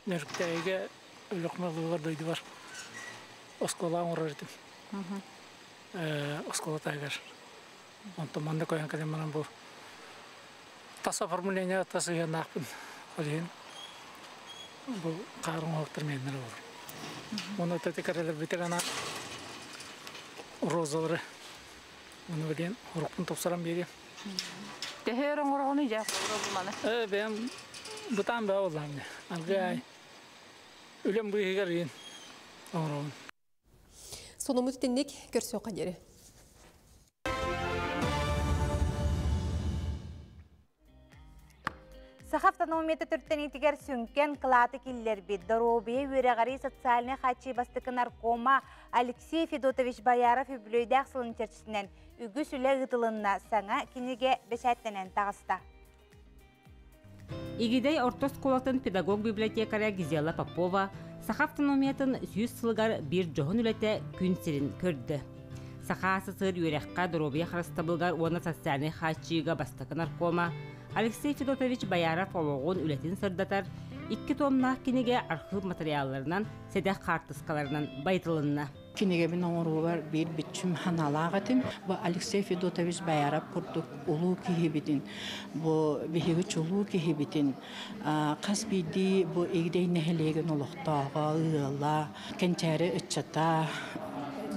Нөрүктээйигэ Өлүөхүмэ дойдубар оскуола оҥорор этим. Оскуола таһыгар. Онтон манна көһөн кэлэн баран бу тас оформление тас ыйаннаахпын. Ол иһин бу хаар оҥоһуктар миэннэр олор. Уонна төтө кэрэлэрбитигэр анаан розалары уну билиэн урукпун тупсаран биэриэм. Төһө өр оҥороҕунуй дьэ маны? Бэйэм бытаан баа буоллаҕым. Аргыай үлэм быыһыгар иин оҥоробун. Сонуммут итинник көрсүөххэ диэри. Саха автономията төрүттэниитигэр сүҥкэн кылааты киллэрбит доруобуйа үөрэҕирии социальнай хааччыы бастакы наркома Алексей Федотович Бояров үбүлүөйдээх сылын чэрчитинэн үгүс үлэ ыытылынна, саҥа кинигэ бэчээттэнэн таҕыста. Игидэй орто оскуолатын педагог-библиотекаря Гизела Попова Саха автономиятын 100 сылыгар биир дьоһун үлэтэ күн сирин көрдө. Саха СССР үөрэххэ, доруобуйа харыстабылыгар уонна социальнай хааччыйыыга бастакы наркома Алексей Федотович Бояров олоҕун, үлэтин сырдатар икки туомнаах кинигэ архыып матырыйаалларынан, сэдэх хаартыскаларынан байытылынна. Кинигэбин оҥоруубар биир бүччүм ханалаах этим. Бу Алексей Федотович Бояров курдук улуу киһибитин, бу биһиги чулуу киһибитин хас биирдии бу Игидэй нэһилиэгин олохтооҕо, ыала, кэнчээри ыччата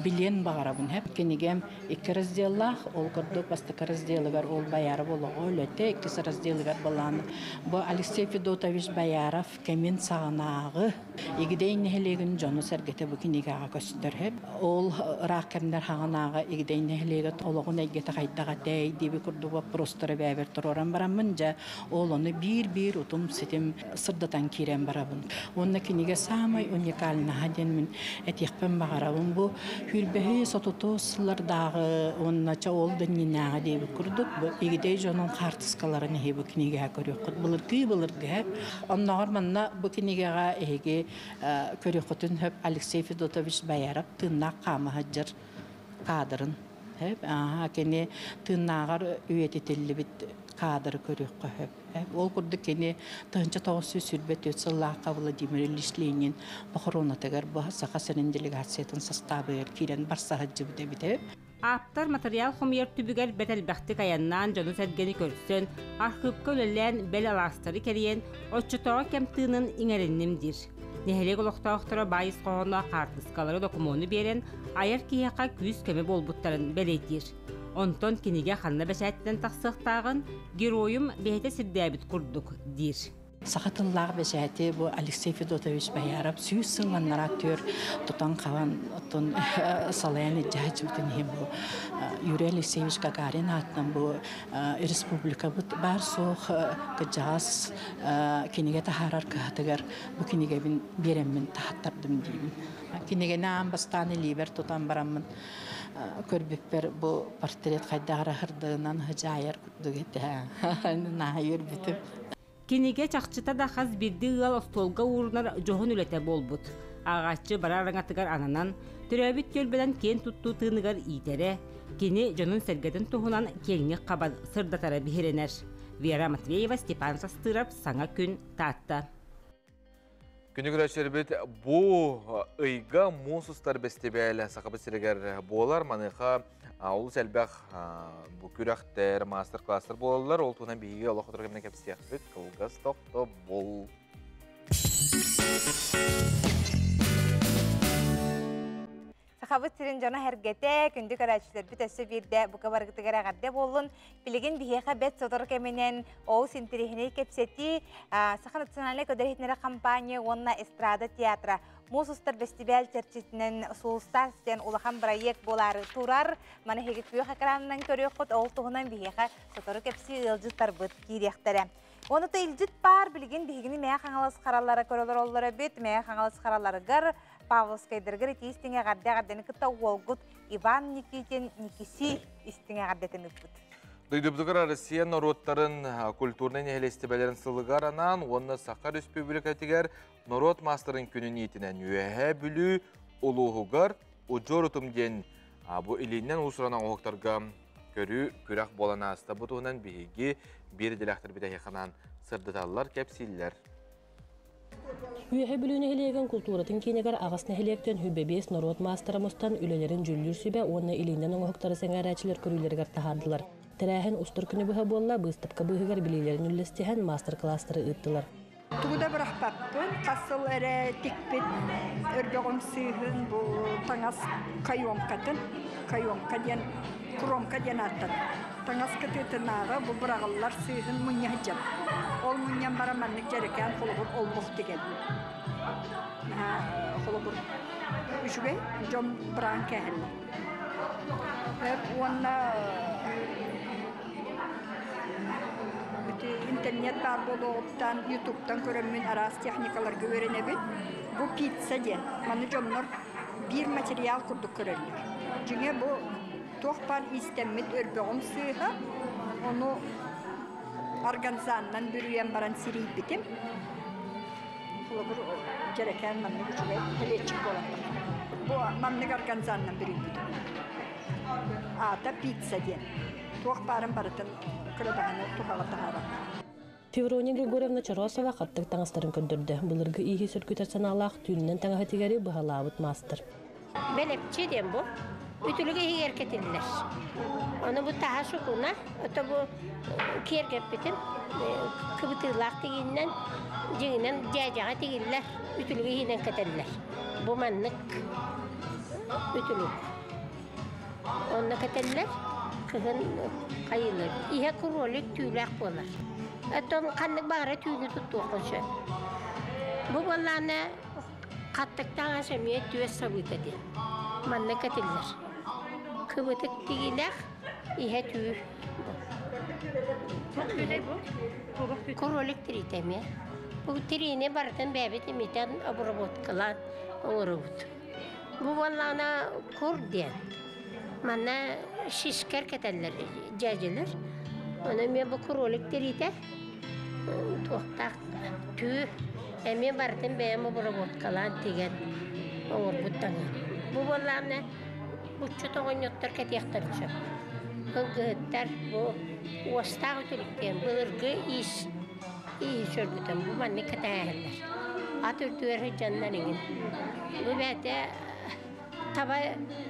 билиэн баҕарабын. Кинигэм икки разделлаах, ол курдук бастакы разделыгар ол Бояров олоҕо үлэтэ, иккис разделыгар былаан бу Алексей Федотович Бояров кэмин саҕанааҕы Игидэй нэһилиэгин дьоно-сэргэтэ бу кинигэҕэ көстөр. Ол ыраах кэмнэр хаҕанааҕы Игидэй нэһилиэгэ олоҕун эйгэтэ хайдах этэй диэби курдук боппуруостары бэйэбэр туруоран бараммын, дьэ, ол ону биир-биир утум-ситим сырдатан киирэн барабын. Уонна кинигэ саамай уникальнаһа диэн мин этиэхпин баҕарабын. Бу хүрбэһи сотуту сыллардааҕы уонна чэ ол да иннинээҕи диэбит курдук бу Игидэй дьонун хаартыскаларын иһи бу кинигэҕэ көрүөххүт. Былыргыы былыргы Оннооҕор манна бу кинигэҕэ эһиги көрүөххүтүн сөп Алексей Федотович Бояров тыыннаах хаама сылдьар каадырын. Кини тыыннааҕар үйэтитиллибит каадыры көрүөххэ сөп. Ол курдук кини 1924 сыллаахха Владимир Ильич Ленин похоронатыгар бу Саха сирин делегациятын састаабыгар киирэн барса сылдьыбыт эбит. Ааптар матырыйаал хомуйар түбүгэр бэрт элбэхтик айаннаан дьону-сэргэни көрсөн, архыыпка үлэлээн, бэл алаастары кэрийэн, оччотооҕу кэм тыынын иҥэринним диир. Нэһилиэк олохтоохторо баай ис хоһооно хаартыскалары докумуону биэрэн, айар киһиэхэ күүс-көмө буолбуттарын бэлиэтиир. Онтон кинигэ ханна бэчээттэнэн тахсыахтааҕын геройум бэйэтэ сирдээбит курдук диир. Саха тыллаах бэчээти бу Алексей Федотович Бояров 100 сыл аннараа түөр тутан-хабан оттон салайан илдьэ сылдьыбытын иһин бу Юрий Алексеевич Гагарин аатынан бу республикабыт баар-суох кырдьаҕас кинигэ таһаарар кыһатыгар бу кинигэбин биэрэммин таһаттардым диибин. Кинигэни аан бастаан илиибэр тутан бараммын көрбүппэр бу портрет хайдах эрэ сырдыгынан сыдьаайар курдук этэ. Наһаа үөрбүтүм. Кинигэ чахчыта да хас биирдии ыал остуолга уурунар дьоһун үлэтэ буолбут. Ааҕааччы бара араҥатыгар ананан, төрөөбүт түөлбэнэн киэн туттуу тыыныгар иитэрэ, кини дьонун-сэргэтин туһунан киэҥник хабан сырдатара биһирэнэр. Вера Матвеева, Степан Састыров, Саҥа күн, Таатта. Күнү көрөөччүлэрбит бу ыйга муус устар бэстибээлэ Сахабыт сиригэр буолар. Маныаха олус элбэх бу күрэхтэр, маастар-класстар буолаллар. Ол туһунан биһиги олох отур кэмнэ кэпсиэхпит. Кылгас тохтобул. Сахабыт сирин дьоно сэргэтэ, күндү көрөөччүлэрбит өссө биирдэ бука барыгытыгар эҕэрдэ буоллун. Билигин биһиэхэ бэт сотору кэминэн олус интэриэһинэй кэпсэтии Саха национальнай көдөрүһүтүнэрэ компания уонна эстрада театра муус устар бэстибээл чэрчитинэн Сулустаас диэн улахан бырайыак буолаары турар. Маны эһиги күөх экранынан көрүөххүт, ол туһунан биһиэхэ сотору кэпсии ыалдьыттарбыт киириэхтэрэ. Уонна илдьит баар билигин биһигини Мэйэ Хаҥалас харалара көрөлөр эбит. Мэйэ Хаҥалас хараларыгар Павловскайдарыгар итии истиҥ эҕэрдэ эҕэрдэни кытта уолгут Иван Никитин Никиси истиҥ эҕэрдэтин ыыппыт. Дойдубутугар Россия норуоттарын культурнай нэһилиэстибэлэрин сылыгар анаан уонна Саха Республикатыгар норуот маастарын күнүн иитинэн Үөһээ Бүлүү улууһугар Удьуор утум диэн бу илииннэн уус-уран оҥоһуктарга көрүү күрэх буолан ааста. Бу туһунан биһиги биир идэлээхтэрбит эһиэхэ анаан сырдаталлар, кэпсииллэр. Үөһэ Бүлүү нэһилиэгин култууратын киинигэр аҕыс нэһилиэктэн 25 норуот маастара мустан үлэлэрин дьүүллүүр сүбэ уонна илиинэн оҥоһуктары сэҥээрээччилэр көрүүлэригэр таһаардылар. Тэрээһин устар күнү быһа буолла, быыстапка быыһыгар билиилэрин үллэстиһэн маастар-кылаастары ыыттылар. Тугу да бырахпаппын, хас сыл эрэ тикпит өрбөҕүм сыыһын бу таҥас каемкатын, каемка диэн, кромка диэн ааттанар. Таҥас кытыытынааҕы бу быраҕыллар сыыһын мунньа сылдьабын. Ол мунньан баран маннык дьэрэкээн холобур олбох тигэбин. Холобур үчүгэй дьон быраан кээһэллэр. Уонна Ити интернет баар буолуоҕуттан, ютубтан көрөммүн араас техникаларга үөрэнэбин. Бу пицца диэн. Маны дьоннор биир материал курдук көрөллөр. Дьиҥэ бу туох баар иистэммит өрбөҕүм сыыһа, ону органзаннан бүрүйэн баран сирийбитим. Холобур, дьэрэкээн маннык үчүгэй кэлиэччик буолан тахсар. Бу маннык органзаннан бүрүйбүтүм. Аата пицца диэн. Туох баарын барытын кырадаһыны туһаҕа таһаарар. Феврония Григорьевна Чоросова хаттык таҥастарын көрдөрдө. Былыргы ииһи сөргүтэр санаалаах түүнүнэн таҥаһы тигэри быһалаабыт маастар. Бэлэпчи диэн бу. Үтүлүк иһигэр кэтиллэр. Ону бу таһа сукуна, ото бу киэргэппитин кыбытыылаах тигиинэн, дьиҥинэн дьээдьэҕэ тигиллэр, үтүлүк иһинэн кэтэллэр. Бу маннык үтүлүк. Онно кэтэллэр, кыһын хайыылар. Иһэ кролик түүлээх буолар. Оттон ханнык баҕара түүнү туттуоххун сөп. Бу буоллаҕына хаттык таҥас эмиэ түөс сабыыта диэн. Манна кэтиллэр. Кыбытык тигилэх, иһэ түү. Кролик тириитэ эмиэ. Бу тириини барытын бэйэбит имитэн обработкалаан оҥоробут. Бу буоллаҕына кур диэн. Манна шишкэр кэтэллэр дьээдьэлэр. Ону эмиэ бу кролик тириитэ туохтаах түү эмиэ барытын бэйэм обработкалаан тигэн оҥорбут таҥаһым. Бу буоллаҕына буччут оҕонньоттор кэтиэхтэрин сөп. Кылгыһыттар бу уостаах үтүлүктэн былыргы иис ииһи сөргүтэн бу маннык кэтээһэллэр. Ат үрдүгэр сылдьаннар иҥин. Бу бэйэтэ таба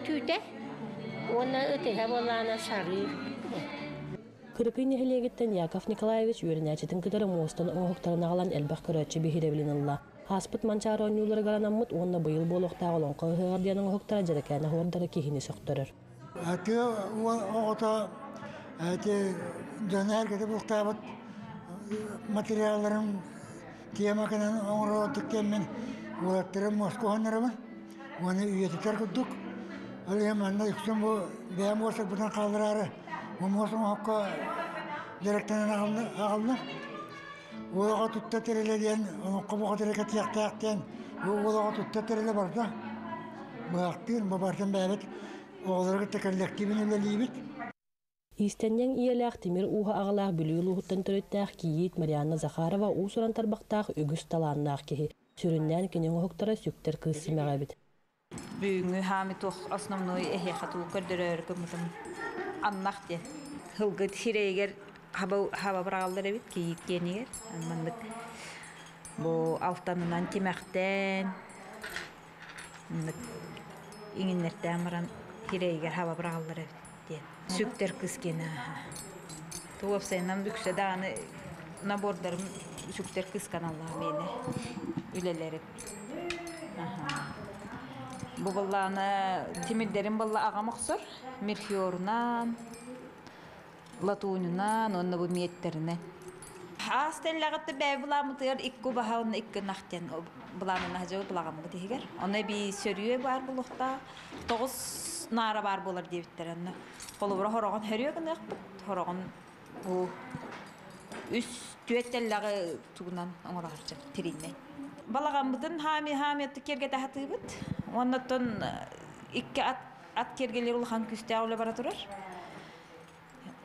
түүтэ уонна ытыһа буоллаҕына сарыы. Кырыкый нэһилиэгиттэн Яков Николаевич үөрэнээччитин кытары муостан оҥоһуктарын аҕалан элбэх көрөөччү биһирэбилин ылла. Ааспыт Манчаары оонньууларыгар анаммыт уонна быйыл буолуохтаах Олоҥхо ыһыаҕар диэн оҥоһуктара дьэрэкээн оһуордара киһини сөхтөрөр. Тыа оҕото ити дьоно эргэтэ бултаабыт материалларын темакынан оҥорордук диэммин уолаттарым муоска уһаннарабын уонна үйэтитэр курдук. Ол иһин манна үксүн бу бэйэм уосарбытын хааллараары бу муос оҥоһукка дьарыктанан аҕаллым. Уолаҕа тутта тэрилэ диэн олоҥхо бухатыра кэтиэхтээх диэн бу уолаҕа тутта тэрилэ барда. Быһахтыын бу барытын бэйэбит оҕолору кытта коллективин үлэлиибит. Иистэнньэҥ ийэлээх тимир ууһа аҕалаах Бүлүү улууһуттан төрүттээх кийиит Марианна Захарова уус-уран тарбахтаах үгүс талааннаах киһи. Сүрүннээн кини оҥоһуктара сүктэр кыыс симэҕэ эбит. Бүгүҥҥү хаами туох основной эһиэхэ тугу көрдөрөөрү гыммытым аннах диэн. Һылгыт сирэйигэр хаба быраҕаллар эбит кийиит диэнигэр. Маннык бу алтанынан тимэхтээн маннык иҥиннэртээн баран сирэйигэр хаба быраҕаллар эбит диэн. Сүктэр кыс киэнэ Туопсайынан үксэ даҕаны набордарым сүктэр кыс каналлаах миэнэ үлэлэрим. Бу быллааны тимирдэрим былла аҕам охсор мельхиорунан, латунунан уонна бу миэттэринэн. Аас тэллэҕитте бэйэ былааммытыгар икки убаһа уонна икки ынах диэн былаанын аһдьабыт былаҕаммыт иһигэр. Онно эбии сөрүө баар буолуохтаах, тоҕус наара баар буолар диэбиттэр онно. Холобура хороҕон хөрүө гыныахпыт, хороҕон бу үс түөрт тэллэҕи тугунан оҥороорчу тириннэн. Балаҕаммытын хаами-хаами киэргэтэ сатыыбыт. Уонна оттон икки ат ат киэргэлиир улахан күүстээх үлэ бара турар.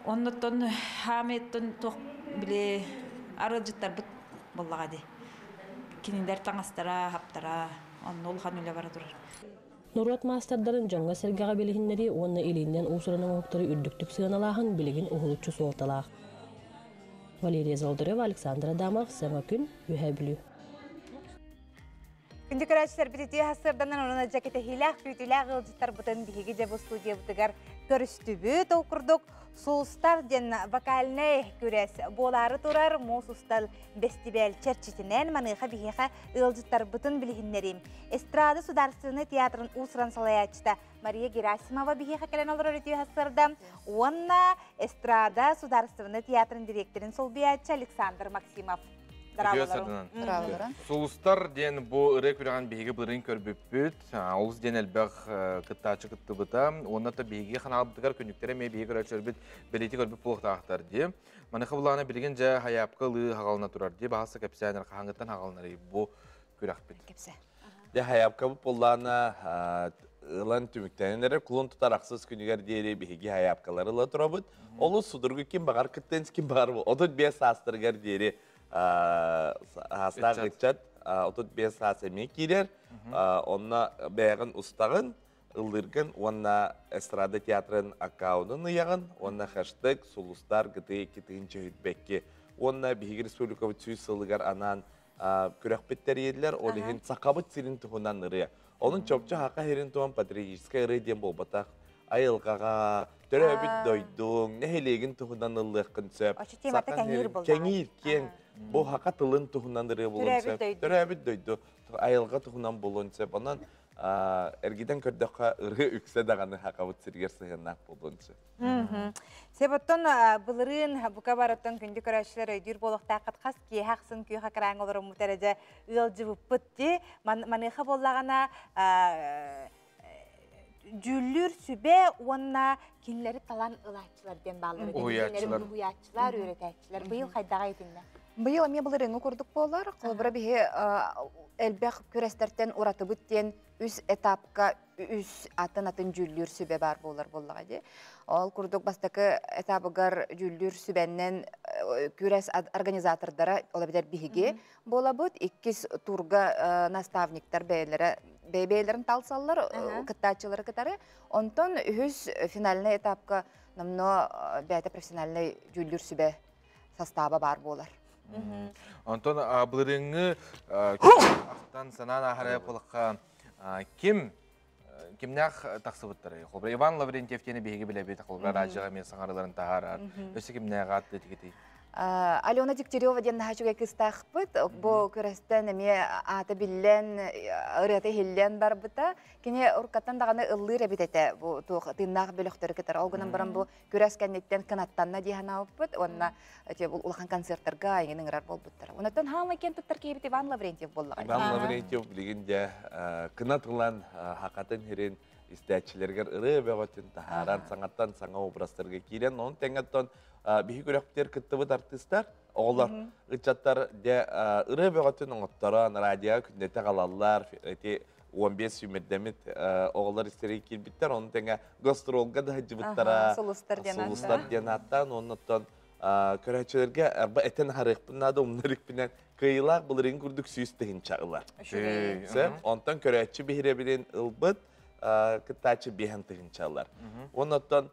Оннуттан хаамыйыттан туох били арыалдьыттарбыт буоллаҕа дии. Кинилэр таҥастара, хаптара, онно улахан үлэ бара турар. Норуот маастардарын дьоҥҥо-сэргэҕэ билиһиннэрии уонна илииннэн уус-уран оҥоһуктары үрдүктүк сыаналааһын билигин уһулуччу суолталаах. Валерия Золотарева, Александр Адамов, Саҥа күн, Үөһээ Бүлүү. Күндү көрөөччүлэрбит үтүө сарсыарданан онон дьэ кэтэһиилээх күүтүүлээх ыалдьыттарбытын биһиги дьэ бу студиябытыгар көрүстүбүт. Ол курдук Сулустар диэн вокальнай күрэс буолаары турар муус устал бэстибээл чэрчитинэн маныаха биһиэхэ ыалдьыттарбытын билиһиннэриим. Эстрада судаарственнай театрын уус-уран салайааччыта Мария Герасимова биһиэхэ кэлэн олорор үтүө сарсыарда уонна Эстрада судаарственнай театрын дириэктэрин солбуйааччы Александр Максимов. Дорооболорун. Сулустар диэн бу ырыа күрэҕин биһиги былырыын көрбүппүт. Олус диэн элбэх кыттааччы кыттыбыта. Уонна та биһиги ханаалбытыгар күннүктэрэ эмиэ биһиги көрөөччүлэрбит бэлиэтии көрбүт буолуохтаахтар дии. Маныха былаана билигин дьэ хайаапка ылыы хаҕалана турар дии. Баһаалыста кэпсээн хаһааҥҥыттан хаҕаланарый бу күрэхпит? Кэпсэ. Дьэ хайаапкабыт буоллаана ылан түмүктэнэн эрэр кулун тутар ахсыс күнүгэр диэри биһиги хайаапкалары ыла турабыт. Олус судургу ким баҕар кыттыан ким баҕар 35 саастарыгар диэри саастаах ыччат 35 саас эмиэ киирэр. Онно бэйэҕин устаҕын, ыллыыргын уонна эстрада театрын аккаунун ыйаҕын уонна хэштег сулустар гытыы икки чөһүтбэкки уонна биһиги республикабыт сүүс сылыгар анаан күрэхпит тэрийиллэр, ол иһин сахабыт сирин туһунан ырыа. Onun чопчу хака сирин туһунан патриотическай ырыа диэн буолбатах. Айылҕаҕа, төрөөбүт дойдуҥ, нэһилиэгин туһунан ыллыаххын сөп. Темата кэҥиир буолла. Кэҥиир, киэҥ. Бу хака тылын туһунан ырыа буолуон сөп. Төрөөбүт дойду, айылҕа туһунан буолуон сөп. Онон эргитэн көрдөххө ырыа үксэ даҕаны хакабыт сиригэр сыһыаннаах буолуон сөп. Себоттон былырыын бука барыттан күндү көрөөччүлэр өйдүүр буолуохтааххыт хас киэһэ ахсын күөх экраҥҥа олороммут эрэ дьэ ыалдьыбыппыт дии. Маныаха буоллаҕына дьүүллүүр сүбэ уонна кинилэри талан ылааччылар диэн бааллар. Уһуйааччылар. Уһуйааччылар, үөрэтээччилэр. Быйыл хайдаҕа итиннэ? Быйыл эмиэ былырыыҥҥы курдук буолар. Холобура биһи элбэх күрэстэртэн уратыбыт диэн үс этапка үс атын-атын дьүүллүүр сүбэ баар буолар буоллаҕа дии. Ол курдук бастакы этабыгар дьүүллүүр сүбэннэн күрэс организатордара, ол эбэтэр биһиги буолабыт. Иккис турга наставниктар бэйэлэрэ бэйэлэрин талсаллар, кыттааччылары кытары. Онтон үһүс финальный этапка номно бэйэтэ профессиональный дьүүллүүр сүбэ састааба баар буолар. Онтон былырыыҥҥы ахтан санаан ааһара буолахха ким кимнээх тахсыбыттарай? Холобура Иван Лаврентьев диэни биһиги билэбит, холобура радиоҕа эмиэ саҥарыларын таһаарар. Өссө кимнээх ааттыы тигитий? Алена Дегтярева диэн наһаа үчүгэй кыыстаахпыт. Бу күрэстэн эмиэ аата биллэн, ырыата иһиллэн барбыта. Кини уруккаттан даҕаны ыллыыр эбит этэ бу туох тыыннаах бөлөхтөрү кытары. Ол гынан баран бу күрэс кэнниттэн кынаттанна дии санаабыппыт уонна улахан концерттарга эҥин ыҥырар буолбуттара. Онтон хаамай киэн туттар киһибит Иван Лаврентьев буоллаҕа. Иван Лаврентьев билигин дьэ кынат ылан хакатын хирин истээччилэригэр ырыа бөҕөтүн таһааран саҥаттан саҥа образтарга киирэн онон тэҥэттэн биһи күрэхтэр кыттыбыт артыыстар оҕолор ыччаттар дьэ ырыа бөҕөтүн оҥотторон радиоҕа күннэтэ аҕалаллар ити 15 сүүмэрдэммит оҕолор истэригэр киирбиттэр, ону тэҥэ гастролга да сылдьыбыттара. Сулустар диэн Сулустар диэн ааттаан, оннуттан көрөөччүлэргэ арба этэн аһарыахпын наада умнар иликпинэн кыайыылаах былырыын курдук 100 тыһыынча ылар. Сөп. Онтон көрөөччү биһирэбилин ылбыт кыттааччы 5 тыһыынча ылар. Оннуттан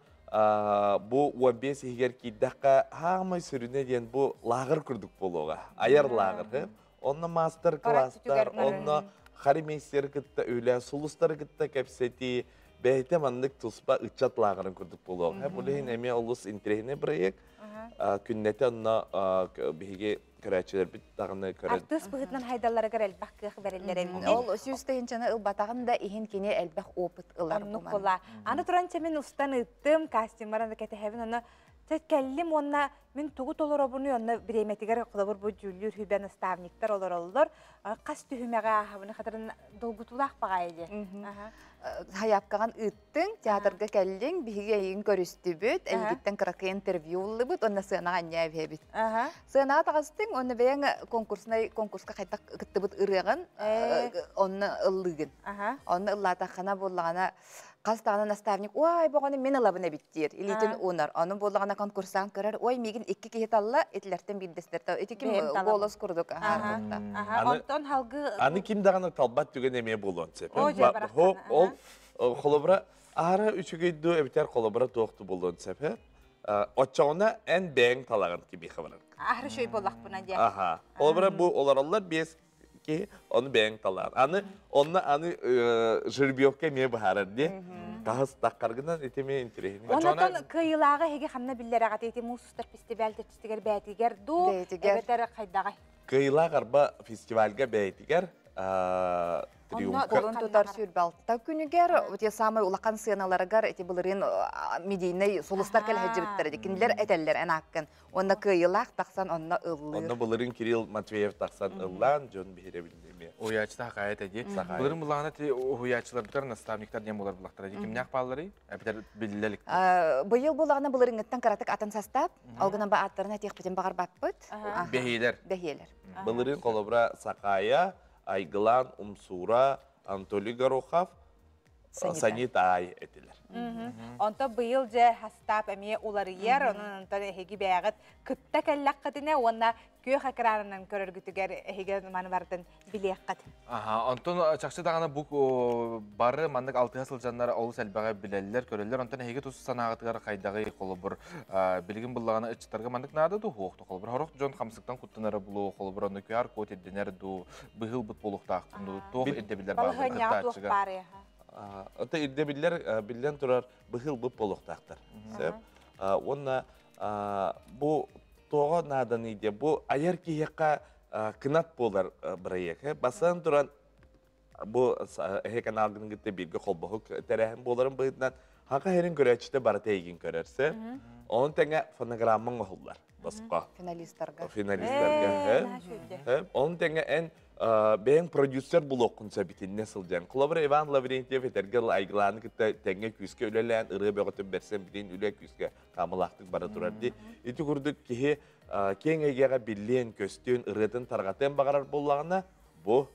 бу 15 иһигэр киирдэххэ хаамай сүрүнэ диэн бу лааҕыр курдук буолуоҕа. Айар лааҕыр. Онно мастер-класстар, онно хормейстер кытта үлэ, сулустары кытта кэпсэтии, бэйэтэ маннык туспа ыччат лааҕырын курдук буолуоҕа. Бу иһин эмиэ олус интэриэһинэй проект. Күннэтэ онно биһиги көрөөччүлэрбит даҕаны көрөн. Артыыс быһыытынан хайдалларыгар элбэх кыах бэриллэр эбит. Ол 100 тыһыынчаны ылбатаҕын да иһин кини элбэх опыт ылар. Оннук була. Аны туран мин устан ыыттым, кастингмар кэтэһэбин, онно кэллим уонна мин тугу толоробуну онно бириэмэтигэр холобур бу дьүүллүүр сүбэ наставниктар олороллор. Хас түһүмэҕэ ааһабыны хатырын долгутуулаах баҕайы дии. Хайаапкаҕын ыыттыҥ, театрга кэллиҥ, биһиги эйигин көрүстүбүт, эйигиттэн кыракый интервью ыллыбыт, уонна сыанаҕа анньаа эбит. Сыанаҕа таҕыстыҥ, уонна бэйэҥ конкурснай конкурска хайдах кыттыбыт ырыаҕын онно ыллыгын. Онно ыллаатаххына буоллаҕына хас даҕаны наставник ой боҕону мин ылабын эбит диир илиитин уунар ону буоллаҕына конкурсант көрөр ой миигин икки киһи талла итилэртэн биирдэстэр ити ким голос курдук. Онтон халгы Аны ким даҕаны талбат түгэн эмиэ буолуон сөп. Ол холобура аара үчүгэй дуу эбитэр холобура туохту буолуон сөп. Оччоҕуна эн бэйэҥ талаҕын кимиэхэ барар. Аһары шөй буоллахпына диэн. Аха. Холобура бу олороллор биэс киһи, ону бэйэҥ талаҕын. Аны онно аны жеребьевка эмиэ быһаарар дии. Таһыс таххаргынан ити эмиэ интэриэһинэй. Онотон кыайыылааҕы эһиги ханна биллэрэҕит ити муус устар фестиваль чэрчитигэр бээтигэр дуу, эбэтэр хайдаҕай? Кыайыылаах арба фестивальга бэйэтигэр. Кулун тутар 26 күнүгэр те самай улахан сыаналарыгар ити былырыын медийнай сулустар кэлэһэдьибиттэр кинилэр этэллэр эн ааккын. Онно кыайыылаах тахсан онно ыллыыр. Онно былырыын Кирилл Матвеев тахсан ыллаан дьон биһирэбилин эмиэ. Уһуйааччы хакая этэ дии. Былырыын булаҕына ти уһуйааччыларбытар наставниктар диэн буолар булахтара дии. Кимнээх баалларый? Эбэтэр биллэ илик. Быйыл булаҕына былырыыҥҥыттан кыратык атын састаап. Ол гынан ба ааттарын этиэхпитин баҕарбаппыт. Бэһиэлэр. Бэһиэлэр. Былырыын холобура Сакая, Айгылаан, Умсуура, Анатолий Горохов, Санит Аай этилэр. Онто быйыл дьэ хастаап эмиэ уларыйар, онон онтон эһиги бэйэҕит кытта кэллэххитинэ уонна күөх экранынан көрөргүтүгэр эһиги маны барытын билиэххит. Аха, онтон чахчы даҕаны бу бары маннык алтыһа сылдьаннар олус элбэҕи билэллэр, көрөллөр. Онтон эһиги тус санааҕытыгар хайдаҕый холобур билигин буллаҕына ыччаттарга маннык наада дуу суох холобур сорох дьон хамсыктан куттанара булуо холобур онно QR код ирдэнэр дуу быһыылбыт буолуохтаахпын дуу туох ирдэбиллэр бааллар кыттааччыга? Ата ирдэбиллэр биллэн турар быһыылбыт буолуохтаахтар. Сөп. Уонна бу тоҕо нааданы диye бу айар киһиэхэ кынат буолар бырайыак. Басан туран бу эһэ каналгын кытта бииргэ холбоһук тэрээһин буоларын быһыытынан хака херин көрөөччүтэ барыта эйигин көрөрсө. Onun тэҥэ фонограммаң оһуллар босхо. Финалисттарга. Финалисттарга. Onun тэҥэ эн бэйэҥ продюсер булуоххун сөбүтинне сылдьан. Холобура Иван Лаврентьев этэргэ айгылааны кытта тэҥҥэ күүскэ үлэлээн ырыа бөҕөтүн бэрсэн билин үлэ күүскэ хаамылаахтык бара турар дии. Ити курдук киһи киэҥ эйгэҕэ биллиэн, көстүөн, ырыатын тарҕатыан баҕарар буоллаҕына, бу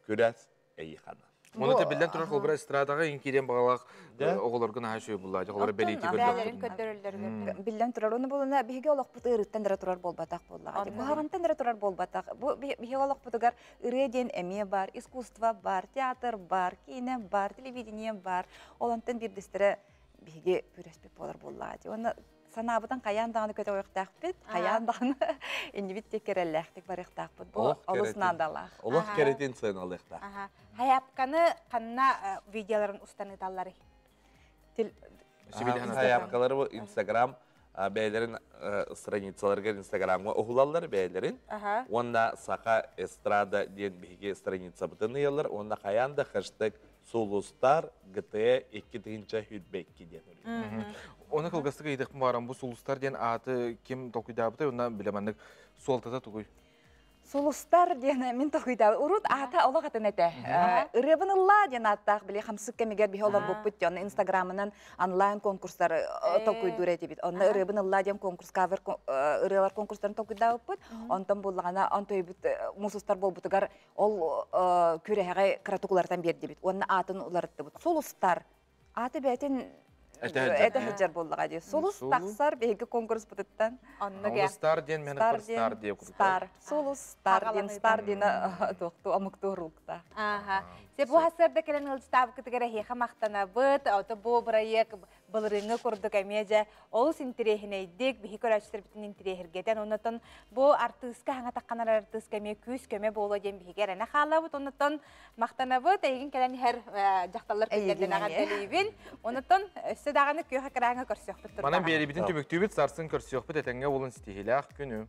күрэс эйихана. Оны те биллэн турар холбура эстрадаҕа иҥ киириэн баҕалаах оҕолорго наһаа үчүгэй буллаа. Оҕолор бэлиити көрдөхтөрүнэ. Биллэн турар. Оны булуна биһиги олохпут ыарыттан эрэ турар буолбатах буоллаҕа. Куһаҕантан эрэ турар буолбатах. Бу биһиги олохпутугар ырыа диэн эмиэ бар, искусство бар, театр бар, киинэ бар, телевидение бар. Ол онтон биирдэстэрэ биһиги күрэспит буолар буоллаҕа. Уонна санаабытын хайаан даҕаны көтөҕүөхтээхпит, хайаан даҕаны иннибит диэки эрэллээхтик барыахтаахпыт. Бу олус наадалаах. Олох кэрэтин сыаналыахтаах. Хайапканы ханна видеоларын устан ыыталларый? Хайапкалары бу Инстаграм бэйэлэрин страницаларыгар Инстаграмҥа уһулаллар бэйэлэрин. Уонна Саха эстрада диэн биһиги страницабытын ыйаллар. Уонна хайаан да хэштег Сулустар ГТ 2022 диэн. Оны кылгастык ыйытык баран бу Сулустар диэн ааты ким толкуйдаабытай уонна билэ маннык суолтата тугуй? Сулустар диэн мин толкуйдаабыт. Урут аата олох атын этэ. Ырыабын ылла диэн ааттаах били хамсык кэмигэр биһи олорбуппут диэн инстаграмынан онлайн конкурстар толкуйдуур этибит. Онно ырыабын ылла диэн конкурс кавер ырыалар конкурстарын толкуйдаабыппыт. Онтон буллаҕына онтойбут мусустар буолбутугар ол күрэһэҕи кыратык уларытан биэрдибит. Уонна аатын уларыттыбыт. Сулустар Аты бэйэтин этэ сылдьар буоллаҕа дии. Сулус тахсар биһиги конкурспутуттан. Оннук Стар диэн мен Стар диye курдук. Стар. Сулус Стар диэн Стар диэн туохту омуктуу уруулта. Аха. Се бу хасырда кэлэн ылдьытаабыкытыгар эһиэхэ махтанабыт. Ото бу бырайыак былырыыҥҥы курдук эмиэ дьэ олус интириэһинэйдик биһи көрөөччүлэрбитин интириэһиргэтэн оннотон бу артыыска хаҥа тахханар артыыска эмиэ күүс-көмө буолуо диэн биһиги эрэнэ хаалабыт. Оннотон Махтанабыт, эйигин кэлэн иһэр дьахталлар күннэринэн эҕэрдэлиибин. Онутон өссө даҕаны күөх экраҥҥа көрсүөхпүт турдаҕына. Манан биэрибитин түмүктүүбүт, сарсын көрсүөхпүт этэҥҥэ буолун ситиһиилээх күнү.